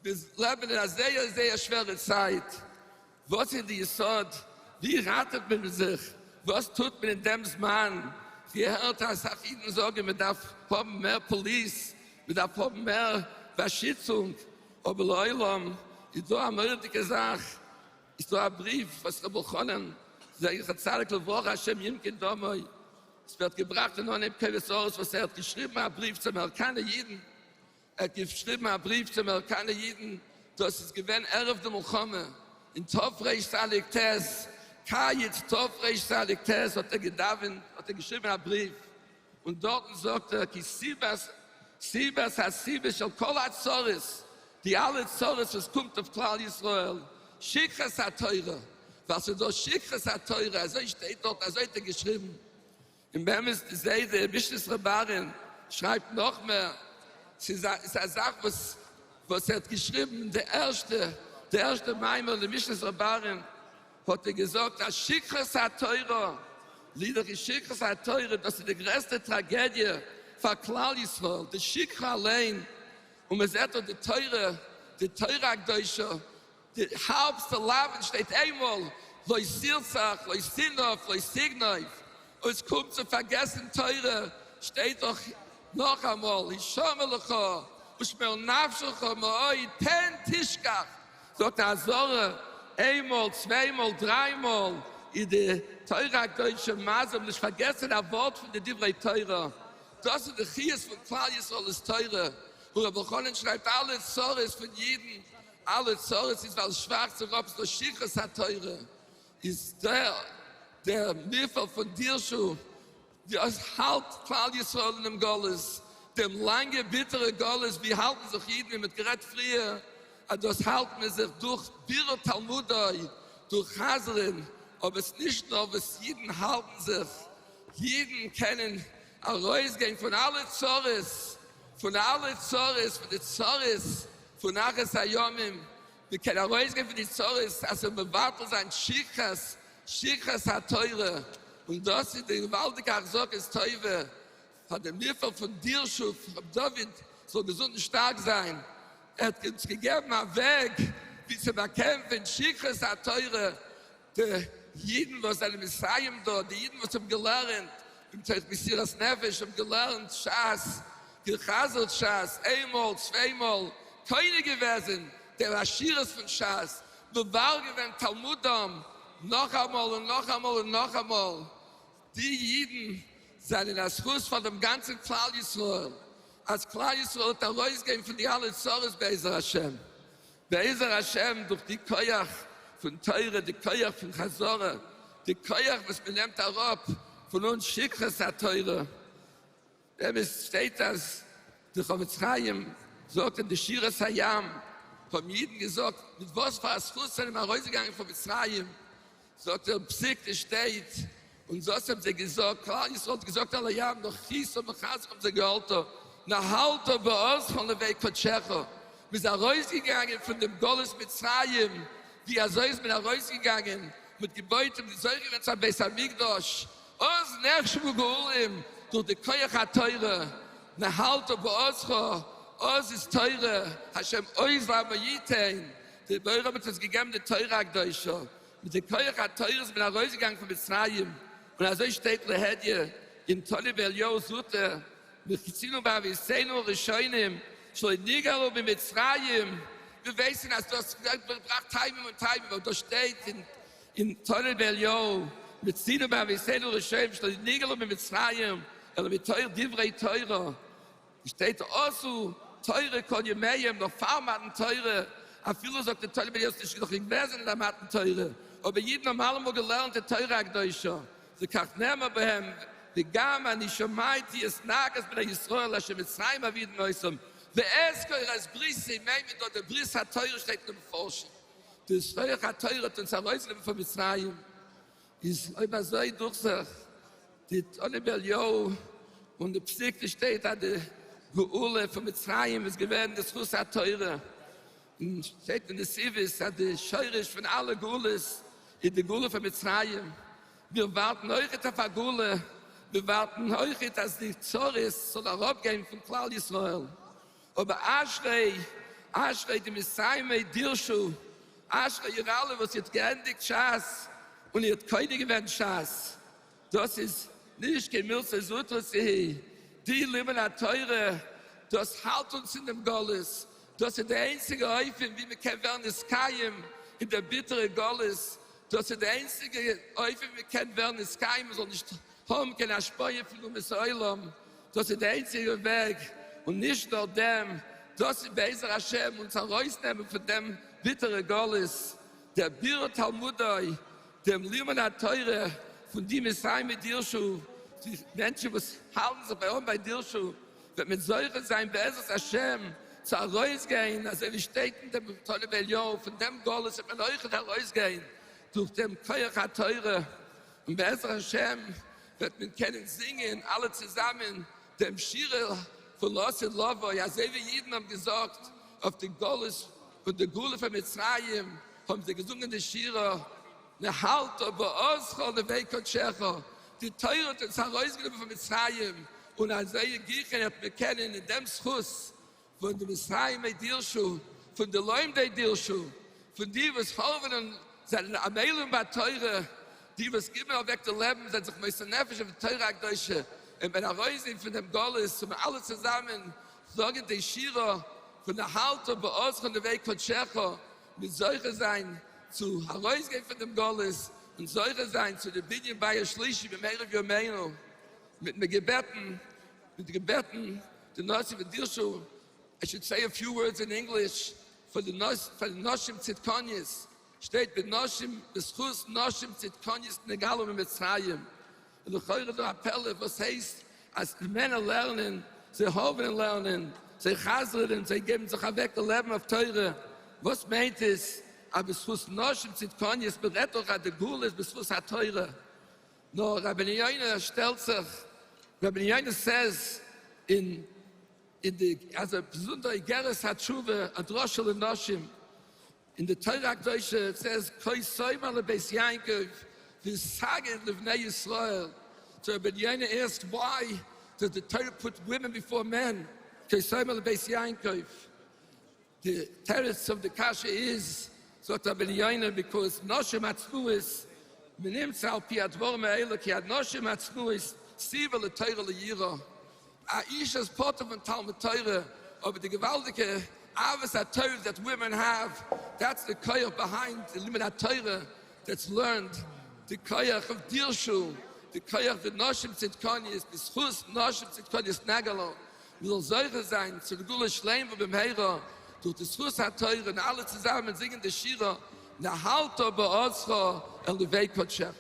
P: מיר לעבן אין א זייער זייער שווערע צייט, וואס איז די יסוד? ווי ראטעוועט מען זיך? וואס טוט מען אין דעם זמן? געהערט אסאך אידן זאגן מען דארף האבן מער פאליס, מען דארף האבן מער באשיצונג, אבער לעולם איז דא א מורא'דיגע זאך, איז דא א בריוו וואס ר' אלחנן זכר צדיק לברכה השם ינקום דמו, עס ווערט געבראכט אין אנהייב קובץ הערות וואס ער האט געשריבן א בריוו צו אמעריקאנער אידן, ער האט געשריבן א בריוו צו אמעריקאנער אידן, דאס איז געווען ערב די מלחמה אין תרצ"ט, קיץ תרצ"ט האט ער געדאווענט, האט ער געשריבן א בריוו, און דארטן זאגט ער כי סיבת סיבת הסיבה של כל הצרות, די אלע צרות וואס קומט אויף כלל ישראל, שכחת התורה, ווייל ס'איז דא שכחת התורה, אזוי שטייט דארט, אזוי האט ער געשריבן. און באמת די זיידע משנת ר' אהרן שרייבט נאך מער, ס'איז א זאך וואס וואס ער האט געשריבן די ערשטע די ערשטע מאמר אין די משנת ר' אהרן האט ער געזאגט אז שכחת התורה לאידך איז שכחת התורה דאס איז די גרעסטע טראגעדיע פאר כלל ישראל די שכחה אליין און מען זעט דאך די תורה די תורה הקדושה די הארבסטע לאווין שטייט איינמאל, לא תרצח, לא תנאף, לא תגנוב, און עס קומט צו פארגעסן תורה שטייט דאך נאכאמאל, הישמר לך ושמור נפשך מאוד פן תשכח, זאגט די אזהרה איינמאל, צוויי מאל, דריי מאל, איז די תורה הקדושה מזהיר נישט פארגעסן א ווארט פון די דברי תורה, דאס איז די חיות פון כלל ישראל איז תורה, און רבי אלחנן שרייבט אלע צרות פון אידן אלע צרות איז ווייל שווארצע ראפס לא שכחת התורה איז דער דער מפעל פון דירשו דאס האלט כלל ישראל אינעם גלות דעם לאנגע ביטערע גלות ווי האלטן זיך אידן ווי מ'האט גערעדט פריער אז דאס האלט מען זיך דורך בירור תלמודו דורך חזר'ן אבער עס נישט נאר וואס אידן האלטן זיך אידן קענען ארויסגיין פון אלע צרות פון אלע צרות פון די צרות פון אחרית הימים, מען קען ארויסגיין פון די צרות אז ס'זאל מבטל זיין שכחת שכחת התורה, און דאס איז די געוואלדיגע החזקת טובה פאר די מפעל פון דירשוב, ר' דוד זאל געזונט און שטארק זיין, ער האט אונז געגעבן א וועג ווי צו באקעמפען שכחת התורה, די אידן וואס זענען מסיים דא, די אידן וואס האבן געלערנט מתוך מסירת נפש, האבן געלערנט שס, גע'חזר'ט שס, איין מאל, צוויי מאל, קונה געוועזן דער עשירות פון שס, מברר געווען תלמודם נאכאמאל און נאכאמאל און נאכאמאל, די אידן זענען א זכות פאר דעם גאנצן כלל ישראל, אז כלל ישראל וועט ארויסגיין פון די אלע צרות בעזר השם. בעזר השם דורך די כח פון תורה, די כח פון חזרה, די כח וואס מען נעמט אראפ פון אונז שכחת התורה, באמת שטייט אז די חפץ חיים זאגט אין די שירת הים האבן אידן געזאגט מיט וואס פאר א זכות זענען מיר ארויסגעגאנגען פון מצרים, זאגט ער פסוק שטייט און זאת האבן זיי געזאגט, כלל ישראל האט געזאגט על הים נחית בחסדך האבן זיי גאלת נהלת בעוזך נווה קדשך, מען איז ארויסגעגאנגען פון דעם גלות מצרים, ווי אזוי איז מען ארויסגעגאנגען? מען האט געבויט און זוכה געווען צו א בית המקדש, אז נחשבו גאולים דורך די כח התורה, נהלת בעוזך, עוז איז תורה, השם עוז לעמו יתן, דער בורא האט אונז געגעבן די תורה הקדושה, מיט די כח התורה איז מען ארויסגעגאנגען פון מצרים, און אזוי שטייט להדיא אין תנא דבי אליהו זוטא, מצינו באבותינו הראשונים שלא נגאלו במצרים, מיר ווייסן אז דאס ווערט געבראכט טעמים און טעמים, אבער דאס שטייט אין תנא דבי אליהו, מצינו באבותינו הראשונים שלא נגאלו במצרים אלא מתוך דברי תורה, שטייט עשו תורה כל ימיהם נאך פאר מתן תורה, אפילו זאגט די תורה בני יוסף ס'איז נאך נישט געוועזן אין די מתן תורה, אבער אידן האבן אלעמאל געלערנט די תורה הקדושה, וכך נאמר בהם וגם אני שמעתי את נאקת בני ישראל אשר מצרים מעבידין אותם ואזכור את בריתי מיינט מען דא די ברית התורה שטייט אין די מפרשים. די כח התורה האט אונז ארויסגענומען פון מצרים, איז אויב אזוי דוכט זיך די תנא דבי אליהו און די פסיקתא שטייט אז די גאולה פון מצרים איז געווען די זכות התורה, און שטייט אין נתיבות אז די שורש פון אלע גאולות איז די גאולה פון מצרים, מיר ווארטן אויכעט אויף א גאולה, מיר ווארטן אויכעט אז די צרות זאל אראפגיין פון כלל ישראל, אבער אשרי אשרי די מסיימי דירשו, אשרי איר אלע וואס איר האט געענדיגט שס און איר האט קונה געווען שס, דאס איז נישט קיין מילתא זוטרתא היא, די לימוד התורה דאס האלט אונז אין דעם גלות, דאס איז די איינציגע אופן ווי מען קען ווערן נתקיים אין דער ביטערע גלות, דאס איז די איינציגע אופן ווי מען קען ווערן נתקיים מען זאל נישט האבן קיין השפעה פון אומות העולם, דאס איז די איינציגע וועג, און נישט נאר דעם, דאס איז בעזר השם אונז ארויסנעמען פון דעם ביטערע גלות, דער בירור תלמודו, דעם לימוד התורה פון די מסיימי דירשו, די מענטשן וואס האלטן זיך ביי אן ביי דירשו, וועט מען זוכה זיין בעזרת השם צו ארויסגיין, אזוי ווי שטייט אין דעם תנא דבי אליהו, פון דעם גלות וועט מען אויכעט ארויסגיין דורך דעם כח התורה, און בעזרת השם וועט מען קענען זינגען אלע צוזאמען דעם שירה פון לעתיד לבוא, אזוי ווי אידן האבן געזאגט אויף די גלות פון די גאולה פון מצרים, האבן זיי געזונגען די שירה נהלת בעזך נווה קדשך, די תורה האט אונז ארויסגענומען פון מצרים, און אזוי גיכער וועט מען קענען אין דעם זכות פון די מסיימי דירשו, פון די לומדי דירשו, פון די וואס הארעווען און זענען עמלים בתורה, די וואס גיבן אוועק די לעבן, זענען זיך מוסר נפש אויף די תורה הקדושה, און ווען ארויסגיין פון דעם גלות זאל מען אלע צוזאמען זאגן די שירה פון נהלת בעזך נווה קדשך, מיר זוכה זיין צו ארויסגיין פון דעם גלות און זוכה זיין צו די בנין בית שלישי במהרה בימינו, מיט מיר געבעטן, מיט געבעטן די נשיא פון דירשו, I should say a few words in English for the for the נשים צדקניות, שטייט בנשים בזכות נשים צדקניות נגאלו ממצרים, און לכאורה דא א פלא וואס הייסט אז די מענער לערנען, זיי האבן אין לערנען, זיי חזר'ן, זיי געבן זיך אוועק די לעבן אויף תורה, וואס מיינט עס אז בזכות נשים צדקניות, מען רעדט דאך אז די גאולה איז בזכות התורה, נאר רבינו יונה שטעלט זיך, רבינו יונה says אין אין די אז א באזונדערע איגרת התשובה א דרשה לנשים אין די תורה הקדושה says כה תאמר לבית יעקב ותגיד לבני ישראל so רבינו יונה asks why does the Torah put women before men כה תאמר לבית יעקב די תירוץ אויף די קשיא איז, זאגט רבינו יונה, because נשים הצנועות מנמצא על פי הדברים האלה כי הנשים הצנועות ציוה לתורה ליראה, א אישה איז פטור פון תלמוד תורה, אבער די געוואלדיגע אהבת התורה that women have, that's די כח behind די לימוד התורה that's learned, די כח אוו דירשו, די כח פון נשים צדקניות, בזכות נשים צדקניות נגאלו, מ'זאל זוכה זיין צו די גאולה שלימה במהרה דורך די זכות התורה און אלע צוזאמען זינגען די שירה נהלת בעזך אל נווה קדשך.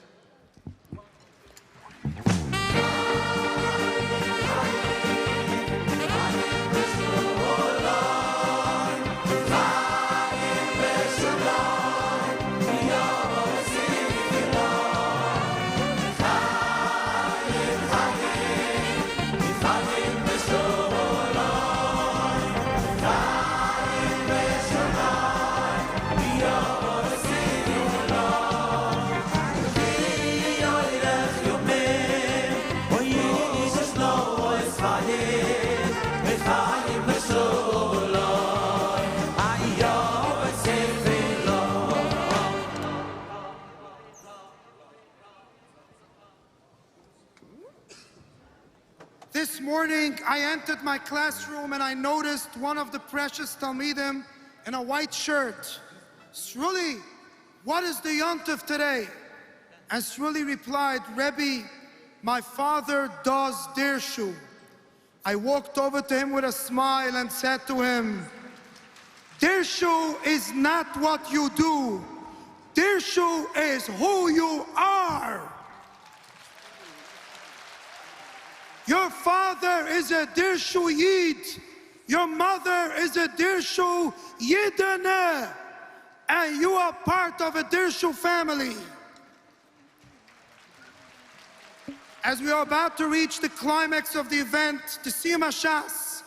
F: This morning I entered my classroom and I noticed one of the precious Talmidim in a white shirt. Sruli, what is the yontif today? And Sruli replied, Rebbe, my father does dirshu. I walked over to him with a smile and said to him, Dirshu is not what you do. Dirshu is who you are. Your father is a Dirshu Yid. Your mother is a Dirshu Yidene. And you are part of a Dirshu family. As we are about to reach the climax of the event, the Siyum HaShas,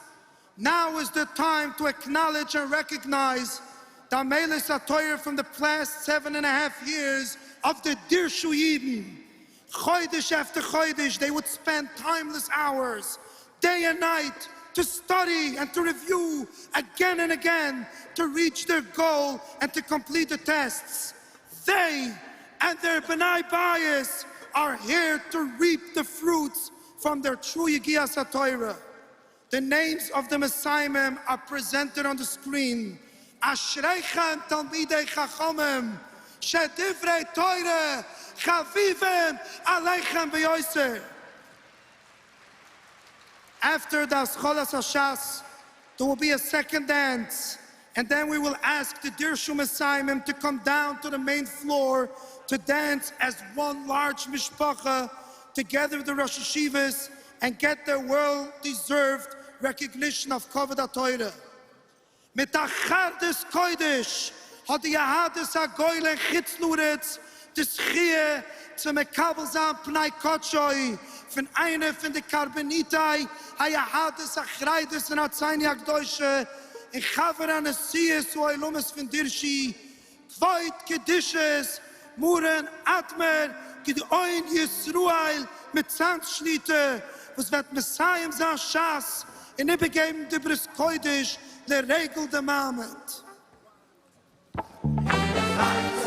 F: now is the time to acknowledge and recognize the Amelis HaTorah from the past 7.5 years of the Dirshu Yidden. Chodesh after Chodesh, they would spend timeless hours, day and night, to study and to review again and again to reach their goal and to complete the tests. They and their B'nai Bayis are here to reap the fruits from their true Yigiyas HaTorah. The names of the Messiahim are presented on the screen. Ashreichem Talmidei Chachomim, Shedivrei Torah, Chavivim Aleichem B'Yoser. After the Ascholas Hashas, there will be a second dance, and then we will ask the Dirshu Messiahim to come down to the main floor to dance as one large mishpacha together with the Rosh Yeshivas and get their well-deserved recognition of Kavod HaTorah. מיט א חרדת קודש האט די יהדות הגולה אין חוץ לארץ די זכיה צו מקבל זיין פני קדשו פון איינע פון די קרבניתי היהדות החרדית אין ארצינו הקדושה און חבר הנשיאות העולמית פון דירשי כבוד קדושת מרן אדמו"ר גדעון ישראל מצאנז שליט"א וואס וועט מסיים זיין ש"ס און איבערגעבן דברות קודש לרגל די מעמד.
Q: די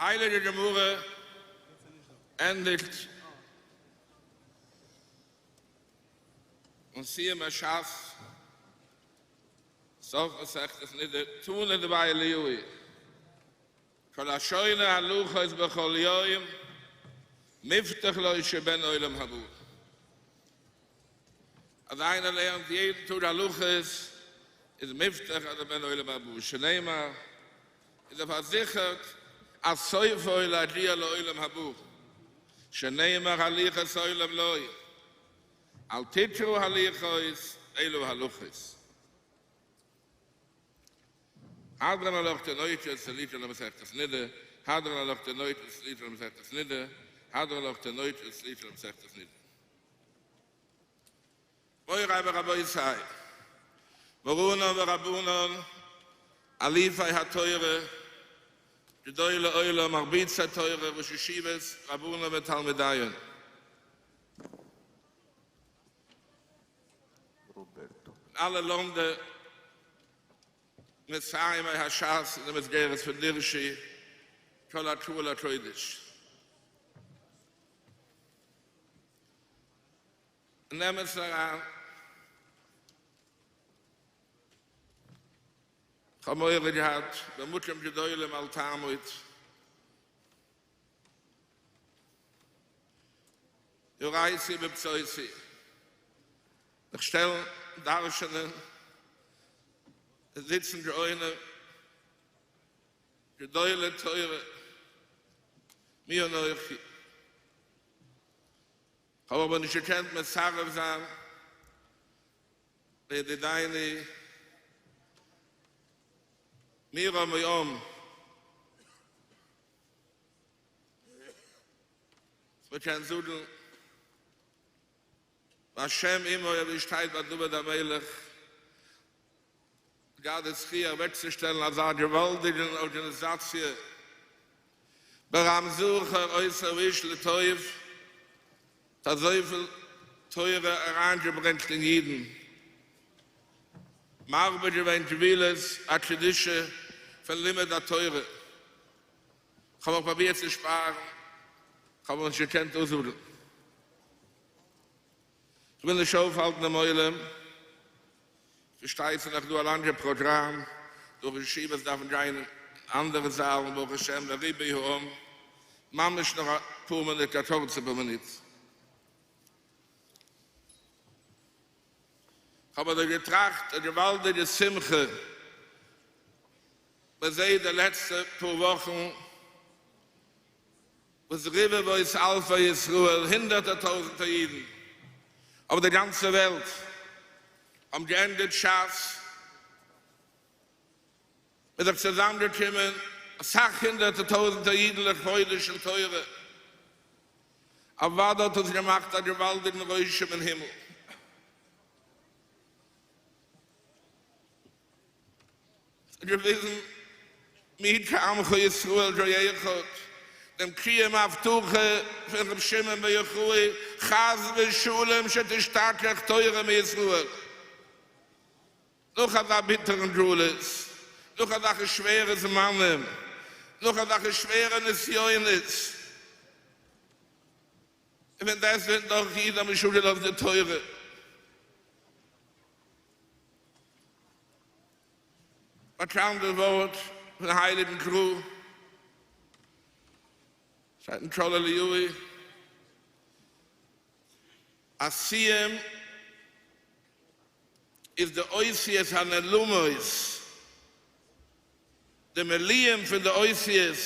Q: הייליגע גמרא ענדיגט אין סיום הש"ס, סוף מסכת נדה, תנא דבי אליהו, כל השונה הלכות בכל יום, מובטח לו שבן עולם הבא. אז איינער לערנט יעדן טאג הלכות, איז מובטח אז ער בן עולם הבא, שנאמר, איז ער פארזיכערט אז סופו להגיע לעולם הבא, שנאמר הליכות עולם לו, אל תקרא הליכות אלא הלכות. הדרן עלך תינוקות סליחה למסכת נדה, הדרן עלך תינוקות סליחה למסכת נדה, הדרן עלך תינוקות סליחה למסכת נדה. מורי ורבותי, מרנן ורבנן, אלופי התורה, גדולי עולם, מרביצי תורה, ראשי ישיבות, רבנן ותלמידיהון. אלע לומדי מסיימי הש"ס אין די מסגרת פון דירשו כל הקהל הקודש. אין אמת'ן אריין, כ'האב מורא געהאט במקום גדולים אל תעמוד. יראתי בבצותי. זיך שטעלן דרש'נען, עס זיצן גאונים, גדולי תורה, מי אנכי. כ'האב אבער נישט געקענט מסרב זיין לידידינו מרום מעם. מ'קען זאגן. והשם עמו אזוי שטייט ביי דוד המלך געהאט די זכי' אוועקצושטעלן אזא געוואלדיגן ארגאניזאציע ברם זכר אותו האיש לטוב, האט אזויפיל תורה אריינגעברענגט אין אידן, מרבה געווען גבולות הקדושה פון לימוד התורה, כ'האב מיך פרובירט צו שפארן, כ'האב אבער נישט געקענט אויסזאגן. כ'וויל נישט אויפהאלטן דעם עולם, כ'פארשטיי ס'איז נאך דא א לאנגע פראגראם, די ראשי ישיבות דארפן גיין אין אנדערע זאלן, ברוך השם לריבוי העם, ממש נאך אפאר מינוט, א קורצע פאר מינוט. כ'האב אזוי געטראכט, א געוואלדיגע שמחה מען זעט די לעצטע פאר וואכן וואס רבבות אלפי ישראל, הונדערטער טויזנטער אידן אויף די גאנצע וועלט האבן געענדיגט שס, מ'איז זיך צוזאמגעקומען אסאך הונדערטער טויזנטער אידן לכבודה של תורה, אוודאי האט עס געמאכט א געוואלדיגן רושם אין הימל. געוויזן מי כעמך ישראל גוי אחד, דעם קיום ההבטחה פון ר' שמעון בר יוחאי חס ושלום שתשתכח תורה מישראל, נאך אזא ביטערן גלות, נאך אזעלכע שווערע זמנים, נאך אזעלכע שווערע נסיונות, און פון דעסטוועגן דאך אידן האבן נישט אפגעלאזט די תורה. באקאנט די ווארט פון הייליגן גרא, שטייט אין קול אליהו, אז סיום איז די אותיות הנעלמות, די מילואים פון די אותיות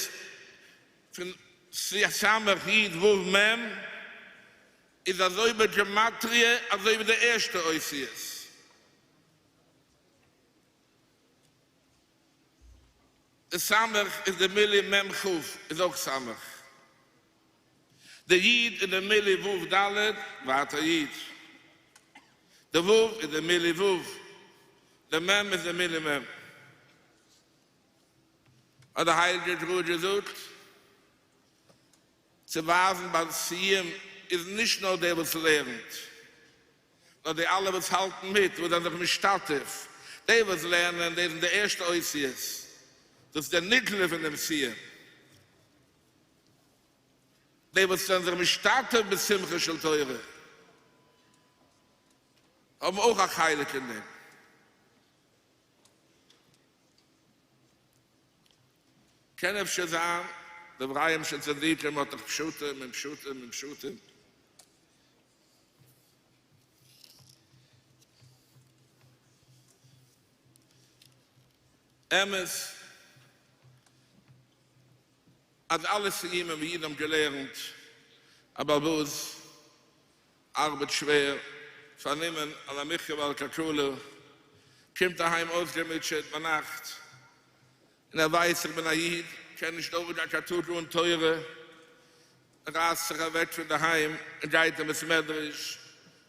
Q: פון סמך י' ו' מ', איז אזוי בגימטריא אזוי ווי די ערשטע אותיות. די סמך איז די מילוי מ' כ' איז אויך סמך. די י' איז די מילוי ו' ד' ווייטער י'. די ו' איז די מילוי ו'. די מ' איז די מילוי מ'. האט די הייליגע גרא געזאגט. צו ווייזן ביים סיום איז נישט נאר דער וואס לערנט, נאר די אלע וואס האלטן מיט, וואס זענען זיך משתתף, די וואס לערנען, די זענען די ערשטע אותיות, דאס איז דער נגלה פון דעם סיום, די וואס זענען זיך משתתף בשמחה של תורה, האבן אויך א חלק אין דעם. קען אפשר זיין דבריהם של צדיקים האט דאך פשטים און פשטים און פשטים. אמת אז אלע סיומים ווי אידן האבן געלערנט א בעל הבית ארבעט שווער, פארנומען על המחיה ועל הכלכלה, קומט אהיים אויסגעמוטשעט ביינאכט, און ער ווייסט איך בין א איד, קען נישט דורכגיין קיין טאג אן תורה, רייסט זיך אוועק פון דערהיים און גייט אין בית מדרש,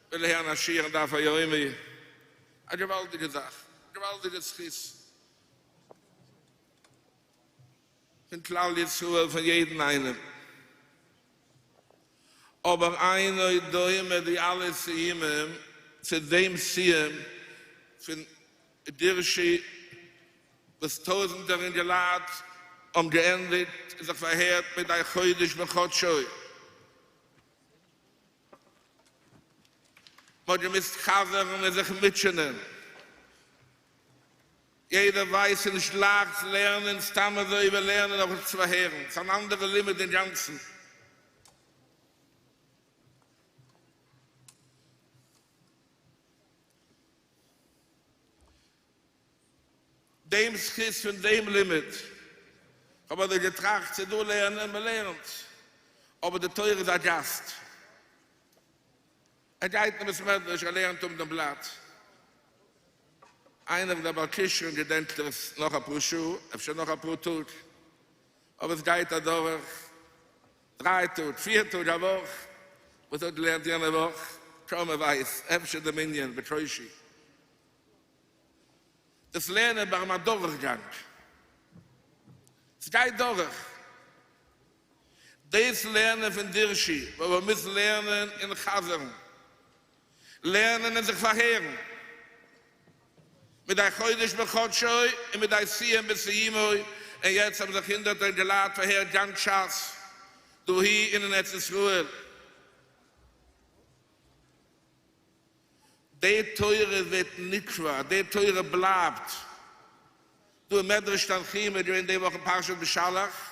Q: וויל הערן א שיעור אין דף היומי, א געוואלדיגע זאך, געוואלדיגע זכות פון כלל ישראל פון יעדן איינעם. אבער אינו דומה די אלע סיומים צו דעם סיום פון דירשו וואס טויזענטער אינגעלייט האבן געענדיגט און זיך פארהערט מדי חודש בחודשו. מ'האט געמוזט חזר'ן און זיך מוטשענען. יעדער ווייסט ס'איז נישט לייכט צו לערנען סתם אזוי ווי לערנען אויף צו פארהערן, ס'איז אן אנדערע לימוד אינגאנצן. דעם זכות פון דעם לימוד, כ'האב אזוי געטראכט, ס'איז דא לערנען, מ'לערנט, אבער די תורה איז א גאסט. ער גייט אין בית מדרש, ער לערנט אפ דעם בלאט. איינער וואס איז א בעל כשרון געדענקט עס נאך אפאר שעה, אפשר נאך אפאר טאג, אבער עס גייט אדורך דריי טאג, פיר טאג, א וואך, וואס האט געלערנט יענע וואך? קוים מען ווייסט, אפשר די מנין בקושי. דאס לערנען ביים אדורכגאנג. ס'גייט דורך. דאס לערנען פון דירשי, וואו מען מוז לערנען און חזר'ן. לערנען און זיך פארהערן. מדי חודש בחדשו און מדי סיום בסיומו, און יעצט האבן זיך הונדערטער אינגעלייט פארהערט גאנץ שס דאהי און אין ארץ ישראל. די תורה ווערט נקבע, די תורה בלייבט. דא אין מדרש תנחומא איז געווען די וואך אין פרשת בשלח,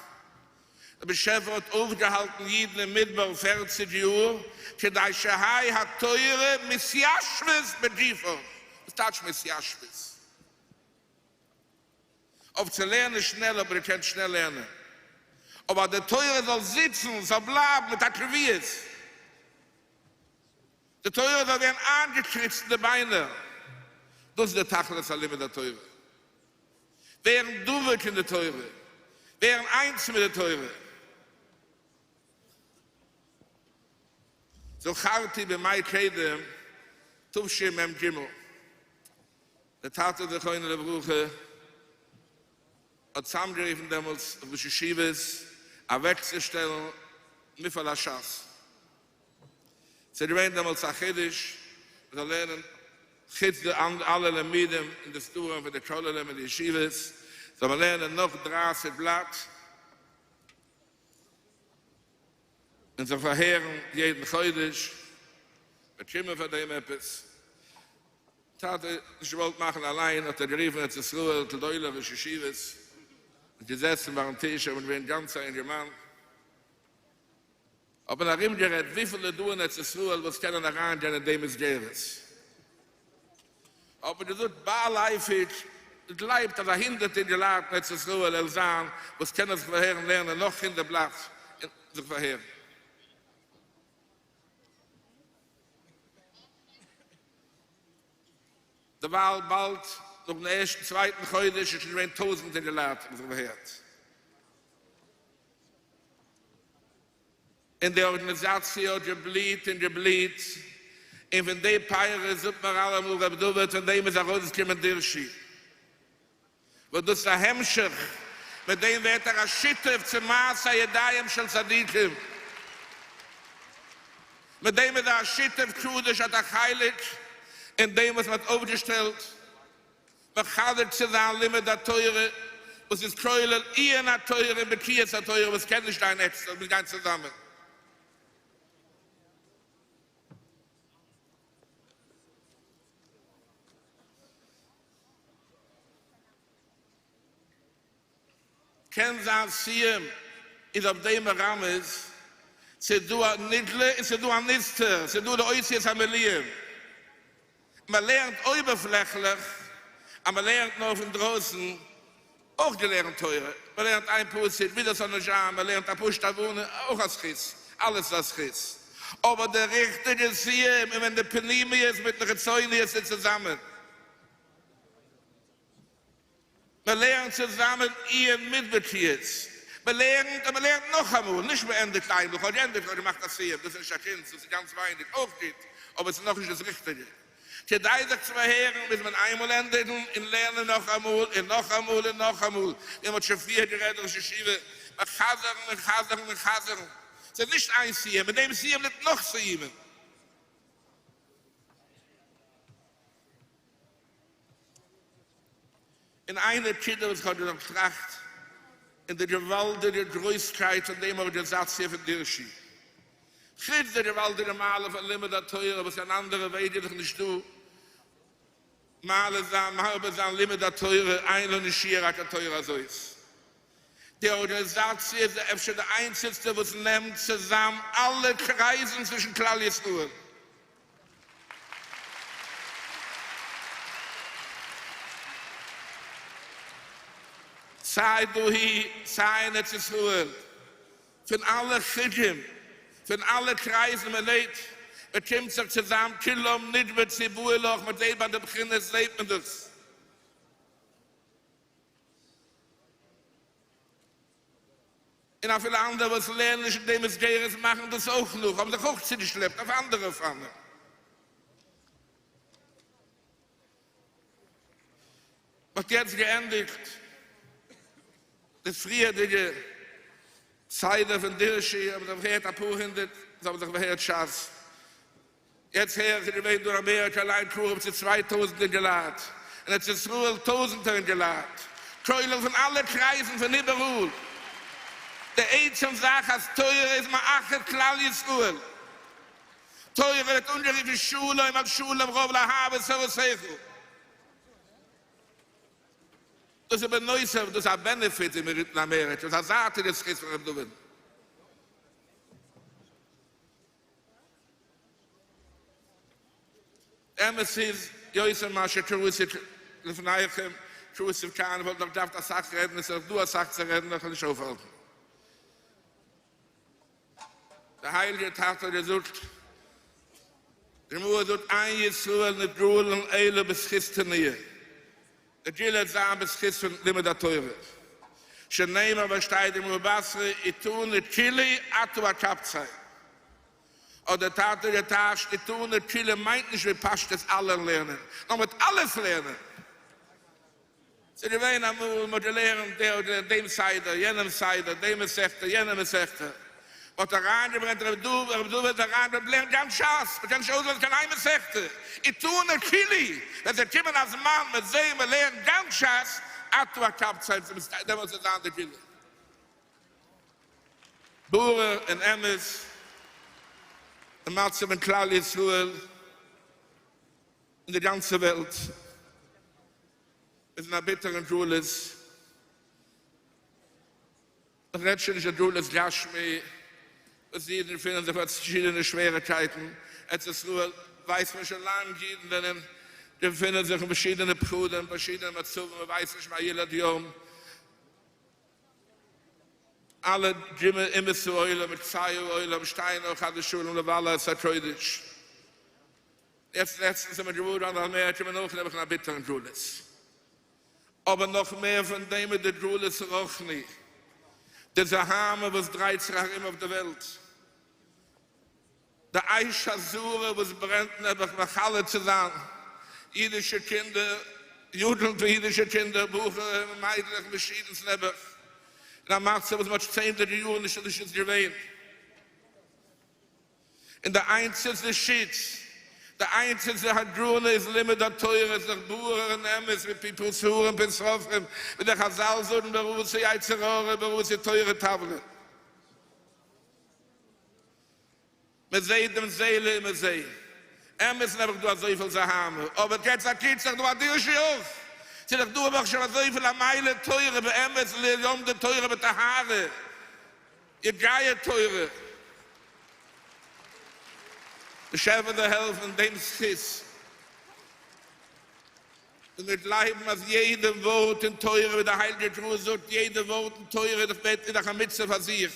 Q: דער באשעפער האט אויפגעהאלטן אידן אין מדבר פערציג יאר כדי שיהא התורה מתיישבת בגופם, וואס טייטש מתיישבת? אויף צו לערנען שנעל האט מען געקענט שנעל לערנען, אבער אז די תורה זאל זיצן, זאל בלייבן מיט א קביעות, די תורה זאל ווערן איינגעקריצט אין די ביינער, דאס איז די תכלית הלימוד התורה, ווערן דבוק אין די תורה, ווערן איינס מיט די תורה. זכרתי בימי קדם תשמ ג, דער טאטע זכרונו לברכה האט צוזאמגערופן דעמאלטס ראש ישיבות אוועקצושטעלן מפעל השס, ס'איז געווען דעמאלטס א חידוש מ'זאל לערנען חוץ די אלע לימודים און די סדרים פון די כוללים און די ישיבות, זאל מען לערנען נאך דרייסיג בלאט און זיך פארהערן יעדן חודש, באקומען פאר דעם עפעס. טאטע האט נישט געוואלט מאכן אליין, האט ער גערופן ארץ ישראל גדולי ראש ישיבות, און געזעצן ביים טיש, איך בין געווען גאנץ א אינגערמאן, האט מען ארומגערעדט וויפיל איז דא אין ארץ ישראל וואס קענען אריינגיין אין די מסגרת, האט מען געזאגט ביילייפיג גלייבט אז א הונדערט אינגעלייט אין ארץ ישראל וועלן זיין וואס קענען זיך פארהערן לערנען נאך הונדערט בלאט און זיך פארהערן. דערווייל באלד נאכן ערשטן צווייטן חודש איז שוין געווען טויזנט אינגעלייט האבן זיך פארהערט. און די ארגאניזאציע האט געבליט און געבליט, און פון די פירות זאגט מיר אלעמאל ר' דוד, פון דעם איז ארויסגעקומען דירשי, וואס דאס איז א המשך, מיט דעם ווערט ער א שותף צו מעשה ידיים של צדיקים, מיט דעם איז ער א שותף קדוש האט א חלק אין דעם וואס מען האט אויפגעשטעלט. מחזק צו זיין לימוד התורה וואס איז כולל עיון התורה און בקיאות התורה וואס קען נישט גיין עקסטער, מוז גיין צוזאמען. קען זיין סיום איז אויף דעם מרמז, ס'איז דא א נגלה און ס'איז דא א נסתר, ס'איז דא די אותיות המילואים. מען לערנט אויבערפלעכליך, אז מען לערנט נאר פון דרויסן, אויך געלערנט תורה, מען לערנט איין פסוק, ווי דאס זאל נישט זיין, מען לערנט א פשוטע הבנה, אויך א זכות, אלעס איז א זכות, אבער די ריכטיגע סיום איז ווען די פנימיות מיטן חיצוניות איז צוזאמען. מען לערנט צוזאמען עיון מיט בקיאות, מען לערנט און מען לערנט נאכאמאל, נישט מען ענדיגט איינמאל, כ'האב געענדיגט, כ'האב געמאכט א סיום, דאס איז נישט א קונץ, דאס איז גאנץ ווייניג, אויך גוט, אבער עס איז נאכנישט דאס ריכטיגע. כדי זיך צו פארהערן מוז מען איינמאל ענדיגן און לערנען נאכאמאל און נאכאמאל און נאכאמאל, ווי מען האט שוין פריער גערעדט ראש ישיבה, מען חזר'ן און חזר'ן און חזר'ן, ס'איז נישט איין סיום, מיט דעם סיום ליגט נאך סיומים. און איין נקודה וואס איך האב געטראכט אין די געוואלדיגע גרויסקייט פון דעם ארגאניזאציע פון דירשי, חוץ די געוואלדיגע מעלה פון לימוד התורה וואס אין אנדערע וועג איז דאך נישטא מעלה זיין מרבה זיין לימוד התורה אין לנו שיעור רק התורה הזאת, די ארגאניזאציע איז אפשר די איינציגסטע וואס נעמט צוזאם אלע קרייזן צווישן כלל ישראל. סיי דאהי סיי אין ארץ ישראל, פון אלע חוגים, פון אלע קרייזן מען לעבט, מען קומט זיך צוזאם כולם נקבצו באו לך, מען זעט ביי די בחינות זעט מען דאס. און אפילו אנדערע וואס לערנען נישט אין די מסגרת מאכן דאס אויך נאך, האבן זיך אויך צוגעשלעפט אויף אנדערע אופנים. מ'האט יעצט געענדיגט די פריערדיגע סדר פון דירשו, האבן זיך פארהערט אפאר הונדערט, זיי האבן זיך פארהערט שס. יעצט הער איך איז געווען דא אין אמעריקע אליין קרוב צו 2000 אינגעלייט, אין ארץ ישראל טויזענטער אינגעלייט, כולל פון אלע קרייזן פון איבעראל. די עצם זאך אז תורה איז מאחד כלל ישראל, תורה ווערט אנגערופן שלום על שלום רב לאהבה את תורתך. דאס איז בנוסף, דאס איז א בענעפיט ווי מען רופט אין אמעריקע, דאס איז א זייטיגע זכות פון ר' דוד. אמת איז, יותר ממה שקראתי לפניכם, כתוב כאן, וואלט נאך געדארפט אסאך רעדן, עס איז נאך דא אסאך צו רעדן, איך וועל נישט אויפהאלטן. דער הייליגער טאטע האט געזאגט, די גמרא זאגט אין ישראל נגאלין אלא בזכות תנועה, די גאולה וועט זיין בזכות פון לימוד התורה, שנאמר וואס שטייט אין בבא בתרא איתנא כולהו אתא אקבציה, האט דער טאטע געטייטשט איתנא כולהו מיינט נישט בפשטות אלע לערנען, נאר מ'וועט אלעס לערנען. ס'איז געווען אמאל מ'האט געלערנט דער האט געלערנט דעם סדר, יענעם סדר, דעם מסכתא, יענע מסכתא. מ'האט אריינגעברענגט רבי דוד, רבי דוד האט אריינגעברענגט לערנט גאנץ שס, מ'קען נישט אויסלערנען קיין איין מסכתא. איתנא כולהו, ווען ס'וועט קומען א זמן מ'וועט זען מ'לערנט גאנץ שס, אתא אקבציה, דעמאלטס וועט זיין די גאולה. ברור און אמת, די מצב אין כלל ישראל און די גאנצע וועלט איז אין א ביטערן גלות, איך רעד שוין נישט די גלות גשמי וואס אידן געפינען זיך ביי פארשידענע שוועריקייטן, ארץ ישראל ווייסט מען שוין לאנג אידן זענען געפינען זיך אין פארשידענע פחדים, פארשידענע מצבים, מען ווייסט נישט מה ילד יום. אלע ג' אומות העולם מקצה העולם שטייען נאך חס ושלום לבלע את הקודש. יעצט לעצטנס איז מען געוואר געווארן אז אמעריקע איז אויך נעבעך אין א ביטערן גלות. אבער נאך מער פון דעם איז די גלות רוחני, די זוהמא וואס דרייט זיך ארום אויף די וועלט, די אש הזרה וואס ברענט נעבעך מכלה צו זיין אידישע קינדער, יוגנט פון אידישע קינדער, בחורים און מיידלעך פארשידענס נעבעך, אין א מצב וואס מען האט צענדליגע יארן נישט נישט געווען, און די איינציגסטע שוץ, די איינציגסטע הגנה איז לימוד התורה, זיך ברור און אמת מפי ספרים פון סופרים, ווי די חזל זאגן בראת יצר הרע בראת תורה תבלין. מען זעהט דעם זה לעומת זה, אמת נעבעך דא אזויפיל זוהמא, אבער געטס א קוק ס'איז דא א דרשו אויך, ס'איז דאך דא אבער שוין אזויפיל עמלי תורה באמת לומדי תורה בטהרה, יגיע תורה, באשעפער זאל העלפן אין דעם זכות, און מיר גלייבן אז יעדע ווארט אין תורה ווי דער הייליגער גר"א זאגט יעדע ווארט אין תורה איז דאך איז דאך א מצוה פאר זיך,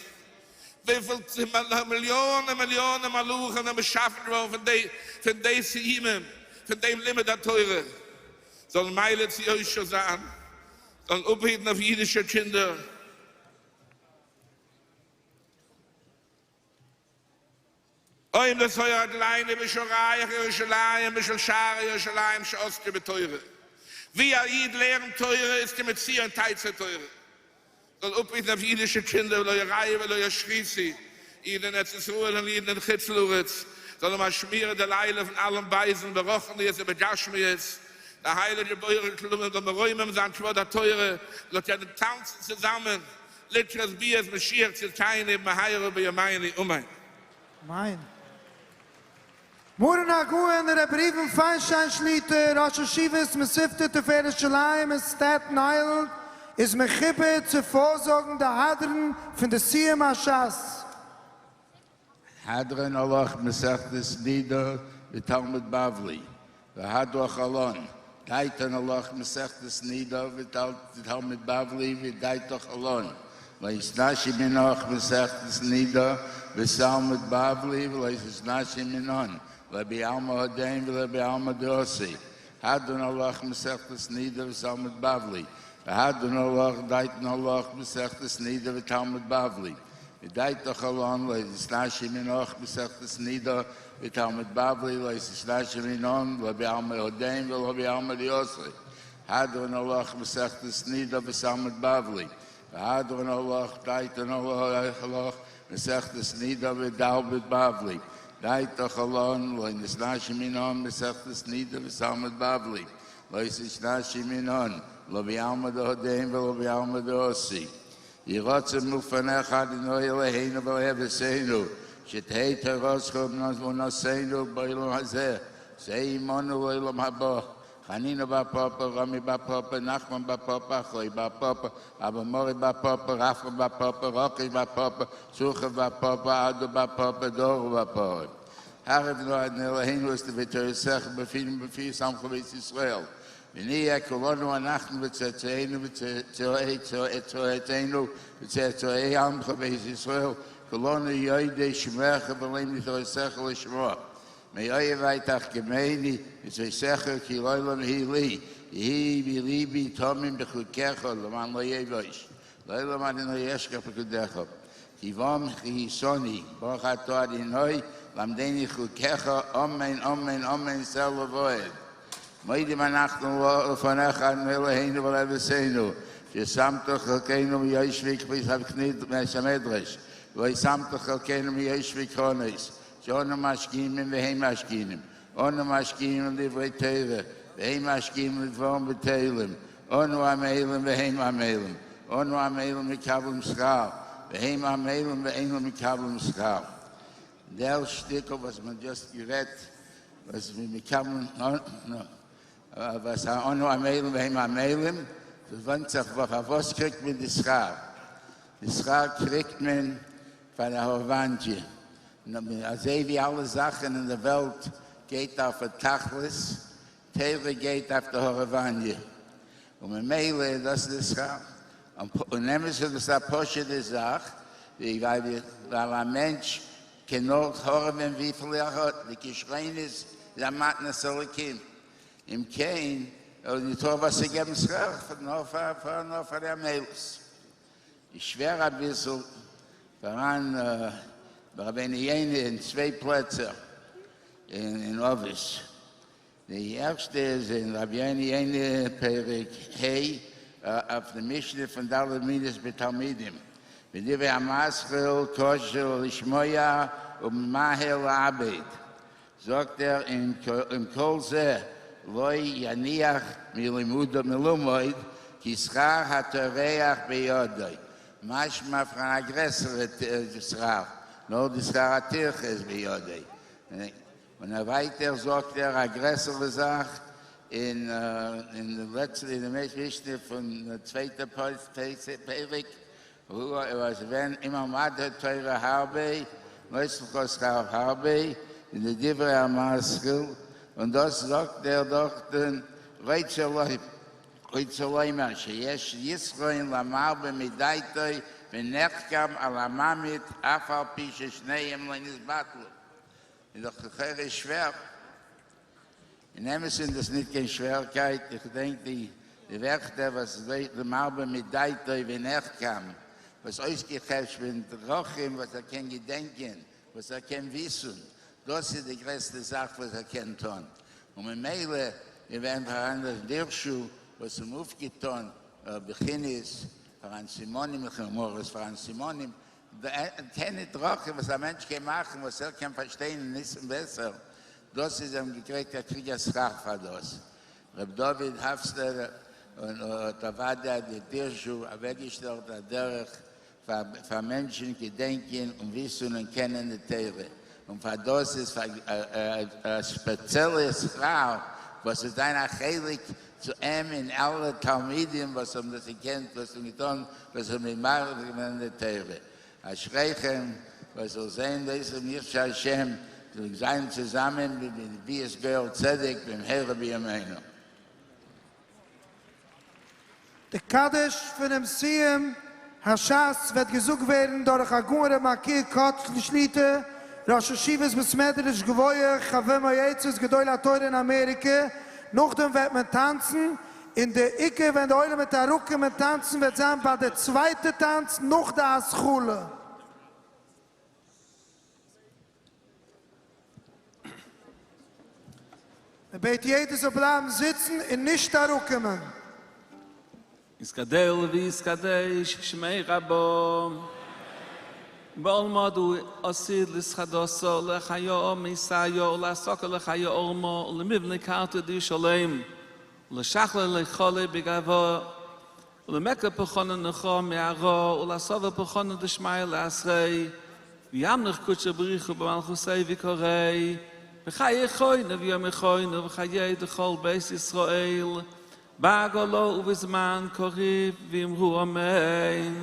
Q: וויפיל מיליאנען מיליאנען מלאכים זענען באשאפן געווארן פון די פון די סיומים פון דעם לימוד התורה, זאלן מליץ יושר זיין, זאלן אפהיטן אויף אידישע קינדער. אוהב נשוא רגלינו בשעריך ירושלים בשל שערי ירושלים שעסקו בתורה, ווי א איד לערנט תורה איז כמציון תצא תורה, זאל אפהיטן אויף אידישע קינדער ולא ירעו ולא ישחיתו, אידן אין ארץ ישראל און אידן אין חוץ לארץ, זאל האבן א שמירה דלעילא פון אלעם בייזן ברוחניות ובגשמיות, דער הייליגער בורא כל עולמים זאל מרומם זיין כבוד התורה, זאל קענען טאנצן צוזאמען לקראת ביאת משיח צדקינו במהרה בימינו אמן.
F: אמן. מרן הגאון רבי ראובן פיינשטיין שליט"א, ראש ישיבת מתיבתא תפארת ירושלים אין סטעטן איילענד, איז מכובד צו פארזאגן די הדרן פון די סיום הש"ס.
R: הדרן עלך מסכת נידה ותלמוד בבלי, והדרך עלן, דייתן עלך מסכת נידה ותלמוד בבלי ודייתך עלן, לא יתנשי מנך מסכת נידה ותלמוד בבלי ולא יתנשי מינן, לא בעלמא הדין ולא בעלמא דאתי, הדרן עלך מסכת נידה ותלמוד בבלי, והדרן עלך דייתן עלך מסכת נידה ותלמוד בבלי, ודייתך עלן לא יתנשי מינך מסכת נידה ותלמוד בבלי לא יתנשי מינן לא בעלמא הדין ולא בעלמא דאתי. הדרן עלך מסכת נידה ותלמוד בבלי, והדרן עלך דעתך עלך מסכת נידה ותלמוד בבלי, דעתך עלן לא נתנשי מינן מסכת נידה ותלמוד בבלי, לא תתנשי מינן לא בעלמא דהדין ולא בעלמא דאתי. יהי רצון מלפניך אדוני אלוהינו ואלוהי אבותינו, שתהא תורתך אמונתנו בעולם הזה, ותהא עמנו לעולם הבא. חנינא בר פפא, רמי בר פפא, נחמן בר פפא, אחאי בר פפא, אבא מרי בר פפא, רפרא בר פפא, רקיש בר פפא, סורחב בר פפא, אדא בר פפא, דרא בר פפא. הקרב נא אדוני אלוהינו את דבר תורתך בפינו ובפיות עמך בית ישראל, ונהיה כולנו אנחנו וצאצאינו וצאצאי צאצאינו וצאצאי עמך בית ישראל כולנו יודעי שמך ולומדי תורתך לשמה. מאויבי תחכמני מצוותיך כי לעולם היא לי, יהי בלבי תמים בחוקיך למען לא אבוש, לעולם אדוני אשכח פקודיך. כי בם חיתני, ברוך אתה אדוני למדני חוקיך אמן אמן אמן סלה ועד. מודים אנחנו לפניך אדוני אלוהינו ואלוהי אבותינו, ששמת חלקנו מיושבי בית המדרש, ולא שמת חלקנו מיושבי קרנות, שאנו משכימים והם משכימים, אנו משכימים לדברי תורה, והם משכימים לדברים בטלים, אנו עמלים והם עמלים, אנו עמלים מקבלים שכר, והם עמלים ואינם מקבלים שכר. דער שטיקל וואס מען האט דזשאסט גערעדט, וואס מיר מקבלים, וואס אנו עמלים והם עמלים, דאס ווענדט זיך פארוואס קריגט מען די שכר. די שכר קריגט מען פאר די הארוואניע, אזוי ווי אלע זאכן אין די וועלט גייט אויף א תכלית, תורה גייט אויף די הארוואניע, און ממילא איז דאס די שכר. און אמת איז דאס א פשוטע זאך, ווייל א מענטש קען נאר הארעווען וויפיל ער האט, די כשרונות איז א מתנת אלוקים, אם כן איז ניטא וואס צו געבן שכר נאר פאר די עמלות. איז שווער אביסל, פאראן רבינו יונה אין צוויי פלעצער אין אבות, די ערשטע איז אין רבינו יונה פרק ה' אויף די משנה פון ד' מידות בתלמידים, בדיבור המתחיל קשה לשמוע וממהר לאבד, זאגט ער עם כל זה לא יניח מלימודו מלמוד כי שכר הטורח בידו, משמע פאראן א גרעסערע שכר, נאר די שכר הטירחה איז בידו, און ווייטער זאגט ער א גרעסערע זאך אין די לעצטע אין די משנה פון צווייטע פרק, הוא אז ווען אם למדת תורה הרבה נותנין לך שכר הרבה אין די דיבור המתחיל, און דאס זאגט ער דארטן רוצה לומר שיש יתרון למרבה מדעתו ונחכם על הממעיט אף על פי ששניהם לא נתבטלו. איז דאך לכאורה שווער. אין אמת איז דאס ניט קיין שווערקייט, איך געדענק די ווערטער וואס למרבה מדעתו ונחכם, וואס אויסגע'חשבונ'ט דרכים וואס ער קען געדענקען, וואס ער קען וויסן, דאס איז די גרעסטע זאך וואס ער קען טון, און ממילא איז ווען פאראן דאס דירשו וואס האבן אויפגעטון בחינות, פאראן סימנים לכאורה, פאראן סימנים קיינע דרכים וואס א מענטש קען מאכן וואס ער קען פארשטיין און וויסן בעסער, דאס איז אים געקריגט ער קריגט א שכר פאר דאס. ר' דוד האפסטעדער האט אוודאי די דירשו אוועקגעשטעלט א דרך פאר מענטשן געדענקען און וויסן און קענען די תורה, און פאר דאס איז א ספעציעלע שכר וואס וועט זיין א חלק צו אים און אלע תלמידים וואס האבן דאס געקענט, וואס האבן געטון, וואס האבן מרבה געווען די תורה. אשריכם וואס זאל זען דאס אם ירצה השם זאל זיין צוזאמען בביאת גואל צדק במהרה בימינו.
F: די קדיש פונעם סיום הש"ס וועט געזאגט ווערן דורך הגאון ר' מלכיאל קאטלער שליט"א, ראש ישיבת בית מדרש גבוה חבר מועצת גדולי התורה אין אמעריקע, נאכדעם וועט מען טאנצן, און די עיקר ווען די עולם וועט אראפקומען טאנצן וועט זיין ביי די צווייטע טאנץ נאך די התחלה. מען בעט יעדער זאל בלייבן זיצן און נישט אראפקומען.
P: יתגדל ויתקדש שמיה רבא בעלמא דעתיד לאתחדסא לאחיא מתיא ולאסקא לחיי עלמא ולמבני קרתא דירושלים ולשכללא להיכלא בגואי ולמקר פולחנא נכא מארעא ולאסבא פולחנא דשמיא לאתריה וימליך קודשא בריך הוא במלכותיה ויקריה בחייכון וביומיכון ובחיי דכל בית ישראל בעגלא ובזמן קריב ואמרו אמן.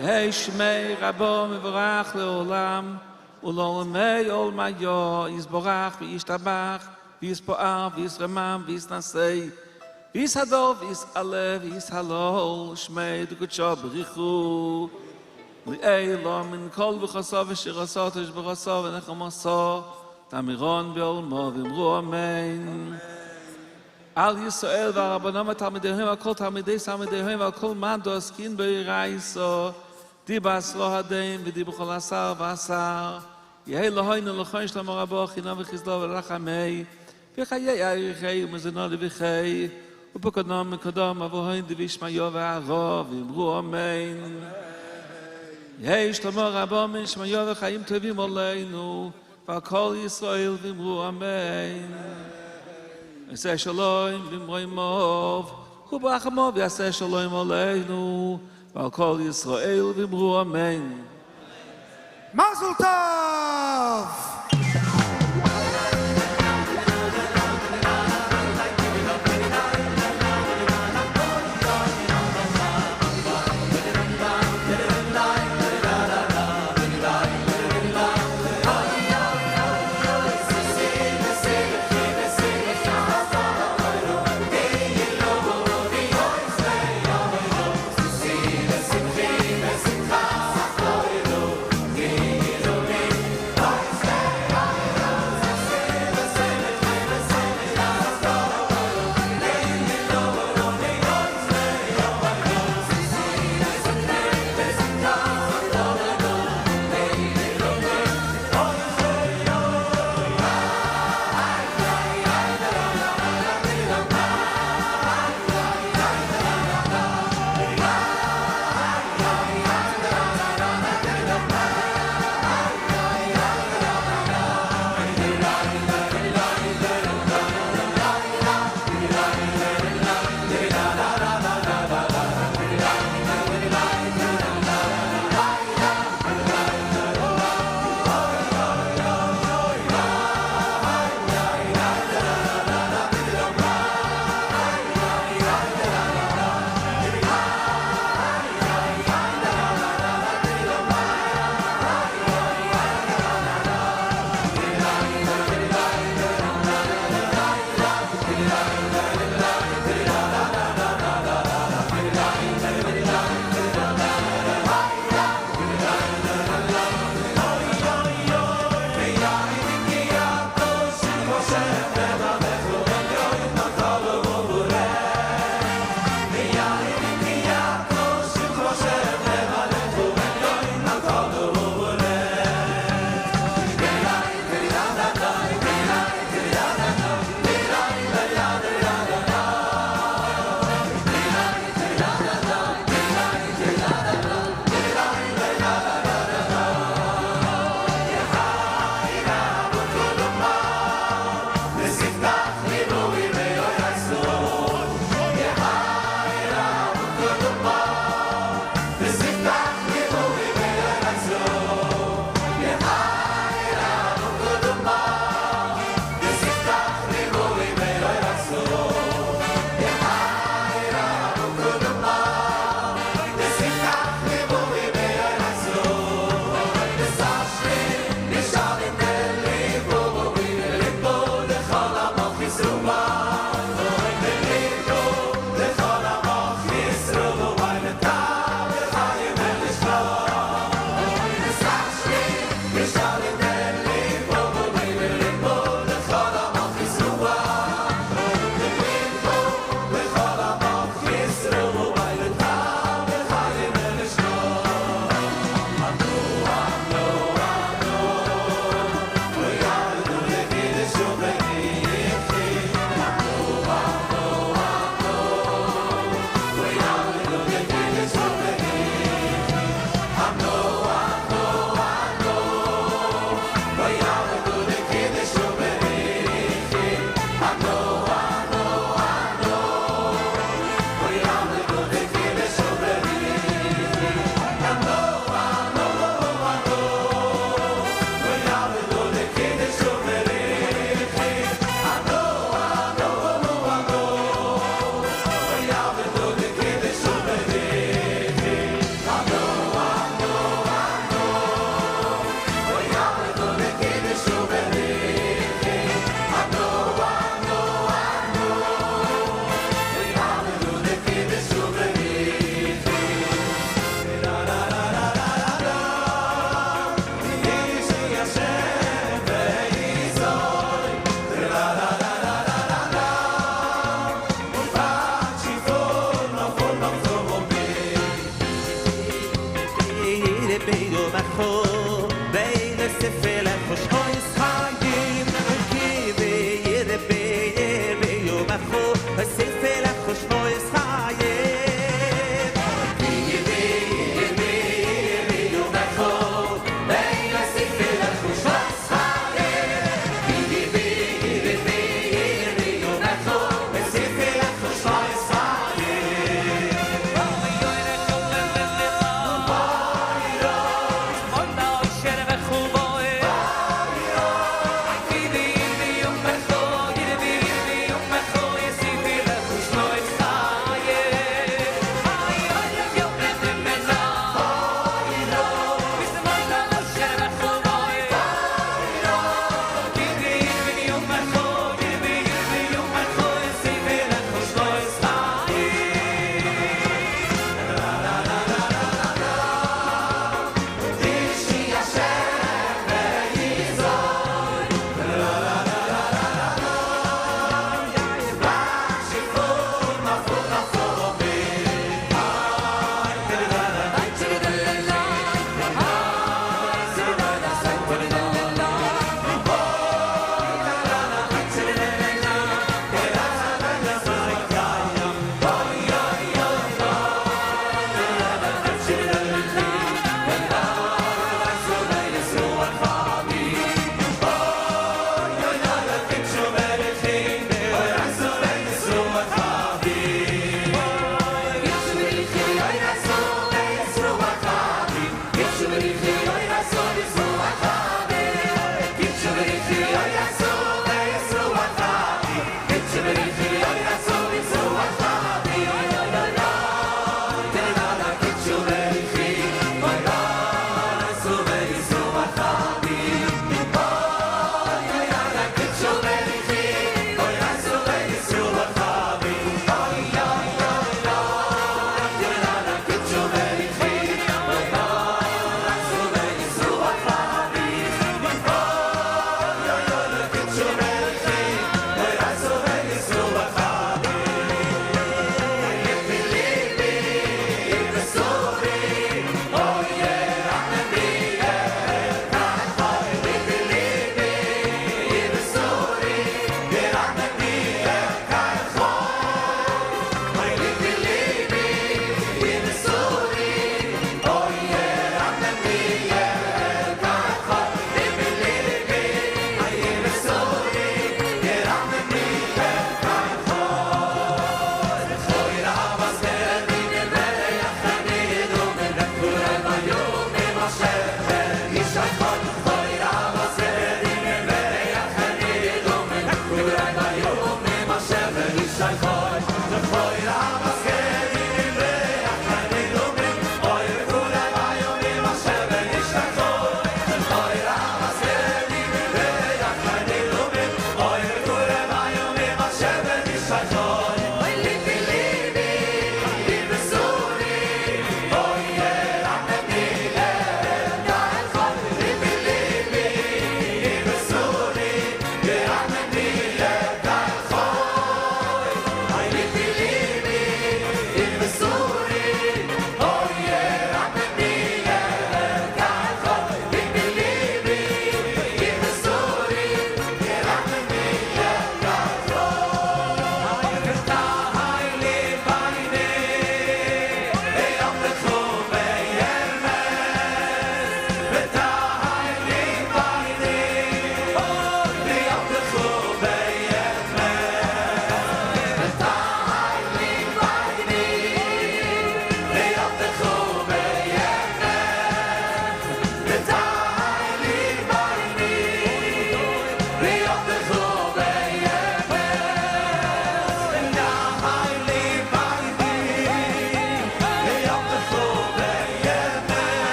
P: יהא שמיה רבא מברך לעולם ולעולמי עולמיא יתברך וישתבח ויתפאר ויתרומם ויתנשא ויתהדר ויתעלה ויתהלל שמיה דקודשא בריך הוא לעילא מן כל ברכתא ושירתא תשבחתא ונחמתא דאמירן בעלמא ואמרו אמן. על ישראל ועל רבנן ותלמידיהם ועל כל תלמידי תלמידיהם ועל כל מאן דעסקין באורייתא די באתרא הדין ודי בכל אתר ואתר יהא להון ולכון שלמא רבא חינא וחסדא ורחמי וחיי אריכי ומזונא דבחי ופקדנא מקדם אבוהון דבשמיא וארעא ואמרו אמן. יהא שלמא רבא מן שמיא וחיים טובים עלינו ועל כל ישראל ואמרו אמן. עושה שלום במרומיו הוא ברחמיו יעשה שלום עלינו ועל כל ישראל ואמרו אמן.
F: מזל טוב!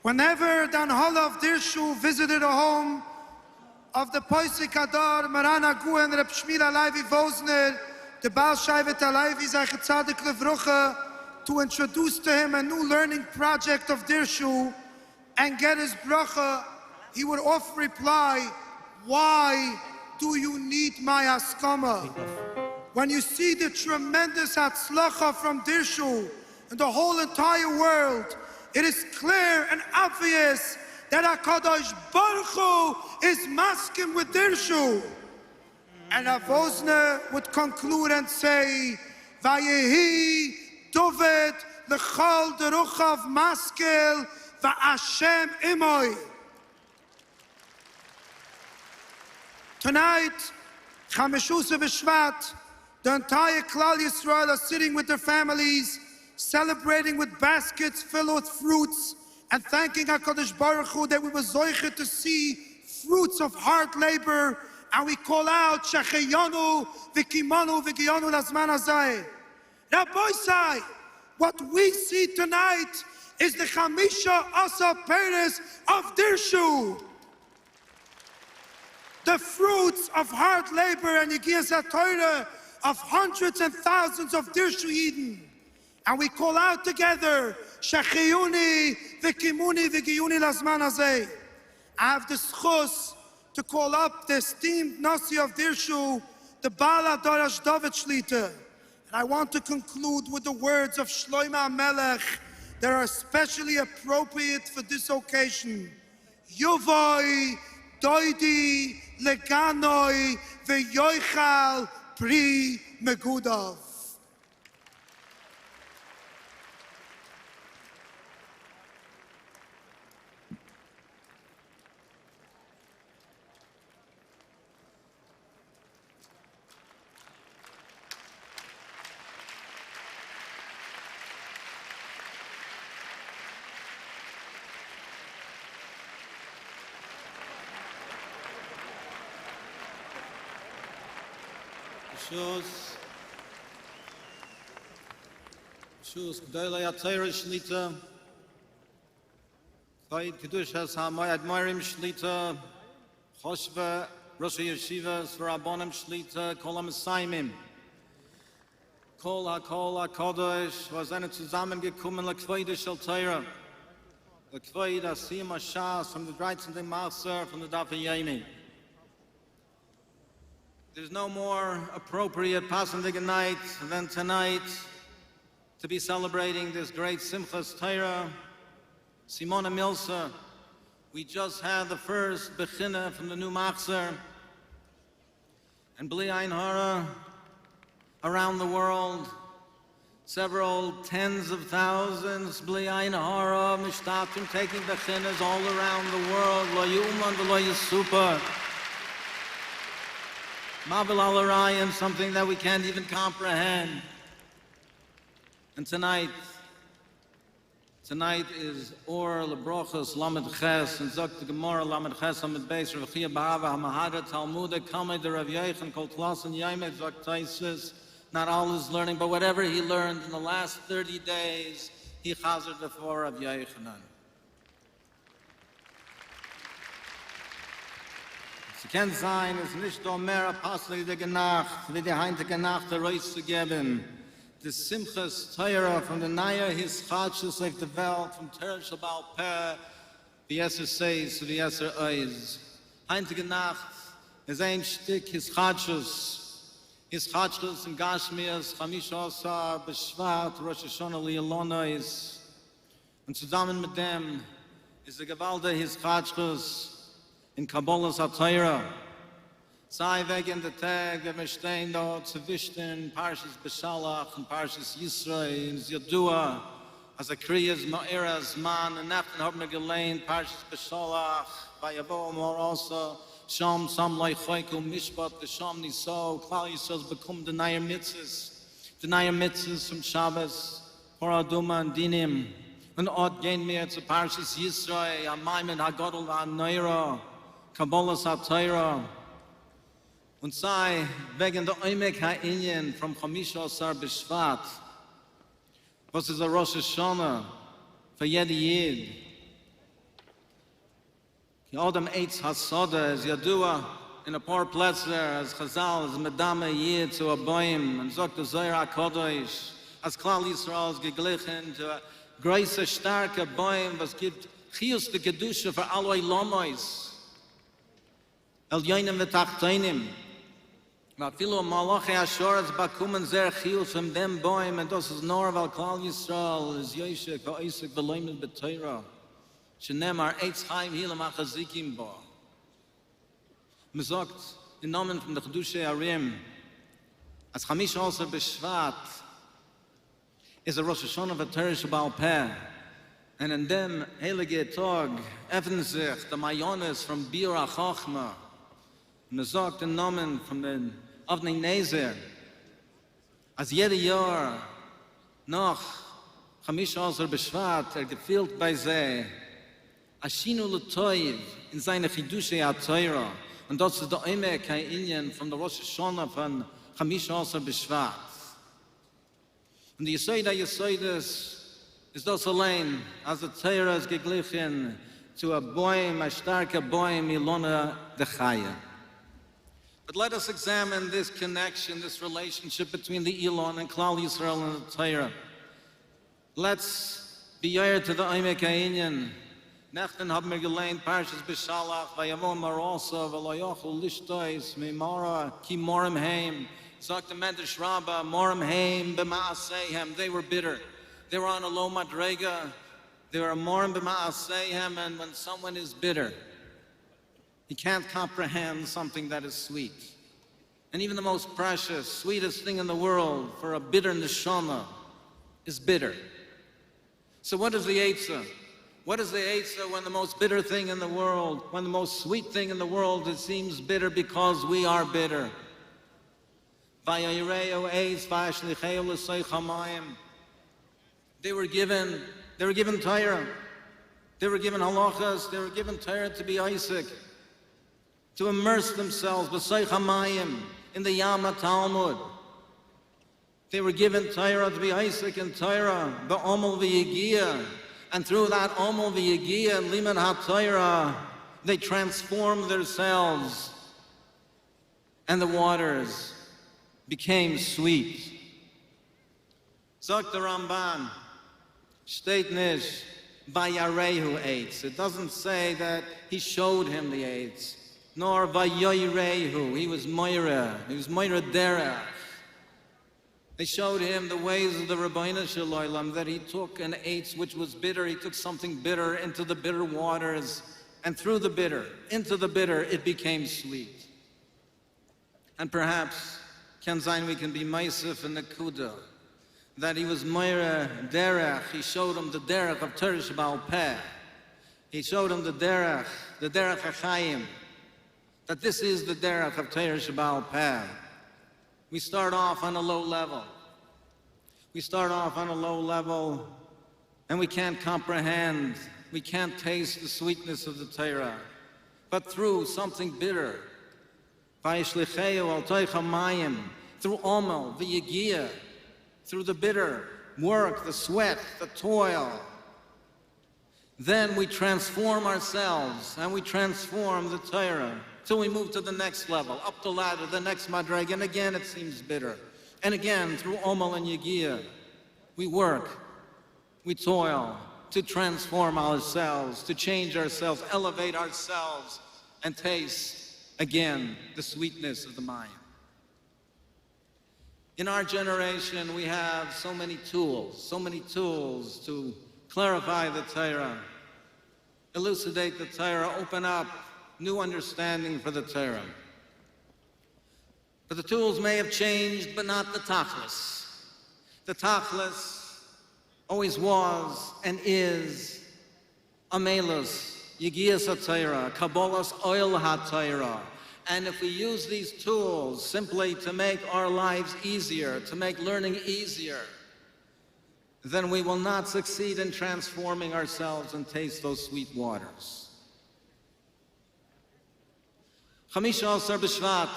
F: Whenever the Hanhala of Dirshu visited a home of the Poisek Hador, Maran HaGaon, Reb Shmuel Halevi Wosner, the Baal Shevet Halevi Zecher Tzadik Levrucha, to introduce to him a new learning project of Dirshu and get his bracha, he would often reply, Why do you need my haskama? When you see the tremendous hatzlacha from Dirshu and the whole entire world, it is clear and obvious that HaKadosh Baruch Hu is masking with Dirshu. And Rav Wosner would conclude and say, Vayehi David l'chol deruchav maskel va'ashem imoy. Tonight, Chameshusa B'Shvat, the entire Klal Yisrael are sitting with their families, celebrating with baskets filled with fruits, and thanking HaKadosh Baruch Hu that we were zoiche to see fruits of hard labor, and we call out, Shecheyanu v'kimanu v'giyanu lazman hazeh. Rabbi what we see tonight is the Chamisha Asa Peres of Dirshu. The fruits of hard labor and Yigiyas HaTorah of hundreds and thousands of Dirshu Yidden. And we call out together, Shechiyuni v'kimuni v'giyuni lazman hazeh. I have the schus to call up the esteemed Nasi of Dirshu, the Baal HaDorash David Shlita. And I want to conclude with the words of Shlomo HaMelech that are especially appropriate for this occasion. Yuvoi doidi leganoi ve'yoichal pri megudov.
C: Shus, Shus, Gdoilei HaTorah Shlita, Koid Kedushas HaMoyad Moirim Shlita, Choshva, Rosh Yeshivas, Rabbonim Shlita, Kol HaMesaimim, Kol HaKol HaKodesh, was seine zusammengekommen, Lekvoide Shel Torah, Lekvoide Asiyam HaShas, from the 13. Machzor, from the Daf Yomi. There's no more appropriate Pasandiga night than tonight to be celebrating this great Simchas Torah, Simona Milsa. We just had the first Bechina from the new Machzor, and Bli Ayin Hara around the world, several tens of thousands, Bli Ayin Hara, Mishtatim taking Bechinas all around the world, Lo Yuman v'lo Yisupa. Mavel al Arayim, something that we can't even comprehend. And tonight, tonight is Or Lebrochos Lamed Ches and Zok the Gemara Lamed Ches Lamed Beis Rav Chia Ba'ava Hamahada Talmuda Kamei de Rav Yochanan Kol Tlasan Yaimed Zok Taisus. Not all his learning, but whatever he learned in the last 30 days, he chazered before Rav Yochanan. Sie kennt sein, es nicht do mehr a passende Nacht, wie die heintige Nacht herauszugeben. The Simchas Torah from the Naya his Chadshus of the Welt, from Torah Shabal Peh, the Esser says, the Esser Oiz. Heintige Nacht is ein Stück his Chadshus, his Chadshus in Gashmias, Chamish Osar, B'Shvat, Rosh Hashanah Lialonois. Und zusammen mit dem ist der Gewalde his Chadshus in Kabbalah HaTorah. Sei weg in der Tag, wenn wir stehen dort zu wischen, Parshas Beshalach und Parshas Yisrael, in Yadua, as a Kriyas Ma'ira Zman, and Nachtan haben wir gelehnt, Parshas Beshalach, bei Yavo Morosa, Sham Sam Loi Choiku Mishpat, V'Sham Niso, Klal Yisrael bekommt die neue Mitzvahs, die neue Mitzvahs zum Shabbos, Horaduma und Dinim, und Ort gehen wir zu Parshas Yisrael, Amaymen HaGodel VaNeira, Kabbalah HaTorah, und sei wegen der Oimek HaInyen from Chamisha Osar B'Shvat, was ist a Rosh Hashanah für jede Yid. Ki Adam Eitz HaSoda is Yadua in a paar Plätze as Chazal as Medame Yid zu a Boim und sagt der Zohar HaKodesh as Klal Yisrael is geglichen zu a große, starke Boim, was gibt Chius de Kedusha für alle Lomois. El Yoinim v'Tachtoinim. Vafilu Malachi Ashoretz bakumen zer chius from dem boim, and das is nor val Klal Yisrael is Yoshek v'Oisek v'Loimed b'Torah. Shenemar Eitz Chaim hilam achazikim bo. Man sagt in Namen von der Chedusha Arim, as Chamish also b'Shvat is a Rosh Hashanah v'Torah Shabal Peh. And in dem heilige Tag öffnen sich the Mayonis from Bir HaChochmah. Man sagt in Namen von den Avnei Nezer, als jede Jahr nach Chamish Osar B'Shvat, er gefielt bei sie, Ashinu L'Toiv in seine Chidushe HaTorah, und das ist der Oimek HaInyan von der Rosh Hashanah von Chamish Osar B'Shvat. Und die Yesoida Yesoides ist das allein, als der Torah ist geglichen zu a Boim, a starke Boim, Ilona de Chaya. But let us examine this connection, this relationship between the Elon and Klal Yisrael and the Torah. Let's be yair to the Oimek HaInyan. נעכטן האבן מיר געליינט פרשת בשלח ויבואו מרתה ולא יכלו לשתות מי מרה כי מרים הם, זאגט די מדרש רבה מרים הם במעשיהם, they were bitter, they were on a low מדריגה, they were מרים במעשיהם and when someone is bitter he can't comprehend something that is sweet. And even the most precious, sweetest thing in the world for a bitter neshama is bitter. So what is the Eitzah? What is the Eitzah when the most bitter thing in the world, when the most sweet thing in the world, it seems bitter because we are bitter? They were given, they were given Torah. They were given halachas. They were given Torah to be Isaac, to immerse themselves b'soich hamayim in the Yama Talmud. They were given Torah to be Isaac and Torah, the Omel v'Yigia. And through that Omel v'Yigia and Liman HaTorah, they transformed themselves. And the waters became sweet. Zok the Ramban, shteht nish, vayarehu eitz. It doesn't say that he showed him the eitz, nor vayoirehu. He was Moira. He was Moira derech. They showed him the ways of the Rabbeinu Shalom, that he took an eitz which was bitter, he took something bitter into the bitter waters, and through the bitter, into the bitter, it became sweet. And perhaps, Ken zayin, we can be Meisif and Nakuda, that he was Moira derech, he showed him the derech of Torah Sheba'al Peh. He showed him the derech, the derech HaChaim, that this is the derech of Torah Sheba'al Peh. We start off on a low level. We start off on a low level and we can't comprehend, we can't taste the sweetness of the Torah. But through something bitter, Vayishlicheu al toich hamayim, through omel, the yigia, through the bitter work, the sweat, the toil, then we transform ourselves and we transform the Torah till we move to the next level, up the ladder, the next madreg, and again it seems bitter. And again, through Omel and Yegia, we work, we toil to transform ourselves, to change ourselves, elevate ourselves, and taste again the sweetness of the mind. In our generation, we have so many tools, so many tools to clarify the Torah, elucidate the Torah, open up new understanding for the Torah. But the tools may have changed, but not the tachlis. The tachlis always was and is amelus, yigias HaTorah, kabbalas oil HaTorah. And if we use these tools simply to make our lives easier, to make learning easier, then we will not succeed in transforming ourselves and taste those sweet waters. Chamisha Asar B'Shvat.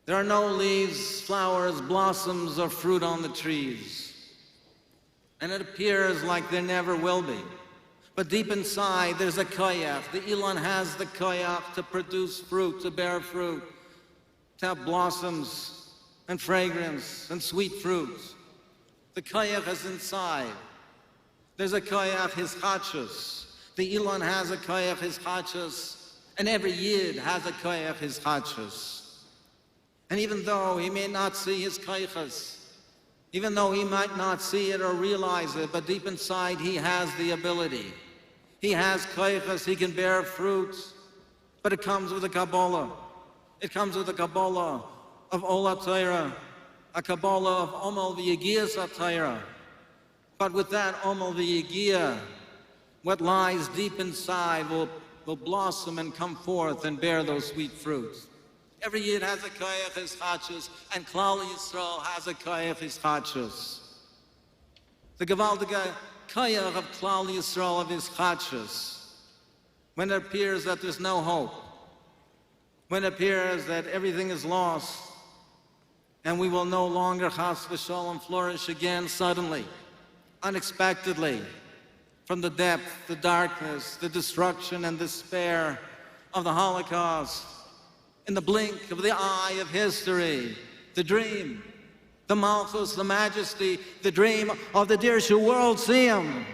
C: There are no leaves, flowers, blossoms, or fruit on the trees. And it appears like there never will be. But deep inside, there's a koyach. The Elon has the koyach to produce fruit, to bear fruit, to have blossoms and fragrance and sweet fruits. The koyach is inside. There's a koyach hischachus. The Elon has a koyach hischachus, and every yid has a koyach hischachus. And even though he may not see his koyachas, even though he might not see it or realize it, but deep inside he has the ability. He has koyachas, he can bear fruits, but it comes with a Kabbalah. It comes with a Kabbalah of Ola Torah, a Kabbalah of Omel V'Yigias HaTorah. But with that Omel V'Yigia, what lies deep inside will, will blossom and come forth and bear those sweet fruits. Every Yid has a koyach hischachus, and Klal Yisrael has a koyach hischachus. The Gavaldiga koyach of Klal Yisrael of hischachus, when it appears that there's no hope, when it appears that everything is lost, and we will no longer chas v'sholem flourish again suddenly, unexpectedly, from the depth, the darkness, the destruction and despair of the Holocaust, in the blink of the eye of history, the dream, the Malchus, the majesty, the dream of the Dirshu world Siyum.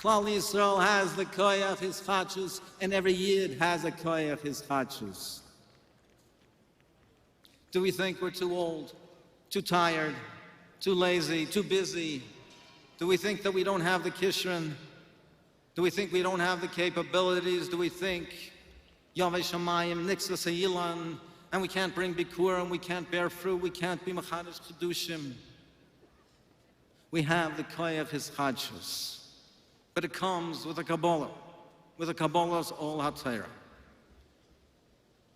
C: Klal Yisrael has the koyach hischadshus, and every Yid has a koyach hischadshus. Do we think we're too old, too tired, too lazy, too busy? Do we think that we don't have the kishron? Do we think we don't have the capabilities? Do we think Yahweh Shamayim, Nixas Hayilan, and we can't bring Bikur, and we can't bear fruit, we can't be Machadish Kedushim? We have the Koyach Hischadshus, but it comes with a Kabbalah, with a Kabbalah's Ol HaTorah,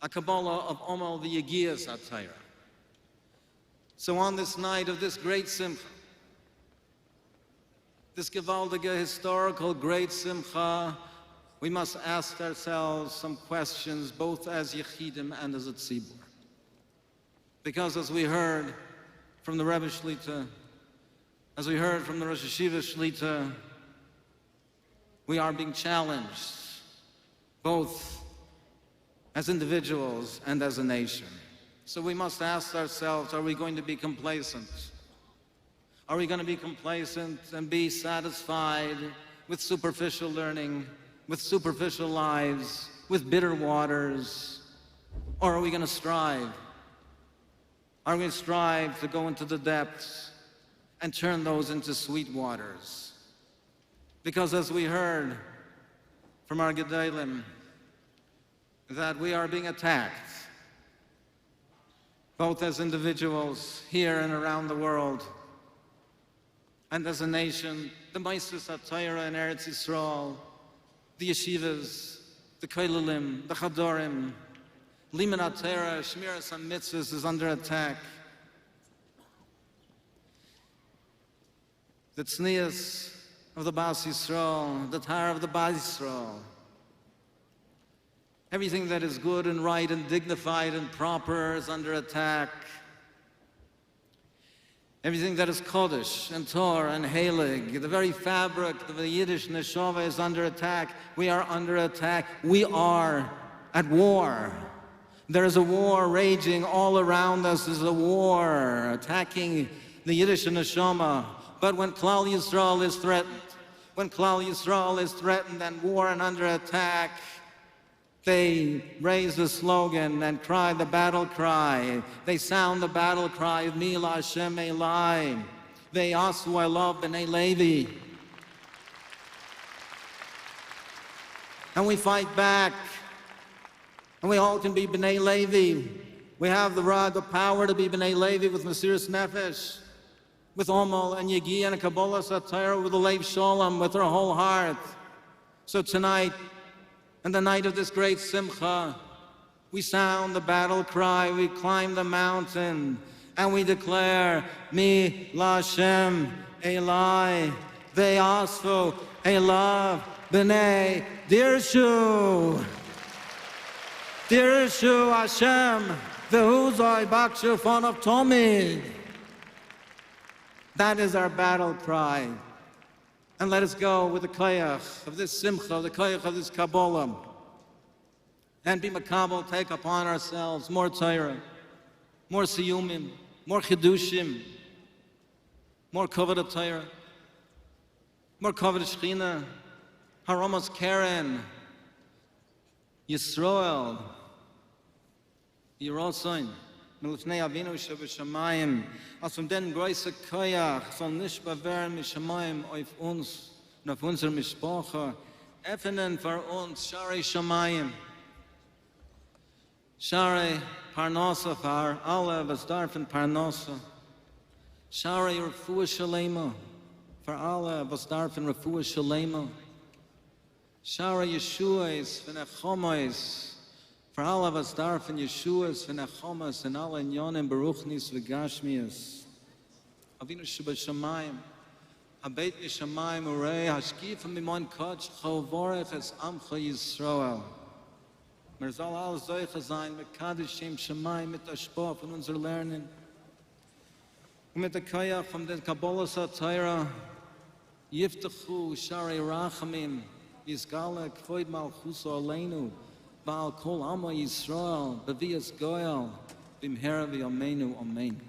C: a Kabbalah of Omal the Yegiyas HaTorah. So on this night of this great Simcha, this Gewaldige historical great Simcha, we must ask ourselves some questions, both as Yechidim and as a Tzibur. Because as we heard from the Rebbe Shlita, as we heard from the Rosh Hashiva Shlita, we are being challenged, both as individuals and as a nation. So we must ask ourselves, are we going to be complacent? Are we going to be complacent and be satisfied with superficial learning, with superficial lives, with bitter waters? Or are we going to strive? Are we going to strive to go into the depths and turn those into sweet waters? Because as we heard from our Gedolim, that we are being attacked, both as individuals here and around the world, and as a nation, the Maisus HaTorah in Eretz Yisrael, the yeshivas, the koilelim, the chadorim, Liman HaTorah, Shmiras HaMitzvahs is under attack. The tznius of the Bas Yisrael, the Tara of the Bas Yisrael, everything that is good and right and dignified and proper is under attack. Everything that is Kodesh and Torah and Halig, the very fabric of the Yiddish Neshama is under attack. We are under attack. We are at war. There is a war raging all around us. There's a war attacking the Yiddish Neshama. But when Klal Yisrael is threatened, when Klal Yisrael is threatened and war and under attack, they raise the slogan and cry the battle cry. They sound the battle cry of Mila Hashem Elai. They ask I love B'nai Levi. And we fight back. And we all can be B'nai Levi. We have the rod, the power to be B'nai Levi with Mesiris Nefesh, with Omol and Yegi and Kabbalah Satira, with the Lev Shalom, with our whole heart. So tonight, and the night of this great Simcha, we sound the battle cry, we climb the mountain, and we declare, Mi Lashem Elai, Ve'asfu Elav B'nai Dirshu. Dirshu Hashem, Ve'huzai Bakshu of Tomid. That is our battle cry. And let us go with the koyach of this simcha, the koyach of this Kabbalah, and be makabel, take upon ourselves more Torah, more siyumim, more chidushim, more coveted Torah, more coveted Shechina, Haramos Keren, Yisroel, Yerosoin, מלפני אבינו שבשמיים, als von den große Koyach soll nicht bewähren mishamayim auf uns und auf unsere Mishpacha, öffnen für uns Shari Shamayim, Shari Parnasa für alle, was darfen Parnasa, Shari Refuah Shalema, für alle, was darfen Refuah Shalema, Shari Yeshuas, V'nechomois, für alle, was darfen Yeshuas, V'nechomas, and alle Inyonim, Baruchnis, V'gashmias. Avinu Shebashamayim, Habeit Mishamayim, Urei, Hashkif, Mimon Koch, Chovorech, Es Amcha Yisroel. Mir soll alles solche sein, mit Kaddish, Shem Shamayim, mit der Spur von unser Lernen. Und mit der Koyach von der Kabbalah Satira, Yiftachu, Shari Rachamim, Yizgale, Kvoid Malchuso Aleinu, Baal Kol Amo Yisrael, Bevias Goel, Bimhera V'Yomeinu, Amen.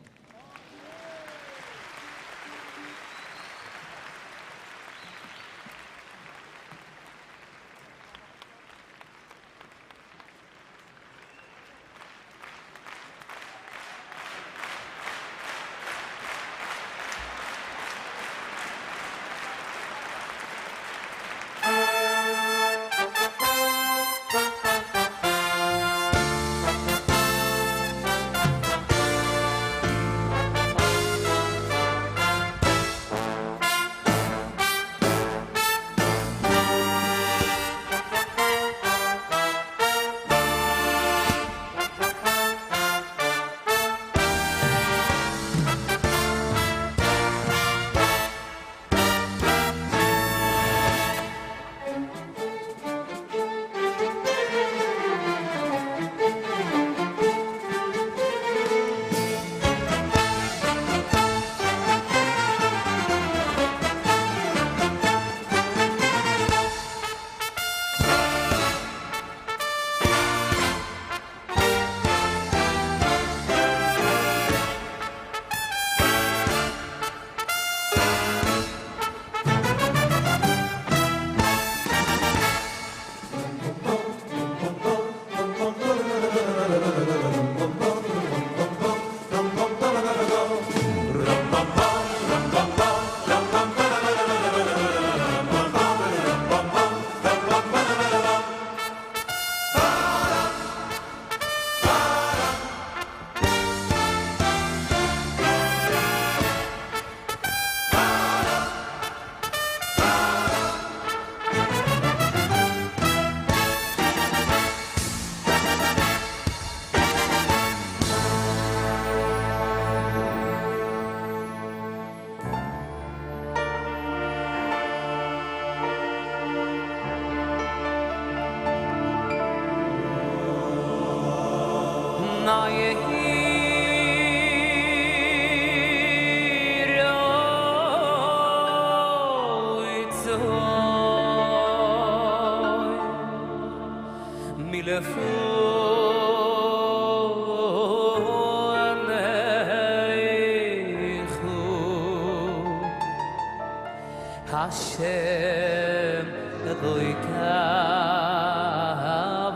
S: Hashem Eloika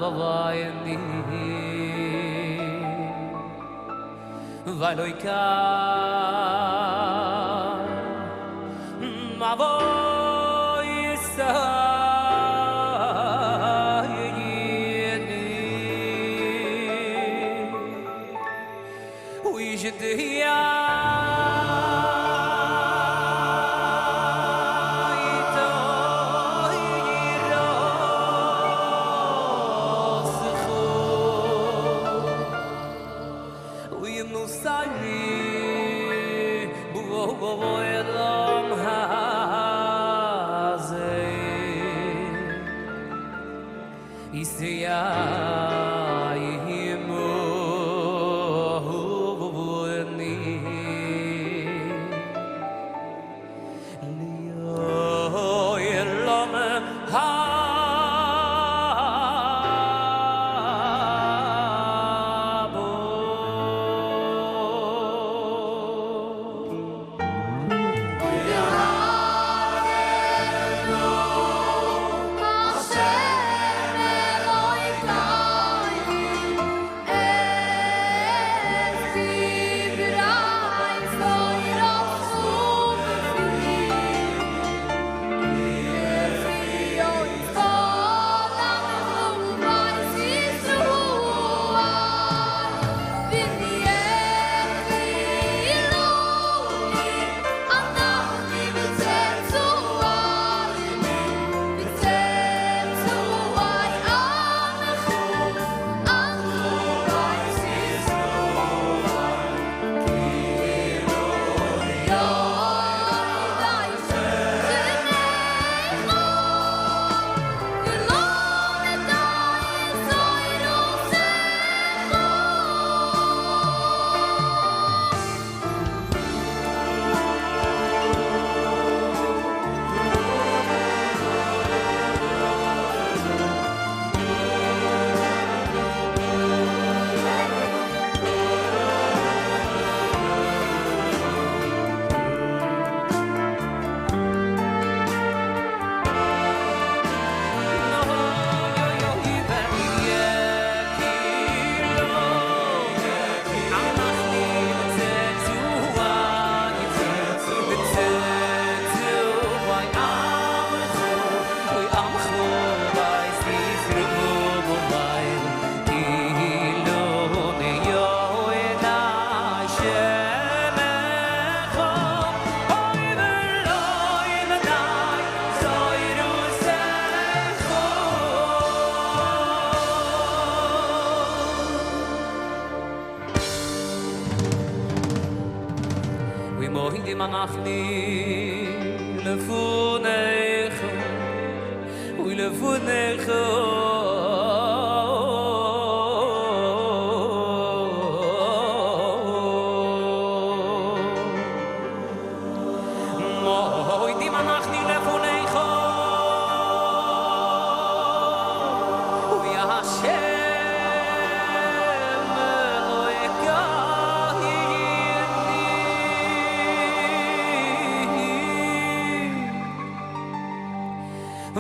S: Vavayni Valoika Mavoy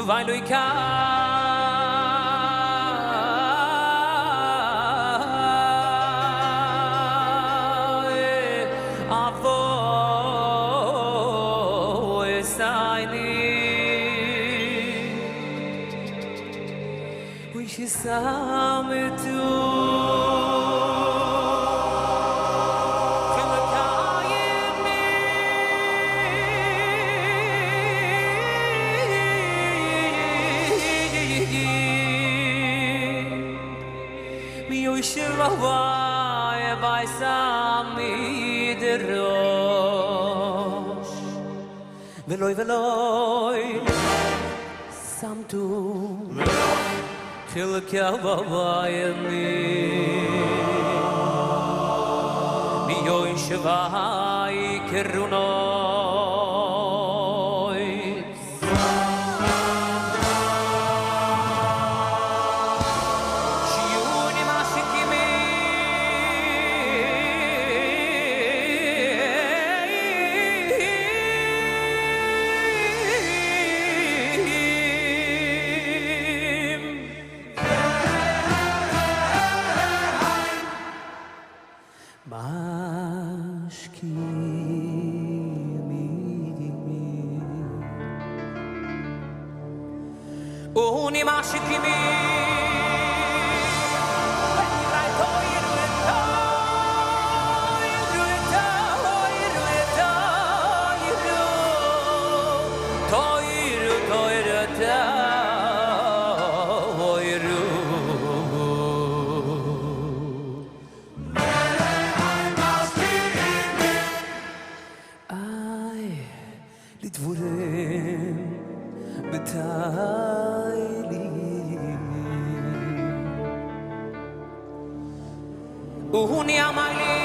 S: Weil ich Veloi, samtu Chilke avayni. יושבי קרונות. שיוני משכימים משכימים אוני משכימים לדבורים בתיילים והוא אמר לי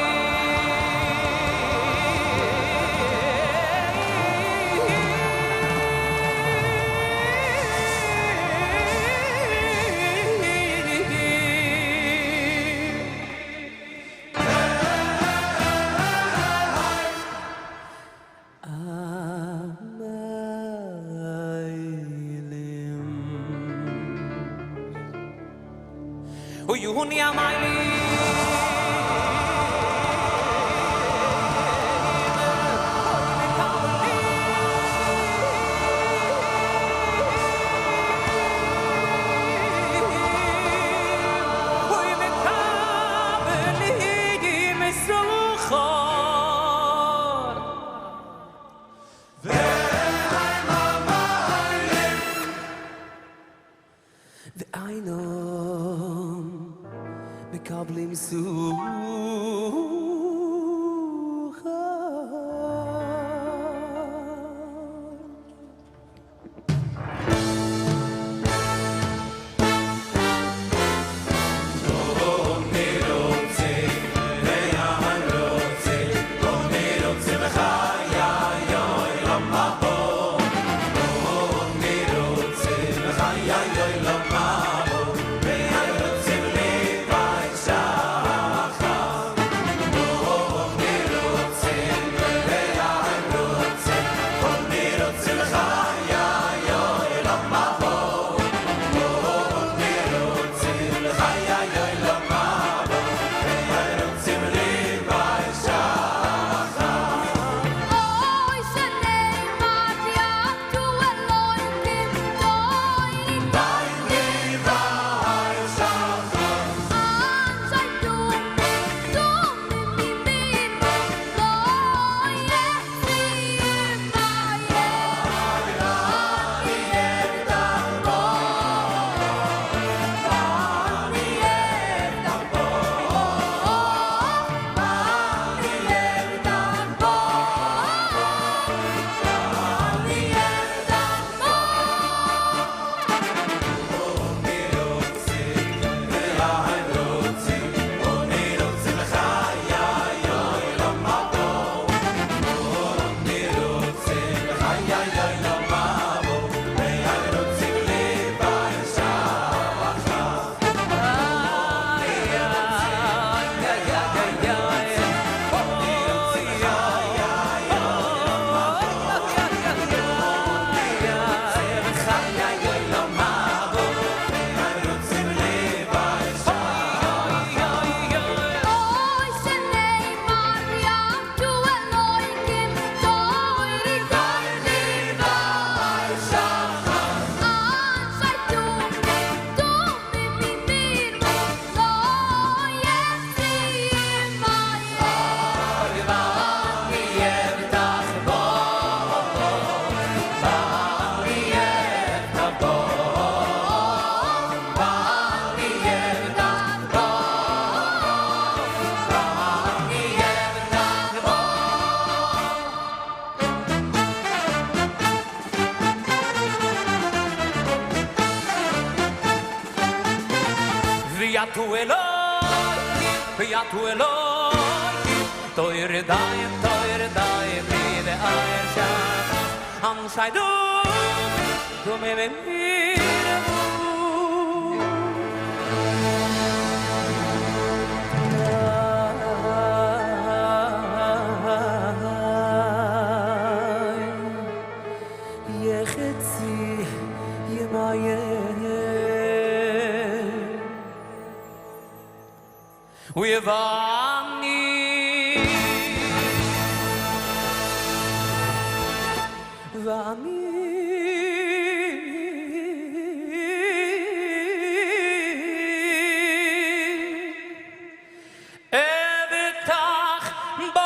S: ויהוני אמר לי ואינם מקבלים שכר. ויתו אלוהים, ויתו אלוהים, Teure daim, teure daim, liebe ein Schatz. Am sei du, du mir mir ואני אבטח בו.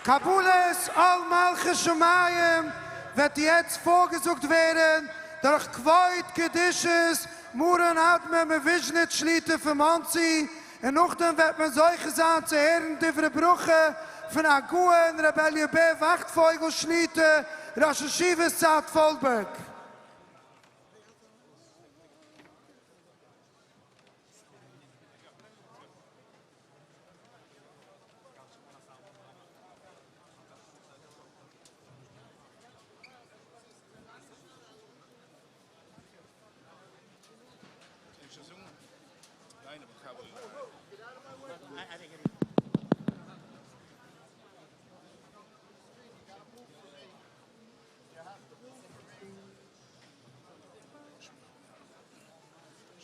F: קבלת עול מלכות שמים וועט יעצט פארגעזאגט ווערן דורך כבוד קדושת מרן אדמור מוויזשניץ שליטא פון מאנסי, און נאכדעם וועט מען זוכה זיין צו הערן דברי ברכה פון הגאון רבי אלי' בער וואכטפויגל שליטא ראש ישיבת סאוט פאלסבורג.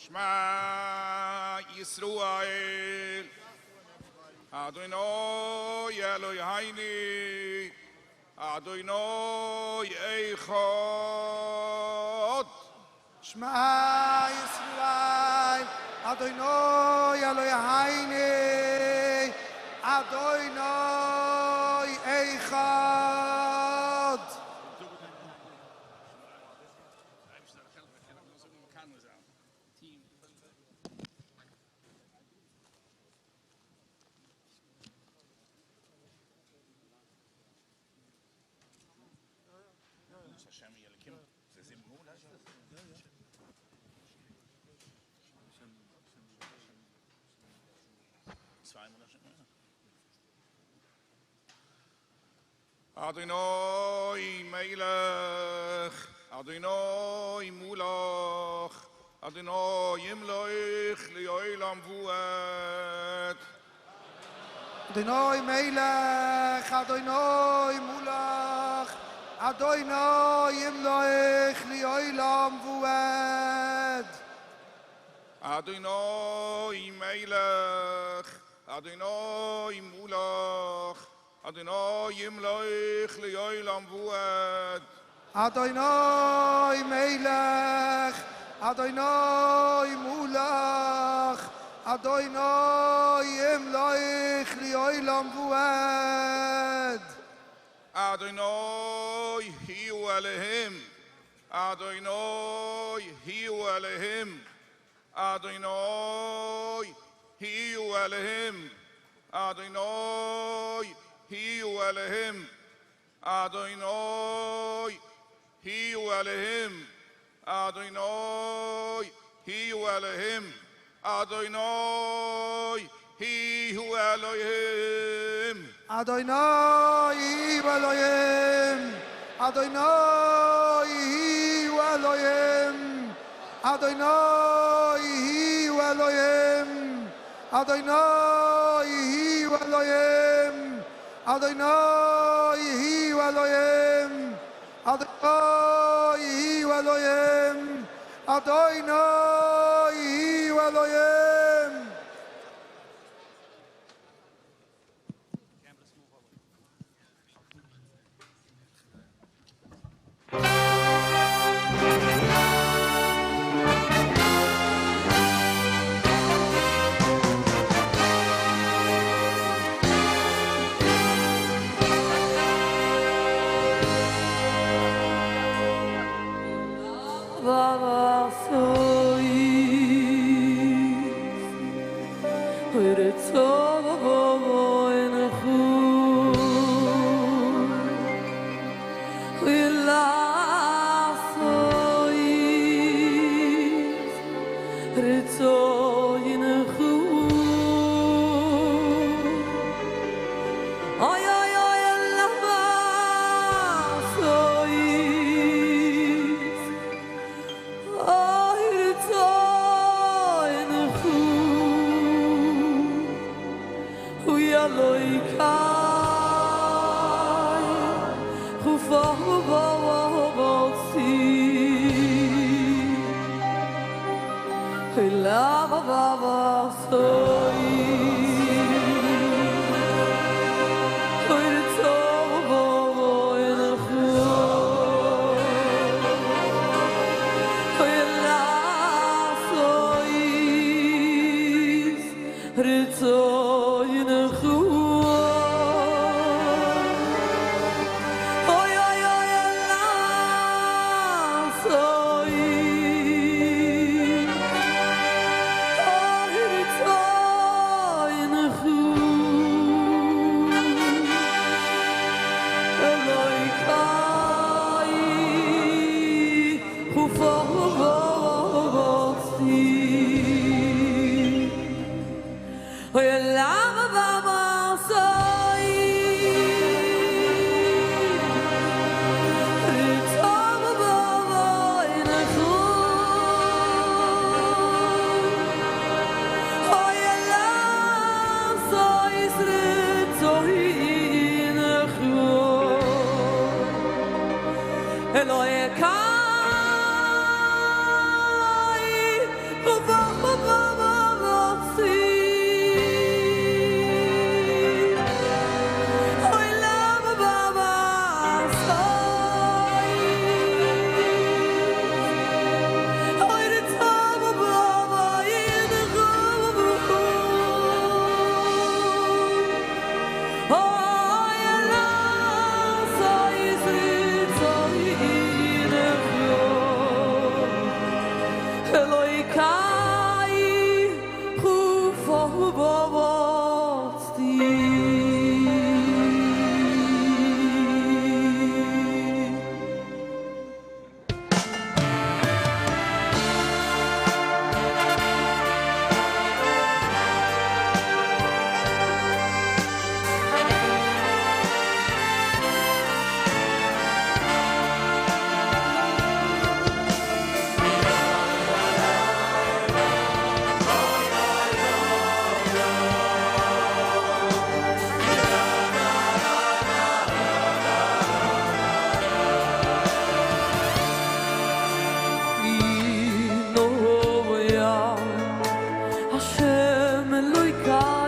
Q: שמע ישראל, אדוני אלוהינו, אדוני אחד.
F: שמע ישראל, אדוני אלוהינו, אדוני אחד.
Q: אדוני מלך, אדוני מולך, אדוני ימלוך לעולם ועד.
F: אדוני מלך, אדוני מולך, אדוני ימלוך לעולם ועד.
Q: אדוני מלך, אדוני מולך, אדוני ימלוך לעולם ועד.
F: אדוני מלך, אדוני מולך, אדוני ימלוך לעולם ועד.
Q: אדוני הוא אלוהים, אדוני הוא אלוהים, אדוני הוא אלוהים, אדוני הוא אלוהים, אדוני הוא אלוהים, אדוני הוא אלוהים, אדוני הוא אלוהים.
F: אדוני הוא אלוהים, אדוני הוא אלוהים, אדוני הוא אלוהים, אדוני הוא אלוהים, אדוני הוא אלוהים, אדוני הוא אלוהים, אדוני הוא אלוהים.
S: Hashem Elokeinu,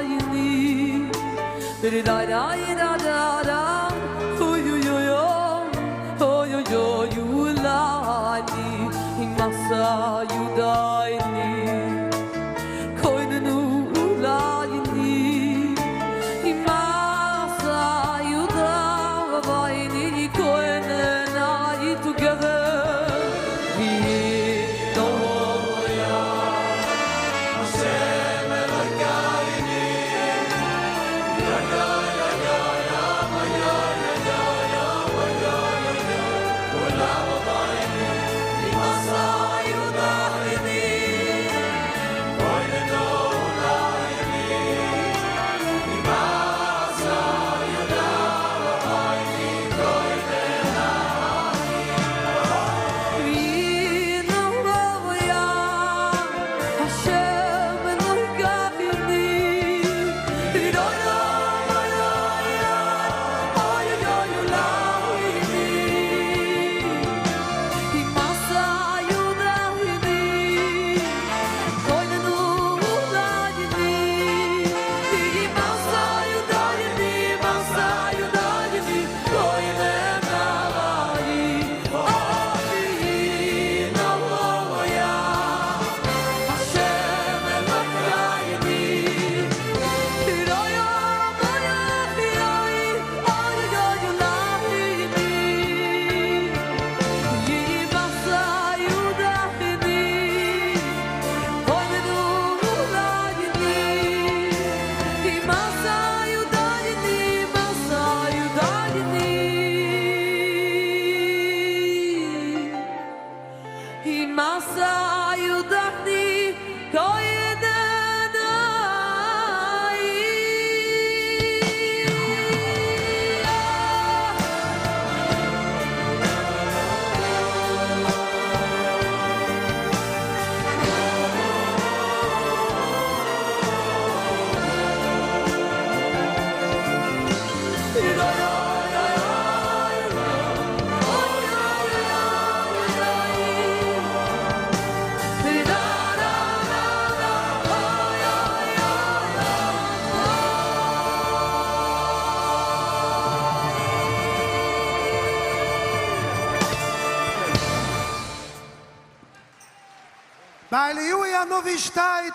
F: ביי אליהו הנביא שטייט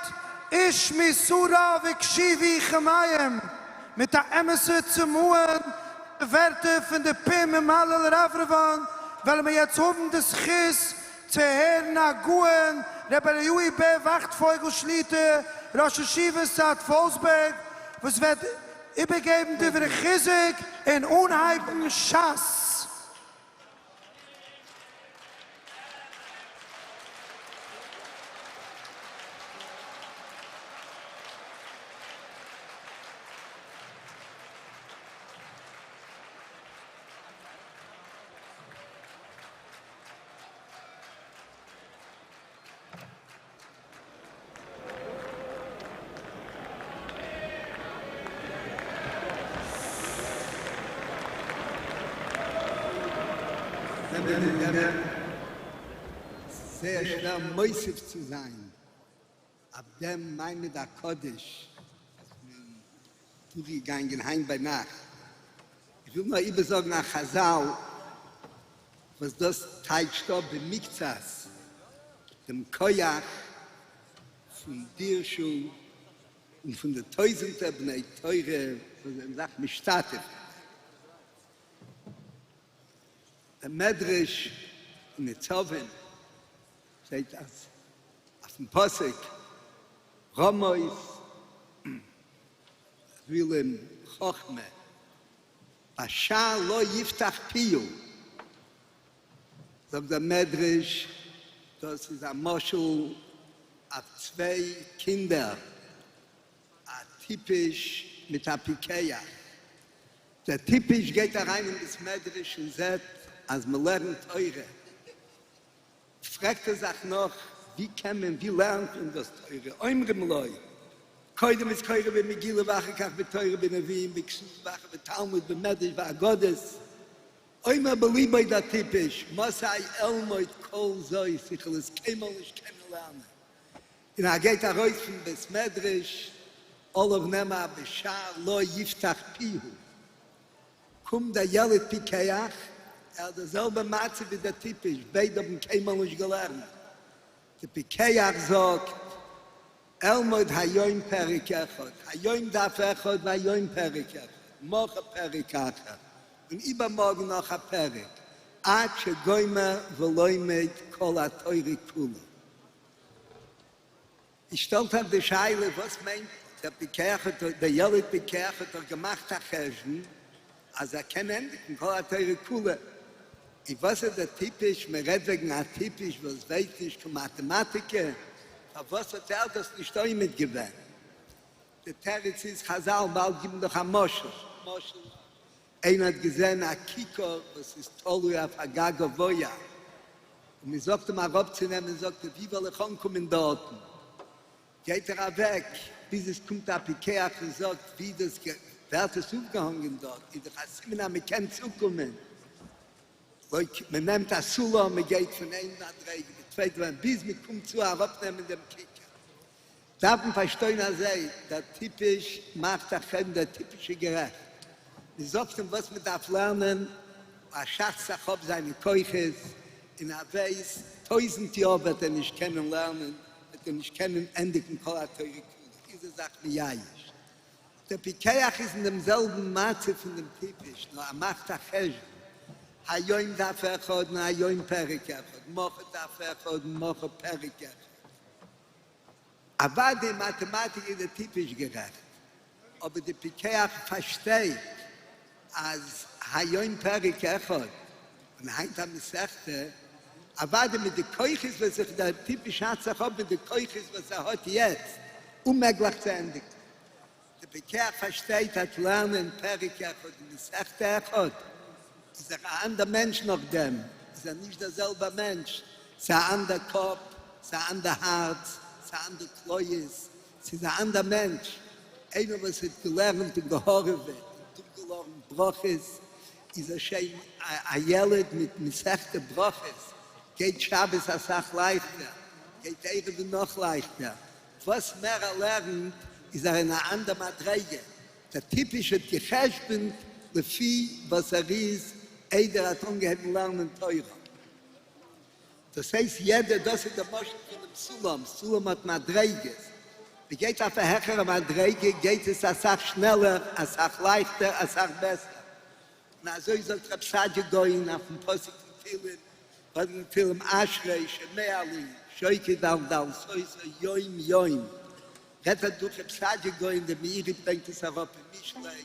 F: שמעו שרי והקשיבו כמים, מיט א אמת'ע צמאון די ווערטער פון די פה ממלא רברבן וועלן מיר יעצט האבן די זכות צו הערן הגאון רבי אליהו בער וואכטפויגל שליט"א ראש ישיבת סאוט פאלסבורג וואס וועט איבערגעבן דברי חיזוק און אנהייבן שס.
T: זייער שווער מוסיף צו זיין אויף דעם מעמד הקודש וואס מען דורכגעגאנגען היינט ביינאכט. איך וויל נאר איבערזאגן א חזל וואס דאס טייטשט אפ במקצת דעם כח פון דירשו און פון די טויזענטער בני תורה וואס זענען זיך משתתף אין דעם. דער מדרש אין ניצבים שטייט אז אויפן פסוק רמוס וויל חכמה בשער לא יפתח פיהו, זאגט דער מדרש דאס איז א משל אויף צוויי קינדער, א טיפש מיט א פיקח, דער טיפש גייט אריין אין בית מדרש און זעט אז מען לערנט תורה, פרעגט ער זיך נאך, ווי קען מען, ווי לערנט מען דאס תורה? אומרים לו, קודם איז קורא במגילה ואחר כך בתורה בנביאים בכתובים ואחר בתלמוד במדרש ואגדות, אומר בליבו דער טיפש, מתי אלמוד כל זאת, איך וועל עס קיינמאל נישט קענען לערנען. און ער גייט ארויס פון בית מדרש, עליו נאמר בשער לא יפתח פיהו. קומט דער ילד פיקח, ער האט די זעלבע מצב ווי דער טיפש, ביידע האבן קיינמאל נישט געלערנט. דער פיקח זאגט, אלמוד היום פרק אחד, היום דף אחד והיום פרק אחד, מחר פרק אחר, און איבערמארגן נאך א פרק, עד שגומר ולומד כל התורה כולה. איז שטעלט זיך די שאלה וואס מיינט דער פיקח האט דער ילד פיקח האט דאך געמאכט א חשבון אז ער קען ענדיגן כל התורה כולה, און וואס איז דער טיפש, מען רעדט וועגן א טיפש וואס ווייסט נישט קיין מאטעמאטיקע, פארוואס האט ער דאס נישט עומד געווען? די תירוץ איז חזל באלד גיבן דאך א משל, משל איינער האט געזען א כיכר וואס איז תלוי אויף א גג גבוה, און מען זאגט אים אראפצונעמען, זאגט ער, ווי וועל איך אנקומען דארטן? גייט ער אוועק, ביז עס קומט א פיקח און זאגט, ווי דאס ווערט עס אויפגעהאנגען דארט, איז דאך א סימן אז מען קען צוקומען. מען נעמט א סולם, מען גייט פון איין מדריגה די צווייטע, ביז מען קומט צו אראפנעמען דעם כיכר. דארף מען פארשטיין אזוי, דער טיפש מאכט א חשבון, דער טיפש איז גערעכט, מען זאגט אים וואס מען דארף לערנען, ער שאצט זיך אפ זיינע כוחות, און ער ווייסט, טויזענט יאר וועט ער נישט קענען לערנען, וועט ער נישט קענען ענדיגן כל התורה כולה, איז ער זיך מייאש. דער פיקח איז אין דעם זעלבן מצב פון דעם טיפש, נאר ער מאכט א חשבון, היום דף אחד און היום פרק אחד, מחר דף אחד און מחר פרק אחד. אוודאי אין מאטעמאטיק איז דער טיפש גערעכט, אבער די פיקח פארשטייט אז היום פרק אחד און היינט א מסכתא, אוודאי מיט די כוחות וואס זיך דער טיפש שאצט זיך אפ מיט די כוחות וואס ער האט יעצט, אוממעגליך צו ענדיגן. די פיקח פארשטייט אז לערנען פרק אחד און מסכתא אחד איז ער א אנדער מענטש נאכדעם איז ער נישט דער זעלבער מענטש, ס'איז א אנדער קאפ, ס'איז א אנדער הארץ, ס'איז א אנדער כליות, ס'איז א אנדער מענטש, איינער וואס האט געלערנט און געהארעוועט און דורכגעלערנט ברכות איז ער שוין א ילד מיט מסכת ברכות, גייט שבת אסאך לייכטער, גייט עירובין נאך לייכטער, וואס מער ער לערנט איז ער אין א אנדער מדריגה, דער טיפש האט גע'חשבונ'ט לפי וואס ער איז איידער ער האט אנגעהויבן לערנען תורה. דאס הייסט יעדער, דאס איז דער משל פונעם סולם, סולם האט מדריגות, מען גייט אויף א העכערע מדריגה גייט עס אסאך שנעלער, אסאך לייכטער, אסאך בעסער, און אזוי זאגט רב סעדיה גאון אויפן פסוק אין תהלים, פסוק אין תהלים אשרי שומע לי שוקד על דלתותי יום יום, רעדט ער דורך רב סעדיה גאון, דער מאירי ברענגט עס אראפ אין משלי,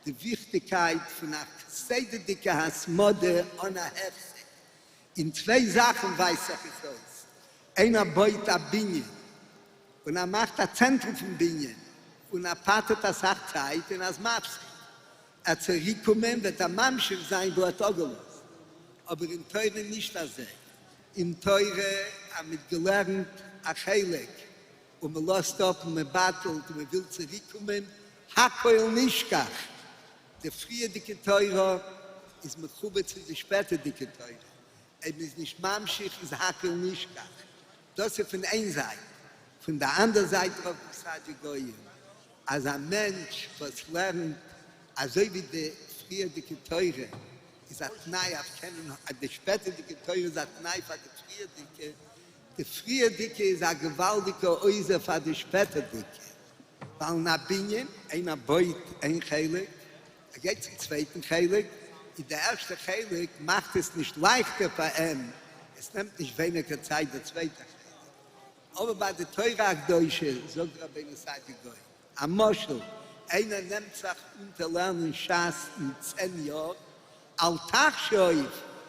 T: די וויכטיגקייט פון א כסדר'דיגע התמדה אן א הפסק, אין צוויי זאכן ווייזט זיך עס אויס, איינער בויט א בנין און ער מאכט א צענטל פון בנין און ער פטר'ט אסאך צייט און איז מפסיק, ער צוריקקומען וועט ער ממשיך זיין וואו ער האט אפגעלאזט, אבער אין תורה נישט אזוי, אין תורה אז מ'האט געלערנט א חלק און מ'לאזט אפ און מ'בטל'ט און מ'וויל צוריקקומען, הכל נשכח, די פריערדיגע תורה איז מחובר צו די שפעטערדיגע תורה, אויב מ'איז נישט ממשיך איז הכל נשכח, דאס איז פון איין זייט, פון די אנדער זייט רב סעדיה גאון אז א מענטש וואס לערנט אזוי ווי די פריערדיגע תורה איז א תנאי אויף קענען אז די שפעטערדיגע תורה איז א תנאי פאר די פריערדיגע, די פריערדיגע איז א געוואלדיגע עוזר פאר די שפעטערדיגע, ווייל אין א בנין, איינער בויט איין חלק, ער גייט צום צווייטן חלק, איז די ערשטע חלק מאכט עס נישט לייכטער פאר אים, עס נעמט נישט ווייניגער צייט דער צווייטער חלק. אבער ביי די תורה הקדושה זאגט רבינו סעדיה גאון א משל, איינער נעמט זיך אונטער לערנען שס אין צען יאר, אל תחשוב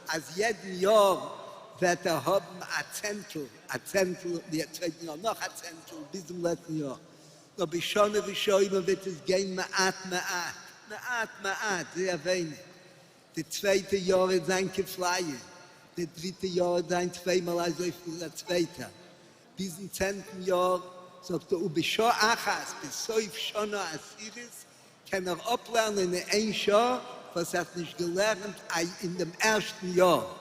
T: אז יעדן יאר וועט ער האבן א צענטל, א צענטל, די צווייטן יאר נאך א צענטל, ביז דעם לעצטן יאר, נאר בשנה ראשונה וועט עס גיין מעט מעט, מעט מעט, זייער ווייניג, די צווייטע יאר וועט זיין כפליים, די דריטע יאר וועט זיין צוויי מאל אזויפיל ווי די צווייטע, ביזן צענטן יאר זאגט ער ובשעה אחת בסוף שנה עשירית קען ער אפלערנען אין איין שעה וואס ער האט נישט געלערנט אין דעם ערשטן יאר,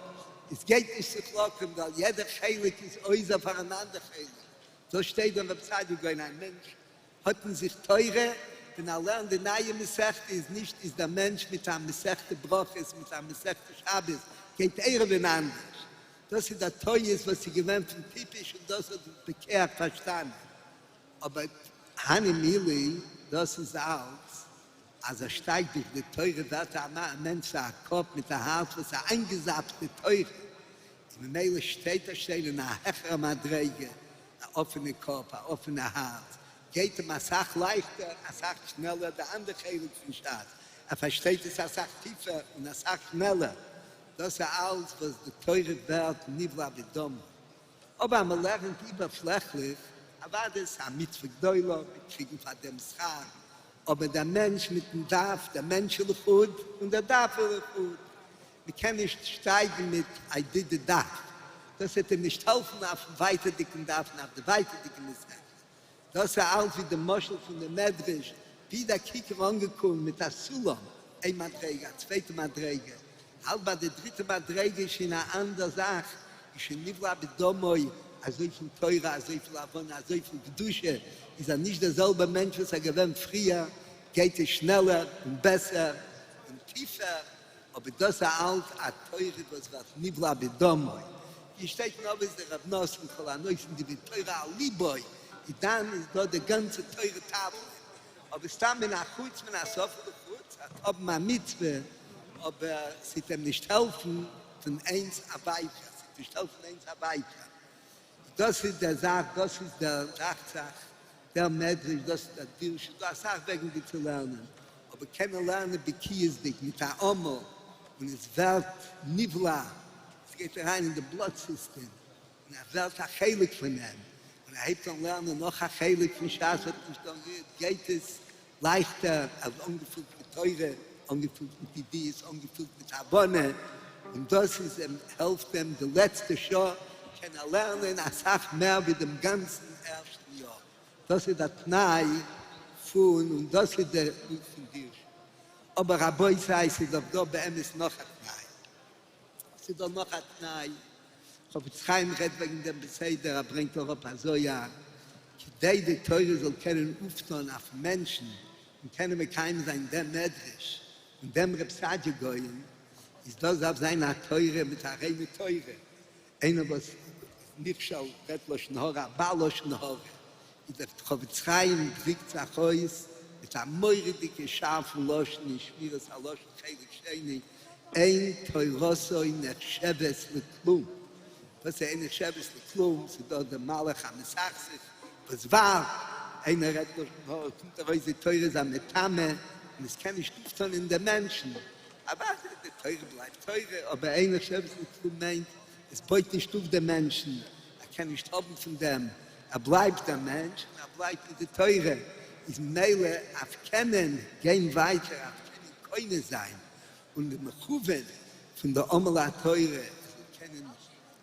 T: עס גייט נישט זיך לאקערן ווייל יעדער חלק איז עוזר פאר אן אנדער חלק, דאס שטייט דא רב סעדיה גאון א מענטש האט אין זיך תורה, ווען ער לערנט די נייע מסכתא איז נישט איז דער מענטש מיט א מסכת ברכות מיט א מסכת שבת גייט עירובין אנדערש, דאס איז דער טעות וואס איז געווען פון טיפש און דאס האט דער פיקח פארשטאנען, אבער הני מילי דאס איז אלץ אז ער שטייגט דורך די תורה ווערט א מענטש א קאפ מיט א הארץ וואס איז איינגעזאפט די תורה, און ממילא שטייט ער שוין אין א העכערע מדריגה, א אפענע קאפ, א אפענע הארץ, גייט אים אסאך לייכטער, אסאך שנעלער די אנדערע חלק פון שס, ער פארשטייט עס אסאך טיפער און אסאך שנעלער, דאס איז אלץ וואס די תורה ווערט נבלע בדמו. אבער אז מען לערנט איבערפלעכליך, אוודאי ס'איז א מצוה גדולה, מיר קריגן פאר דעם שכר, אבער דער מענטש מיטן דף, דער מענטש איז לחוד און דער דף איז לחוד, מען קען נישט שטייגן מיט איי דיד די דף, דאס וועט אים נישט העלפן אויפן ווייטערדיגן דף און אויף די ווייטערדיגע מסכת. דאס איז אלץ ווי די משל פון די מדרש, ווי דער כיכר אנגעקומען מיט א סולם, איין מדריגה, א צווייטע מדריגה, האלט ביי די דריטע מדריגה איז שוין א אנדער זאך, איז שוין נבלע בדמו, אזויפיל תורה, אזויפיל הבנה, אזויפיל קדושה, איז ער נישט דער זעלבער מענטש וואס ער געווען פריער, גייט עס שנעלער און בעסער און טיפער, אבער דאס איז אלץ א תורה וואס ווערט נבלע בדמו, ווי שטייט אין אבות דרב נתן כל הנותן דברי תורה על ליבו, איז דאן איז דא די גאנצע תורה תבלין, אבער סתם מן החוץ מן השפה ולחוץ, האט האבן א מצוה, אבער ס'וועט אים נישט העלפן פון איינס אויף ווייטער, ס'וועט נישט העלפן איינס אויף ווייטער, דאס איז דער זאך, דאס איז דער דאכצעך דער מדרש, דאס איז דער דרשו, ס'דא אסאך וועגן ווי צו לערנען, אבער קענען לערנען בקיאות'דיג מיט א עמל און עס ווערט נבלע, עס גייט אריין אין די בלאט סיסטעם און ער ווערט א חלק פון אים, און ער הייבט אן לערנען נאך א חלק פון שס האט נישט אנגערירט גייט עס לייכטער, ער איז אנגעפילט מיט תורה, אנגעפילט מיט ידיעות, אנגעפילט מיט הבנה, און דאס איז אים, העלפט אים די לעצטע שעה קען ער לערנען אסאך מער ווי דעם גאנצן ערשטן יאר, דאס איז דער תנאי פון, און דאס איז דער ענין פון דירשו. אבער רבותי ס'איז דאך דא באמת נאך א תנאי, ס'איז דא נאך א תנאי, חפץ חיים רעדט וועגן דעם בסדר, ער ברענגט אראפ א זוהר, כדי די תורה זאל קענען אויפטון אויפן מענטשן און קענען מקיים זיין דעם מדרש און דעם רב סעדיה גאון, איז דאס דארף זיין א תורה מיט א ריינע תורה. איינער וואס נכשל רעדט לשון הרע, א בעל לשון הרע, איז דער חפץ חיים דריקט זיך אויס מיט א מורא'דיגע שארפן לשון אין שמירת הלשון חלק שני, אין תורתו נחשבת לכלום. וואס איז אין נחשבת לכלום? ס'איז דא דער מלאך המסכסך וואס ווארט, איינער רעדט לשון הרע קומט ארויס די תורה איז א מטמא און עס קען נישט אויפטון אין דעם מענטשן, אוודאי די תורה בלייבט תורה, אבער אין נחשבת לכלום מיינט עס בויט נישט אויף דעם מענטשן, ער קען נישט האבן פון דעם, ער בלייבט א מענטש און ער בלייבט מיט די תורה, איז ממילא אויף קענען גיין ווייטער, אויף קענען קונה זיין, און די מכוון פון די עמל התורה עס זאל קענען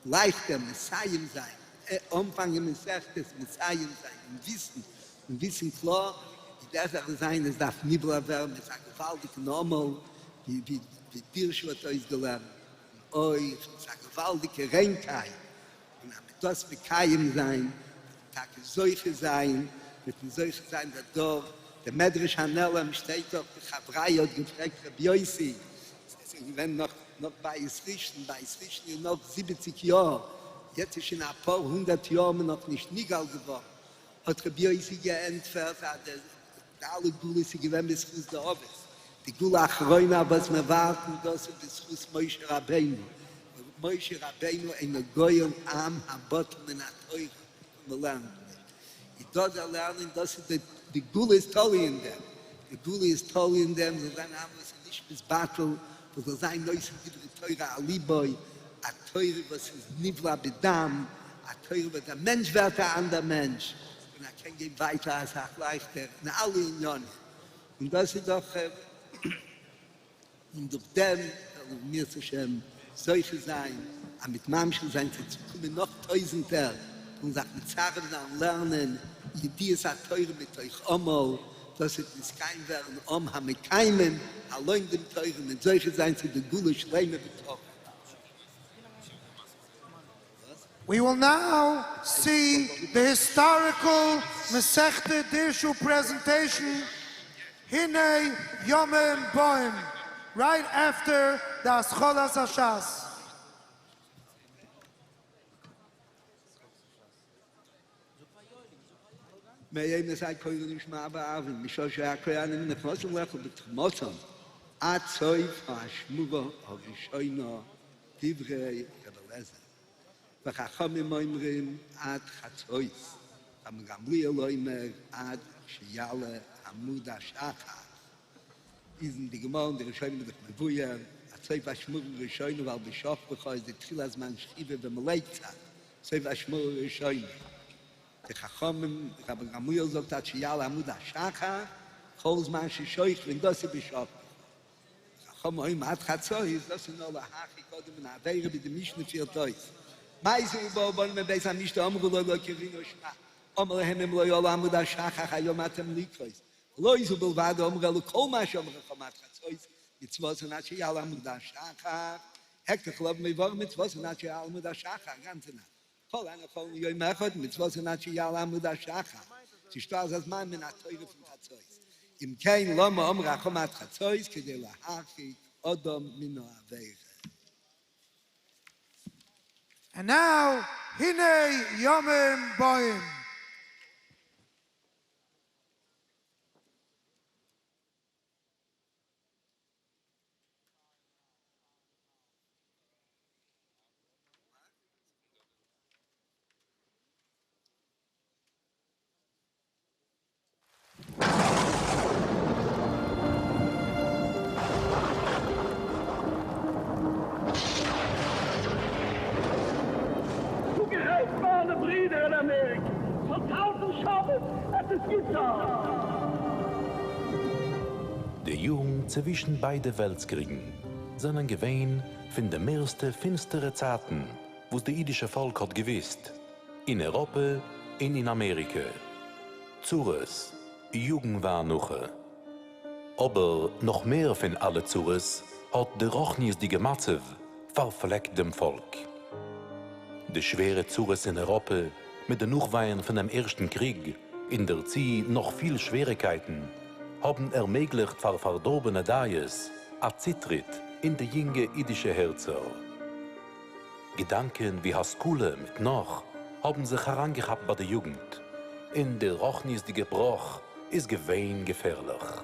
T: לייכטער מסיים זיין, אנפאנגען מסכת מסיים זיין און וויסן און וויסן קלאר ווי דער זאך זיין, עס דארף נבלע ווערן מיט א געוואלדיגן עמל ווי ווי דירשו האט אויסגעלערנט, און אויך מיט א געוואלדיגע ריינקייט, און אז מ'וועט דאס מקיים זיין וועט מען טאקע זוכה זיין, וועט מען זוכה זיין דער דור, דער מדרש הנעלם שטייט דאך, די חבריא האט געפרעגט רבי יוסי, עס איז געווען נאך נאך בית ראשון, בית ראשון איז נאך זיבעציג יאר, יעצט איז שוין אפאר הונדערט יאר מען נאך נישט נגאל געווארן, האט רבי יוסי געענטפערט אז די אלע גאולות איז געווען בזכות די אבות, די גאולה האחרונה וואס מיר ווארטן דאס איז בזכות משה רבינו, משה רבינו אינו גואל עם הבטל מן התורה, און מען לערנט נישט, איז דא דער לערנען, דאס איז די גאולה איז תלוי אין דעם, די גאולה איז תלוי אין דעם זאל זיין א עם וואס איז נישט מתבטל, וואס זאל זיין נושא דברי תורה על ליבו, א תורה וואס איז נבלע בדם, א תורה וואס דער מענטש ווערט א אנדער מענטש, און ער קען גיין ווייטער אסאך לייכטער אין אלע עניינים, און דאס איז דאך, און דורך דעם וועלן מיר אם ירצה השם זוכה זיין אז מ'וועט ממשיך זיין צו צוקומען נאך טויזענטער און זיך מצרף זיין לערנען ידיעת התורה מתוך עמל, דאס וועט נתקיים ווערן עם המקיימים הלומדים תורה און מ'וועט זוכה זיין צו די גאולה שלימה בקרוב.
F: We will now see the historical Masechta Dirshu presentation, Hine Yomim Boim, right after the Ascholas Hashas.
T: מאימתי קורין שמע בערבין, משעה שהכהנים נכנסים לאכול בתרומתם, עד סוף האשמורה הראשונה דברי ר' אליעזר, וחכמים אומרים עד חצות, רבן גמליאל אומר עד שיעלה עמוד השחר, איז אין די גמרא און די ראשונים איז דאך מבואר אז סוף אשמורה ראשונה ווייל בשכבך איז די תחילת זמן שכיבה ווען מען לייגט זיך, סוף אשמורה ראשונה. די חכמים, רבן גמליאל זאגט עד שיעלה עמוד השחר, כל זמן ששוכבין דאס איז בשכבך. חכמים אומרים עד חצות, דאס איז נאר להרחיק אדם מן העבירה ווי די משנה פירט אויס. מעשה ובאו בנים מבית המשתה אמרו לו לא קרינו שמע, אמר להם אם לא עלה עמוד השחר היום אתם לקרות, ולא זו בלבד אמרו אלא כל מה שאמרו חכמים עד חצות, מצוותן עד שיעלה עמוד השחר, הקדש לבן איברים מצוותן עד שיעלה עמוד השחר, גאנצע נאכט. כל הנכון ליום אחד מצוותן עד שיעלה עמוד השחר, ס'נישטא אזא זמן מן התורה פון חצות, אם כן למה אמרו חכמים עד חצות כדי להרחיק אדם מן העבירה.
F: And now, הנה ימים באים.
U: צוגעהערט מיינע ברידער אין אמעריקע, זאלט האלטן שבת, עס איז גוט צו האלטן.
V: די יארן צווישן ביידע וועלטס קריגן זענען געווען פון די מערסטע פינסטערע צייטן וואס די אידישע פאלק האט געוואוסט, אין אירופע און אין אמעריקע. צרות, יגון ואנחה. אבער נאך מער פון אלע צרות האט די רוחניות'דיגע מצב פארפלעקט דעם פאלק. די שווערע צרות אין אירופע מיט די נאכווייען פון דעם ערשטן קריג, און דערצו נאך פיל שוועריקייטן, האבן ערמעגליכט פאר פארדארבענע דעות א צוטריט אין די יונגע אידישע הערצער. געדאנקען ווי השכלה מיט נאך האבן זיך אריינגעכאפט ביי די יוגנט, און די רוחניות'דיגע בראך איז געווען געפערליך.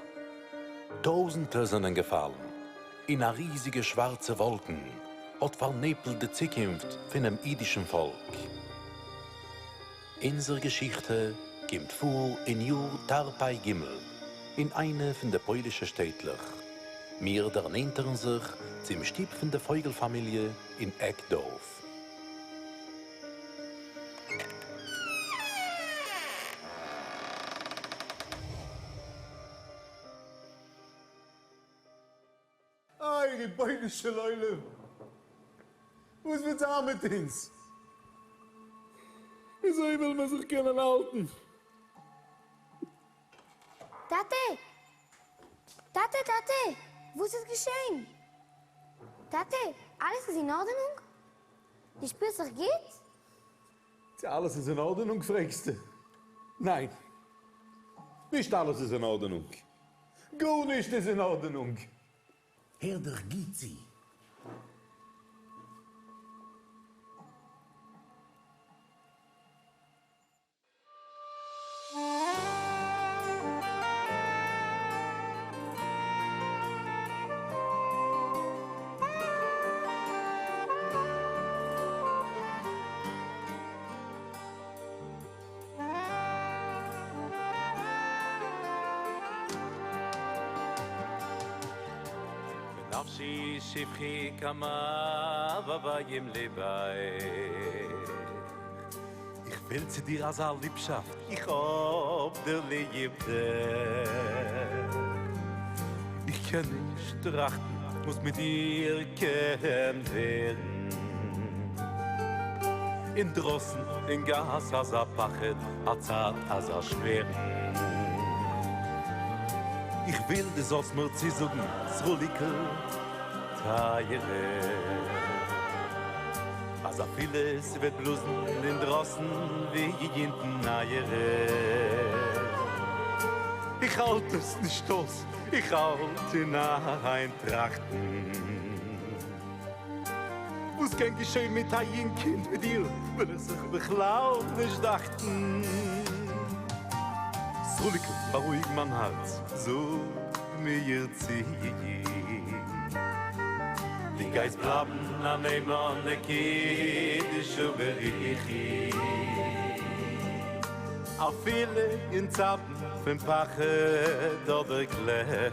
V: טויזנטער זענען געפאלן, און א ריזיגע שווארצע וואלקן האט פארנעפלט די צוקונפט פונעם אידישן פאלק. אונזער געשיכטע קומט פאר אין יאר תרפ"ג אין איינע פון די פוילישע שטעטלעך. מיר דערנענטערן זיך צום שטוב פון די פויגל פאמיליע אין עק דארף.
A: איי רבונו של עולם, וואס וועט זיין מיט אונז? וויאזוי וועלן מיר זיך קענען האלטן?
E: טאטע! טאטע! טאטע! וואס איז געשען? טאטע, אלעס איז אין ארדענונג? דו שפירסט זיך גוט?
A: צו אלעס איז אין ארדענונג פרעגסטו? ניין, נישט אלעס איז אין ארדענונג. גארנישט איז אין ארדענונג.
W: הער דיך גוט צו.
X: בנפשי שפכי כמה בביים ליבייך. איך וויל צו דיר אזא ליבשאפט, איך האב דיר ליב דיך. איך קען נישט טראכטן וואס מיט דיר קען ווערן. אינדרויסן אין גאס אזא פחד, א צייט אזא שווערן. איך וויל דו זאלסט מיר צוזאגן, סרוליקל טייערע, אז אפילו ס'וועט בלאזן אינדרויסן ווי ווינטן נייערע, איך האלט עס נישט אויס, איך האלט אין איין טראכטן. וואס קען געשען מיט א יונג קינד ווי דיר, וויל איך זיך בכלל נישט דאכטן. סרוליקל, בארואיג מיין הארץ, זאג מיר צו דו גייסט בלייבן א נאמן לקודשא בריך הוא, אפילו אין צייטן פון פחד אדער קלעם.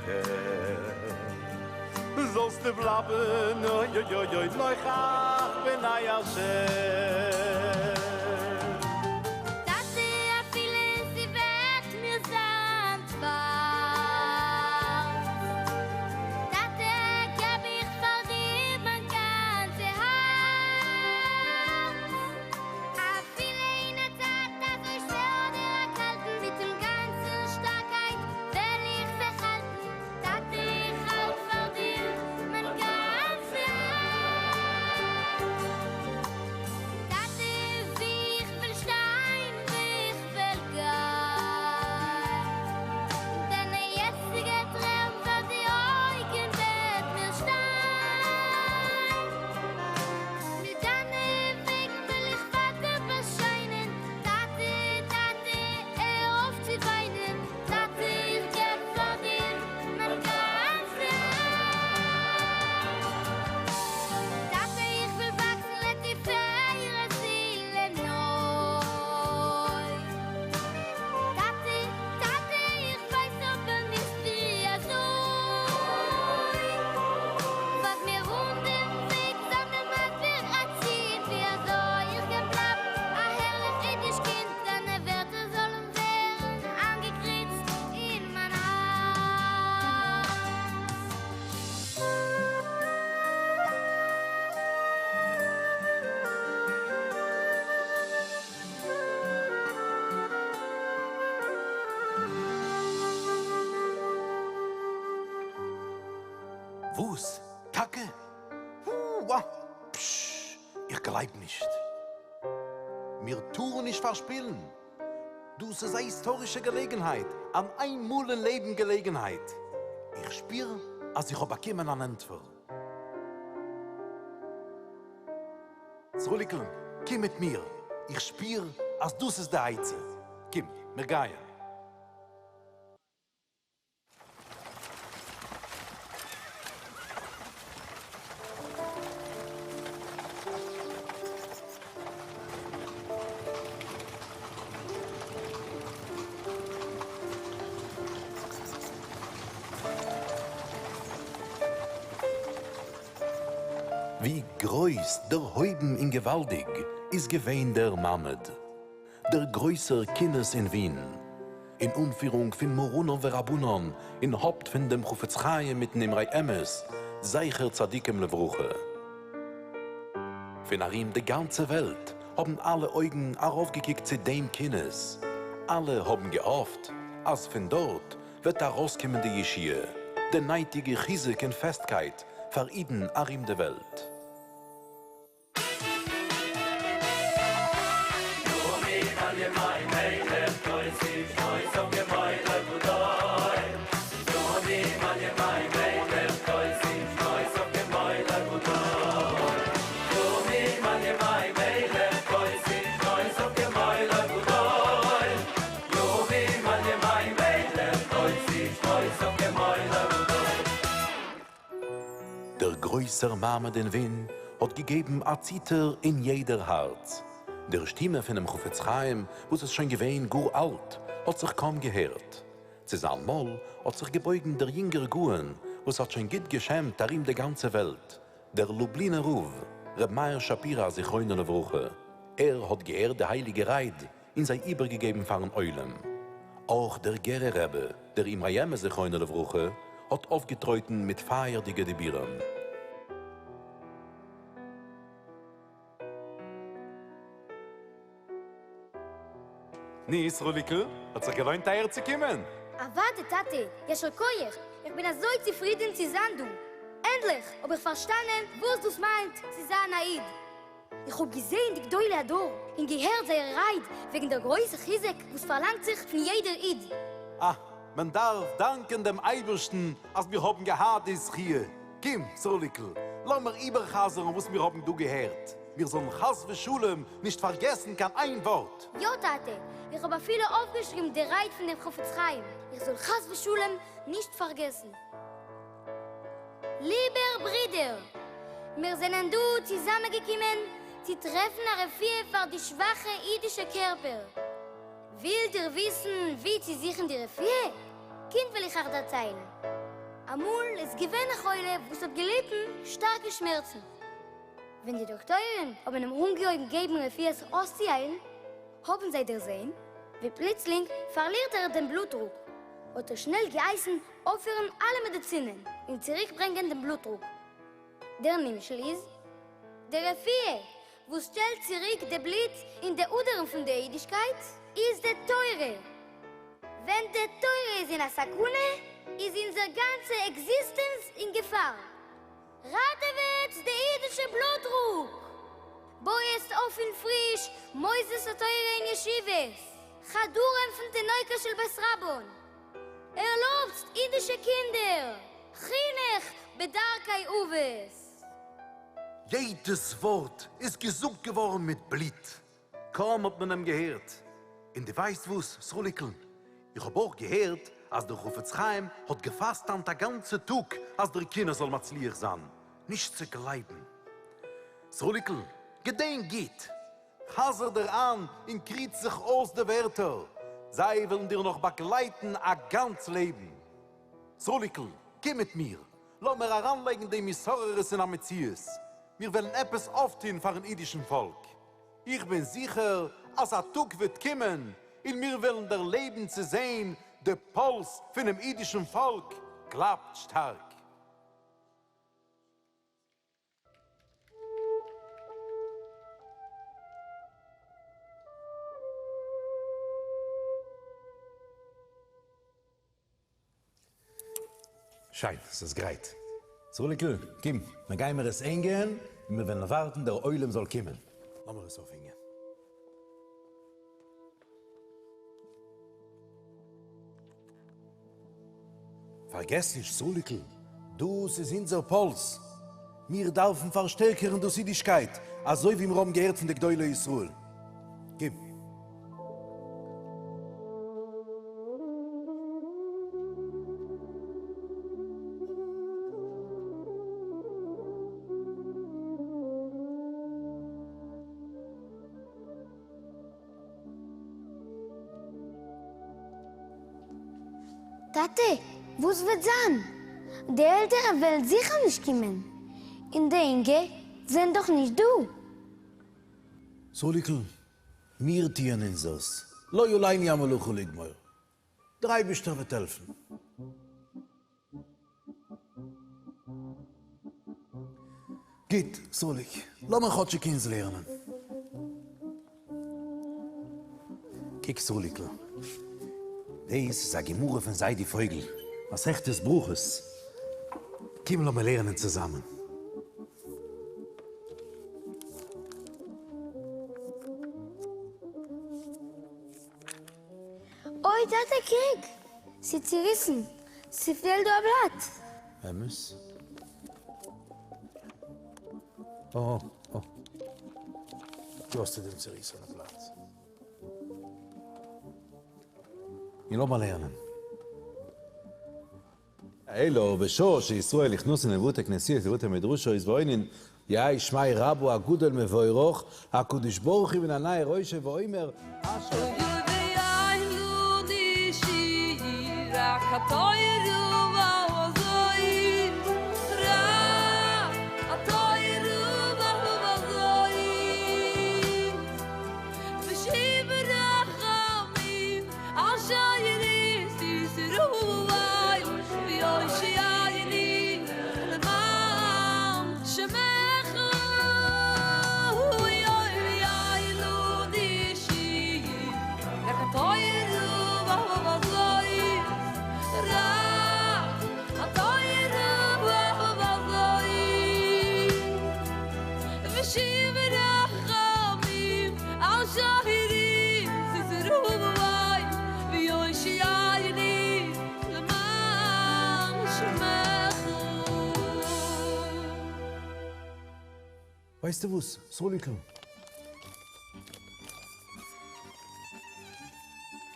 X: זאלסטו בלייבן אוי אוי אוי אוי נוכח פני השם.
E: טאטע אפילו ס'וועט מיר זיין שווארץ, טאטע געב איך פאר דיר מיין גאנצע הארץ, אפילו אין א צייט אזוי שווער אדער א קאלטן, מיט דעם גאנצן שטארקייט וועל איך זיך האלטן. טאטע איך האלט פאר דיר מיין גאנצע הארץ, טאטע ווי איך וועל שטיין ווי איך וועל גיין, דיינע יעצטיגע טרערן פאר די אויגן וועט מיר שטיין, מיט דיינע וועגן וועל איך ווייטער באשיינען, טאטע טאטע הער אויף צו וויינען. טאטע איך געב פאר דיר מיין גאנצע הארץ, טאטע איך וויל וואקסן לתפארת ולנוי, טאטע טאטע איך ווייס אבער נישט ווי אזוי, ווייז מיר אן דעם וועג זיי מיר מסביר אצינד ווי אזוי איך קען בלייבן א ערליך אידיש קינד, דיינע ווערטער זאלן ווערן איינגעקריצט אין מיין הארץ.
V: וואס? טאקע? הוה! פששש! איך גלייב נישט! מיר טארן נישט פארשפילן! דאס איז א היסטארישע געלעגנהייט, אן איינמאל אין לעבן געלעגנהייט. איך שפיר אז איך האב באקומען אן ענטפער.
A: סרוליקל, קום מיט מיר, איך שפיר אז דאס איז די עצה. קום, מיר גייען.
V: ווי גרויס, דערהויבן און געוואלדיג איז געווען דער מעמד, דער גרויסער כינוס אין ווין, אין אנפירונג פון מרנן ורבנן אין הויפט פון דעם חפץ חיים מיטן אמרי אמת זכר צדיקים לברכה. פון ארום די גאנצע וועלט האבן אלע אויגן ארויפגעקוקט צו דעם כינוס, אלע האבן געהאפט אז פון דארט וועט ארויסקומען די ישועה, די נייטיגע חיזוק און פעסטקייט פאר אידן ארום די וועלט. דער גרויסער מעמד אין ווין האט געגעבן א ציטער אין יעדער הארץ. דער שטימע פונעם חפץ חיים, וואס איז שוין געווען גאר אלט, האט זיך קוים געהערט. צו זיין מויל האט זיך געבויגן דער יונגער גאון, וואס האט שוין גוט געשמט ארום די גאנצע וועלט, דער לובלינער רב, ר' מאיר שפירא זכרונו לברכה. ער האט געהערט די הייליגע רייד און זיי איבערגעגעבן פארן עולם. אויך דער גערער רבי, דער אמרי אמת זכרונו לברכה, האט אויפגעטרויטן מיט פייערדיגע דיבורים.
A: נו, סרוליקל, האט זיך געלוינט אהער צו קומען?
E: אוודאי טאטע, יישר כח, איך בין אזוי צופרידען צו זיין דא, ענדליך האב איך פארשטאנען וואס דאס מיינט צו זיין א איד. איך האב געזען די גדולי הדור און געהערט זייערע רייד וועגן דער גרויסע חיזוק וואס פארלאנגט זיך פון יעדער איד.
A: אה, מען דארף דאנקען דעם אייבערשטן אז מיר האבן געהאט די זכיה. קום, סרוליקל, לאמיר איבער'חזר'ן וואס מיר האבן דא געהערט, מיר זאלן חס ושלום נישט פארגעסן קיין איין ווארט.
E: יא טאטע, איך האב אפילו אויפגעשריבן די רייד פון דעם חפץ חיים, איך זאל חס ושלום נישט פארגעסן. ליבער ברידער, מיר זענען דא צוזאמענגעקומען צו טרעפן א רפואה פאר די שוואכע אידישע קערפער. ווילט איר וויסן וואו צו זוכן די רפואה? קומט וועל איך אייך דערציילן. אמאל איז געווען א חולה וואס האט געליטן שטארקע שמערצן. ווען די דאקטוירים האבן אים אנגעהויבן געבן רפואות אויסצוהיילן, האבן זיי דערזען ווי פלוצלינג פארלירט ער דעם בלוט-דרוק. האט ער שנעל געהייסן אויפהערן אלע מעדיצינען און צוריקברענגען דעם בלוט-דרוק. דער נמשל איז די רפואה וואס שטעלט צוריק די בלוט אין די אדערן פון די אידישקייט איז די תורה. ווען די תורה איז אין א סכנה איז אונזער גאנצע עקזיסטענץ אין געפאר. ראטעוועטס די אידישע בלוט-דרוק! בויעסט אויף און פריש מוסדות התורה און ישיבות, חדרים פון תינוקות של בית רבן, ערלויבטס אידישע קינדער חינוך בדרכי אבות.
A: יעדעס ווארט איז געזאגט געווארן מיט בלוט, קוים האט מען אים געהערט. און דו ווייסט וואס, סרוליקל? איך האב אויך געהערט אז דער חפץ חיים האט געפאסט היינט א גאנצע טאג אז דער כינוס זאל מצליח זיין. נישט צו גלייבן. סרוליקל, געדענק גוט! חזר דיר איין און קריץ זיך אויס די ווערטער, זיי וועלן דיר נאך באגלייטן א גאנץ לעבן. סרוליקל, קום מיט מיר, לאמיר אריינלייגן דעם התעוררות אין א מציאות. מיר וועלן עפעס אויפטון פאר'ן אידישן פאלק. איך בין זיכער אז א טאג וועט קומען און מיר וועלן דערלעבן צו זען די פולס פונעם אידישן פאלק קלאפט שטארק.
G: שיין, ס'איז גרייט. סרוליקל, קום, מיר גיימער עס הענגען, און מיר וועלן ווארטן דער עולם זאל קומען. לאמיר עס אויפהענגען. פארגעס נישט, סרוליקל, דאס איז אונזער פולס. מיר דארפן פארשטערקערן דאס אידישקייט. אזוי ווי מיר האבן געהערט פון די גדולי ישראל. קום.
E: טאטע, וואס וועט זיין? די עלטערע וועלן זיכער נישט קומען, און די אינגע זענען דאך נישט דא.
G: סרוליקל, מיר טוען אונזערס, לא עלינו המלאכה לגמור. דער אייבערשטער וועט העלפן. גוט, סרוליק, לאמיר כאטשיג אונז לערנען. קוק סרוליקל, דאס איז א גמרא פון זיידי פויגל, מסכת ברכות. קום לאמיר לערנען צוזאמען.
E: אוי טאטע קוק! ס'איז צוריסן! ס'פעלט דא א בלאט!
G: אמת? אה אה. דא האסטו דעם צוריסענע בלאט. און לאמיר לערנען. אלא בשעה שישראל נכנסין לבתי כנסיות לבתי מדרשות ועונין יהא שמיה רבא הגדול מבורך הקדוש ברוך הוא מנענע ראשו ואומר אשר ווייסטו וואס, סרוליקל?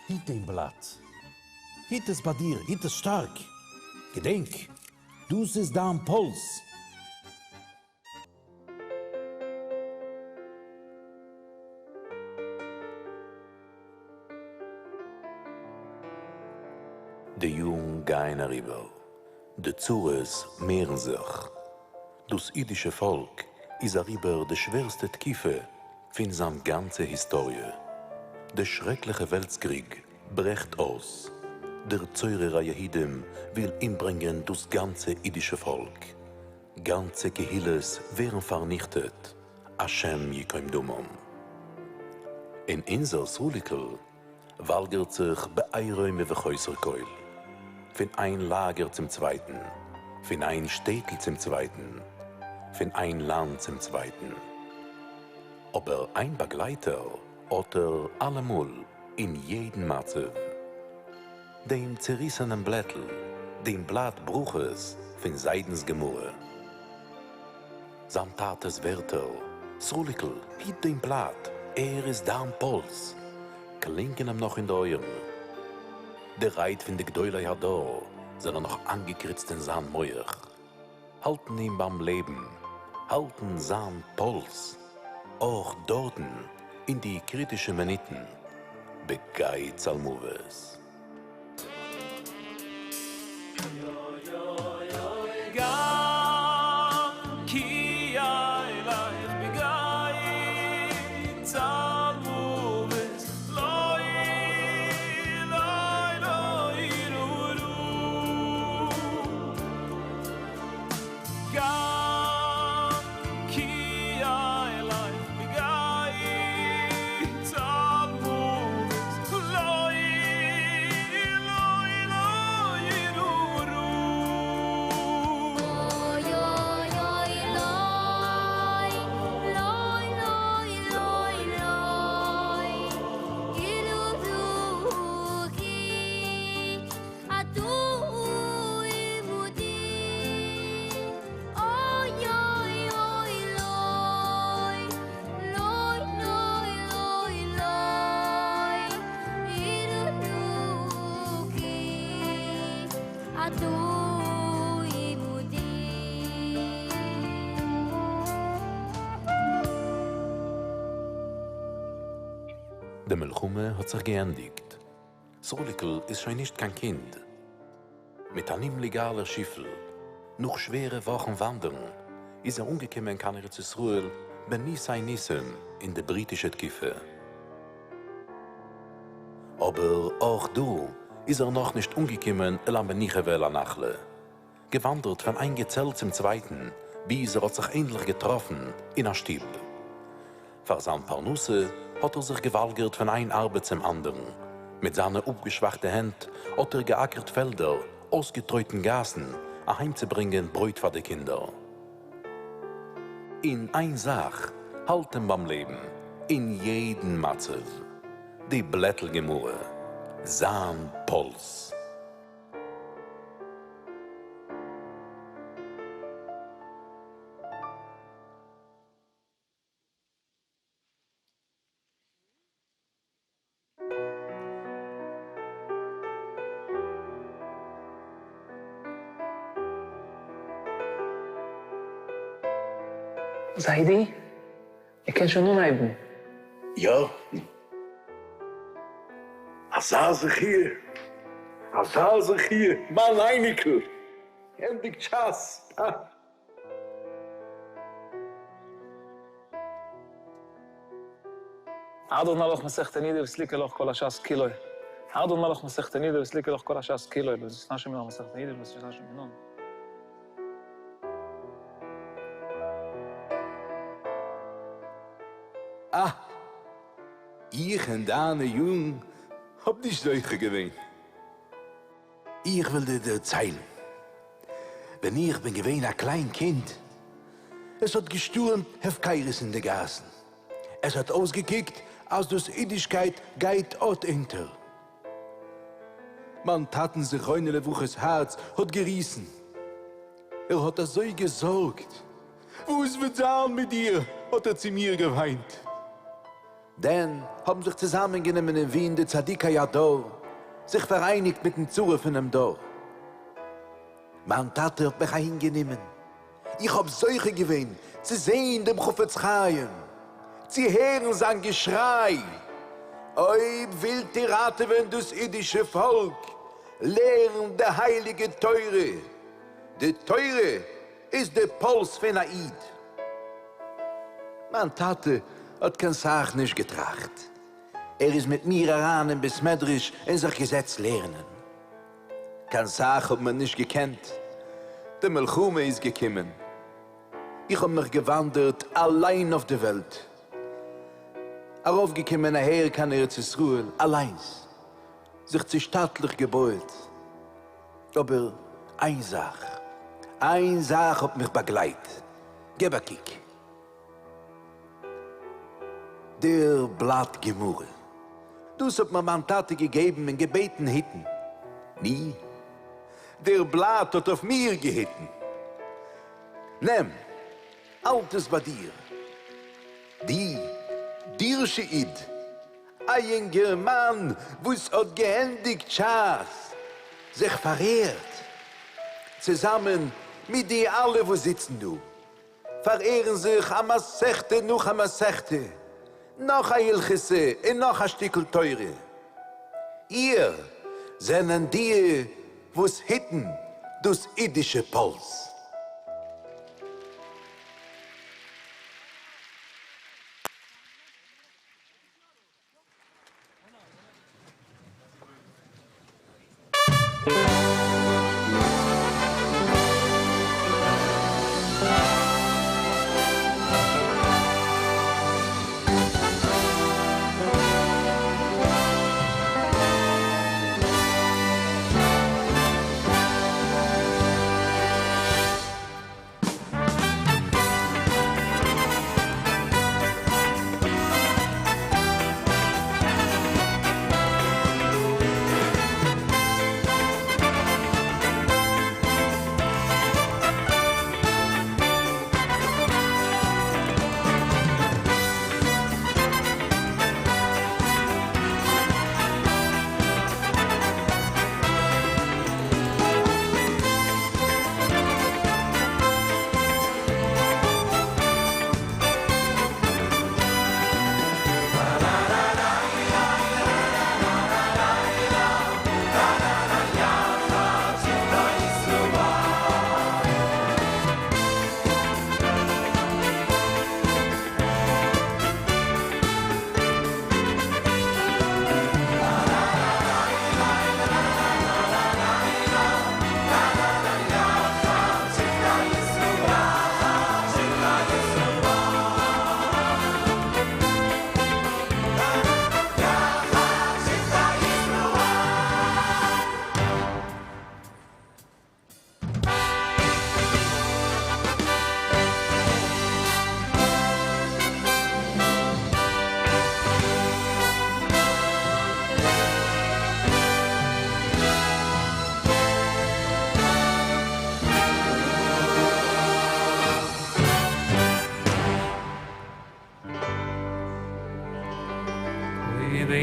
G: היט דעם בלאט. היט עס ביי דיר, היט עס שטארק. געדענק, דאס איז דיין פולס.
V: די יארן גייען אריבער, די צרות מערן זיך, דאס אידישע פאלק איז אריבער די שווערסטע תקופה פון זיין גאנצע היסטאריע, די שרעקליכע וועלטס קריג ברעכט אויס, דער צורר היהודים וויל אומברענגען דאס גאנצע אידישע פאלק, גאנצע קהילות ווערן פארניכטעט, השם יקום דמם. און אונזער סרוליקל וואלגערט זיך בעירום ובחוסר כל, פון איין לאגער צום צווייטן, פון איין שטעטל צום צווייטן, פון איין לאנד צום צווייטן. אבער איין באגלייטער האט ער אלעמאל, אין יעדן מצב. דעם צעריסענעם בלעטל, דעם בלאט ברכות פון זיידנ'ס גמרא. זיין טאטע'ס ווערטער, סרוליקל, היט דעם בלאט, ער איז דיין פולס! קלינגען אים נאך אין די אויערן. די רייד פון די גדולי הדור זענען נאך איינגעקריצט אין זיין מח, האלטן אים ביים לעבן, האלטן זיין פולס, אויך דארטן אין די קריטישע מינוטן, בגיא צלמוות. די מלחמה האט זיך געענדיגט. סרוליקל איז שוין נישט קיין קינד. מיט אן אומלעגאלער שיפל, נאך שווערע וואכן וואנדערן, איז ער אנגעקומען קיין ארץ ישראל בניסי ניסים אין די בריטישע תקופה. אבער אויך דא איז ער נאכנישט אנגעקומען אל המנוחה ואל הנחלה. געוואנדערט פון איין געצעלט צום צווייטן, ביז ער האט זיך ענדליך געטראפן אין א שטוב. פאר זיין פרנסה האט ער זיך געוואלגערט פון איין ארבעט צום אנדערן. מיט זיינע אפגעשוואכטע הענט האט ער געאקערט פעלדער, אויסגעטרויטן גאסן, אהיימצוברענגען ברויט פאר די קינדער. און איין זאך האלט אים ביים לעבן אין יעדן מצב, די בלעטל גמרא, זיין פולס.
H: זיידי, ער קען שוין אנהייבן.
I: יא. אזא זכי'! אזא זכי'! מיין אייניקל ענדיגט שס! אה.
H: הדרן עלך מסכת נידה וסליקא לך כל הש"ס כולו. הדרן עלך מסכת נידה וסליקא לך כל הש"ס כולו, לא תתנשי מינן מסכת נידה ולא תתנשי מינן.
I: אה! איך אין דיינע יארן האב נישט זוכה געווען.
A: איך וועל דיר דערציילן. ווען איך בין געווען א קליין קינד, עס האט געשטורעמט הפקרות אין די גאסן. עס האט אויסגעקוקט אז דאס אידישקייט גייט אט אונטער. מיין טאטן זכרונו לברכה'ס הארץ האט געריסן. ער האט אזוי געזארגט. וואס וועט זיין מיט דיר? האט ער צו מיר געוויינט. דען האבן זיך צוזאמענגענומען אין ווין די צדיקי הדור, זיך פאראייניגט מיטן צרה פונעם דור. מיין טאטע האט מיך אהינגענומען, איך האב זוכה געווען צו זען דעם חפץ חיים, צו הערן זיין געשריי, אויב ווילט איר ראטעווען דאס אידישע פאלק, לערנט די הייליגע תורה, די תורה איז די פולס פון א איד. מיין טאטע האט קיין סך נישט געטראכט, ער איז מיט מיר אריין אין בית מדרש און זיך געזעצט לערנען. קיין סך האט מען נישט געקענט, די מלחמה איז געקומען, איך האב מיך געוואנדערט אליין אויף די וועלט, ארויפגעקומען אהער קיין ארץ ישראל אליינס, זיך צושטאטליך געבויעט, אבער איין זאך, איין זאך האט מיך באגלייט, געב א קוק. דער בלאט גמרא. דאס האט מיר מיין טאטע געגעבן און געבעטן היטן. ני, דער בלאט האט אויף מיר געהיטן. נעם, האלט עס ביי דיר. די דירשע איד, א יונגערמאן וואס האט געענדיגט שס, זיך פארהערט, צוזאמען מיט די אלע וואס זיצן דא. פארהערן זיך א מסכתא נאך א מסכתא, נאך א הלכתא און נאך א שטיקל תורה. איר זענען די וואס היטן דאס אידישע פולס.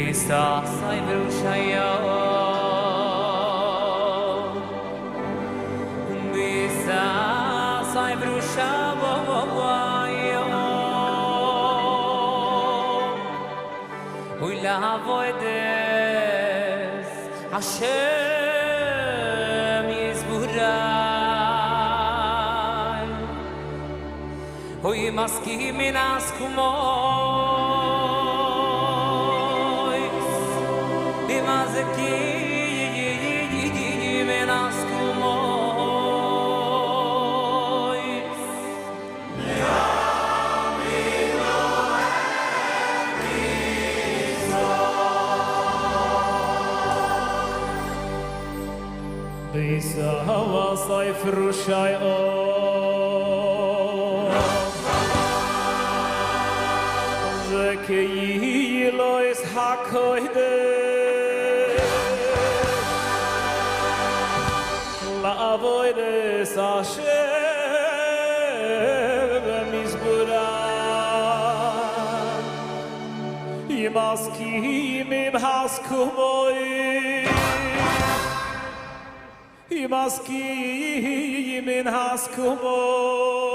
S: ביסא סייבר שיה ביסא סייבר שיה אוי לעבוידס השם יזבורי אוי מסכים מן הסכומויס במזקים מן הסכומויס
M: ביסא סייבר שיה כאילו איז הקוידש לעבוידס השם מזבורה ימסכים עם הסכומוי ימסכים עם הסכומוי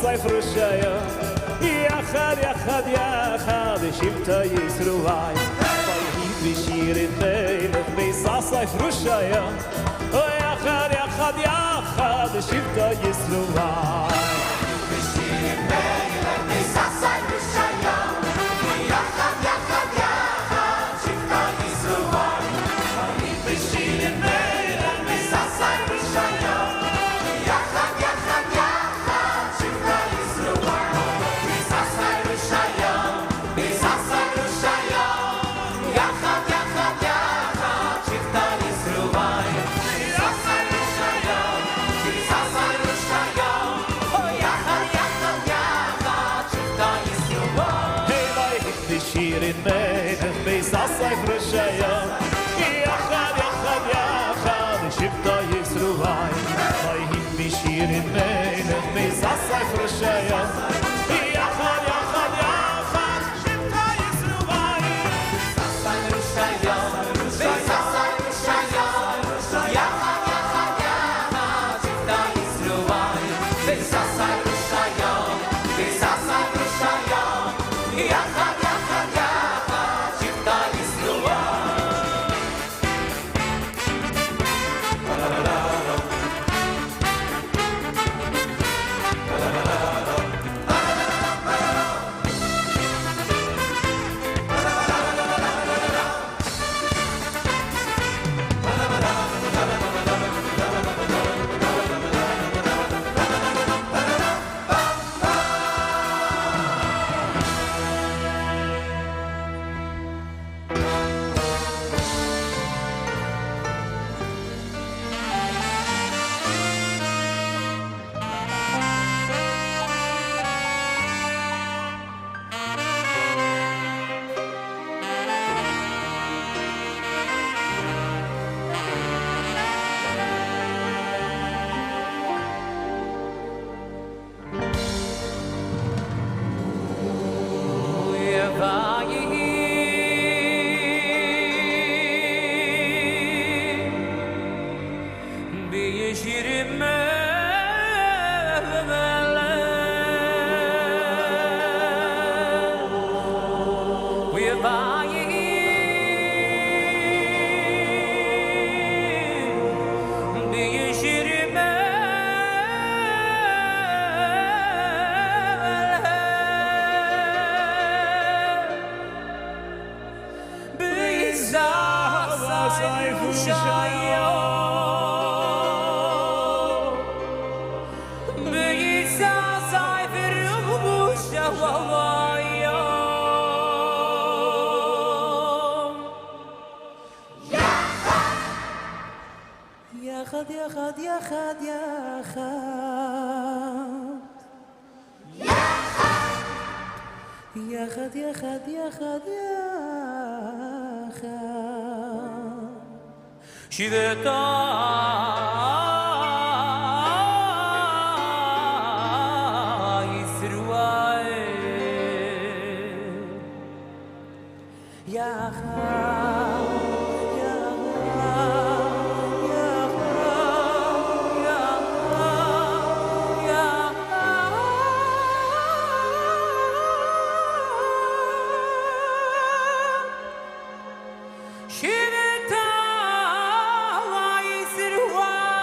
M: סייפר שיה יחד יחד יחד שבטה ישרואי ויהי בשיר מלך ביסא סייפר שיה יחד יחד יחד שבטה ישרואי
E: בשיר מלך ביסא סייפר שיה יחד יחד יחד שבטה ישרואי ויהי בשיר מלך ביסא סייפר שיה יחד יחד יחד שבטה ישרואי ביסא סייפר שיה ביסא סייפר שיה יחד יחד יחד שבטה ישרואי ביסא סייפר שיה ביסא סייפר שיה יחד יחד יחד שבטה ישרואי
M: Hey, vai בשיר מלך ביסא סייפר שיה יחד יחד יחד Rushaya Yachad, yachad, yachad Shivta Yisruai Sasai Rushaya Sasai Rushaya Yachad, yachad, yachad Shivta Yisruai Sasai Rushaya Sasai Rushaya Yachad, yachad, yachad Shivta Yisruai.
S: יחד, יחד, יחד, יחד. יחד, יחד, יחד, יחד.
J: שבטה ישראל יחד שבטה ישראל.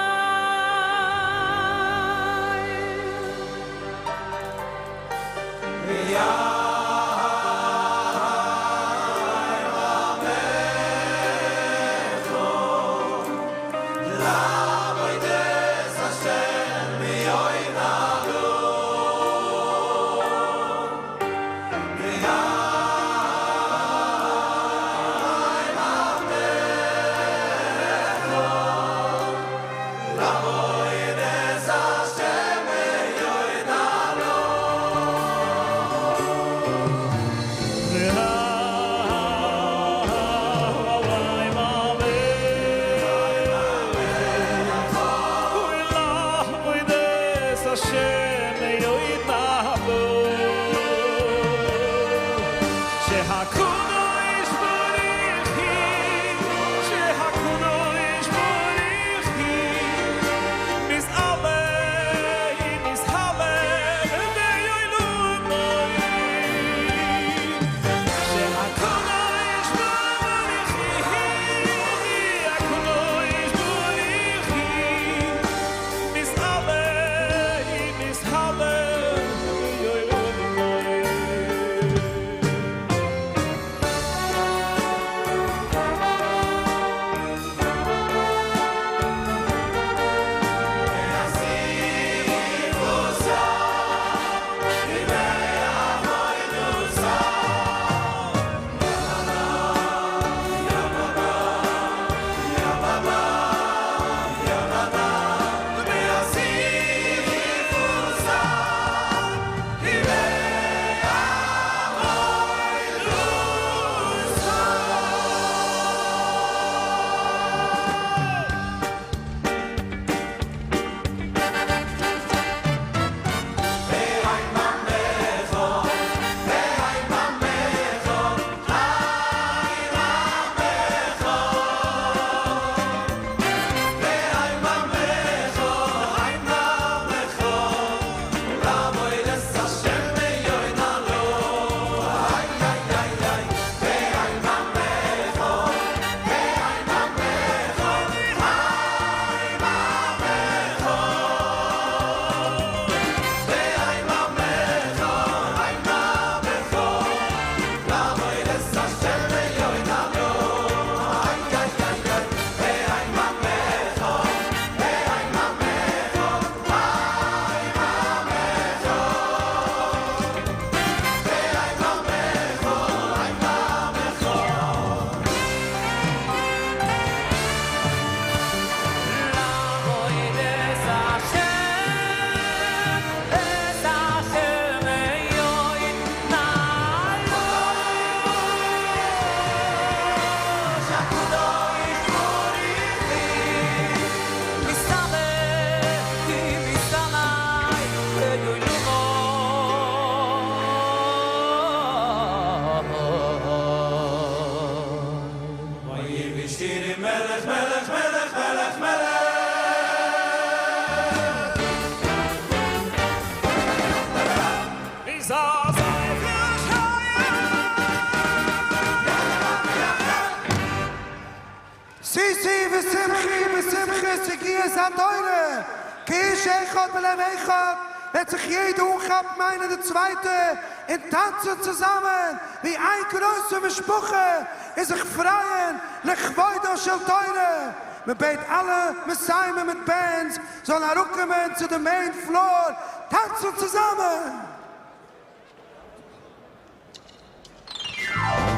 F: שישי ושמחי בשמחה סגיאס התורה כאיש אחד בלב אחד וועט זיך יעדער אנכאפן איינער די צווייטע און טאנצן צוזאמען ווי איין גרויסע משפחה און זיך פרייען לכבודה של תורה. מען בעט אלע מסיימים מיט בענדס זאלן אראפקומען צו די מעין פלאר טאנצן צוזאמען.
M: Yeah.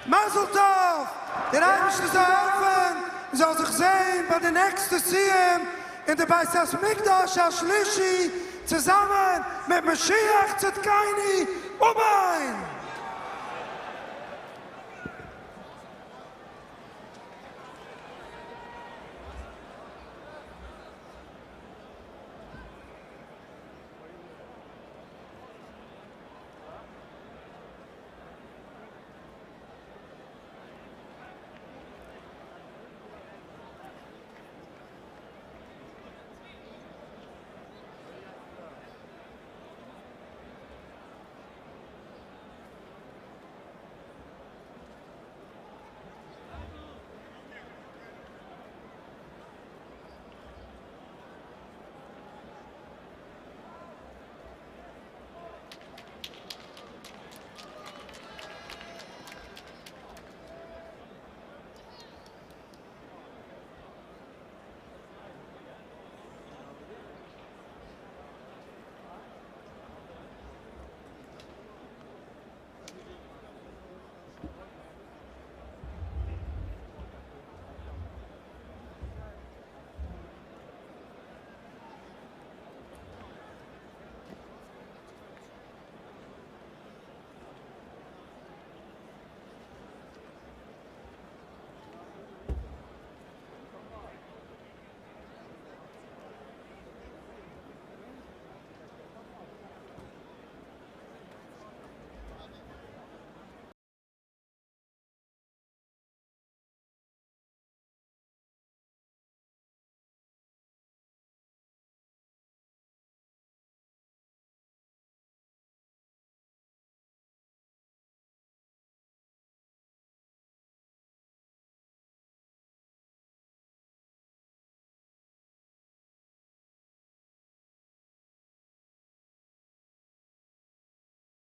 F: מזל טוב! דער אייבערשטער זאל העלפן מ'זאל זיך זען ביי די נעקסטע סיום אין די בית המקדש השלישי צוזאמען מיט משיח צדקינו, אמן!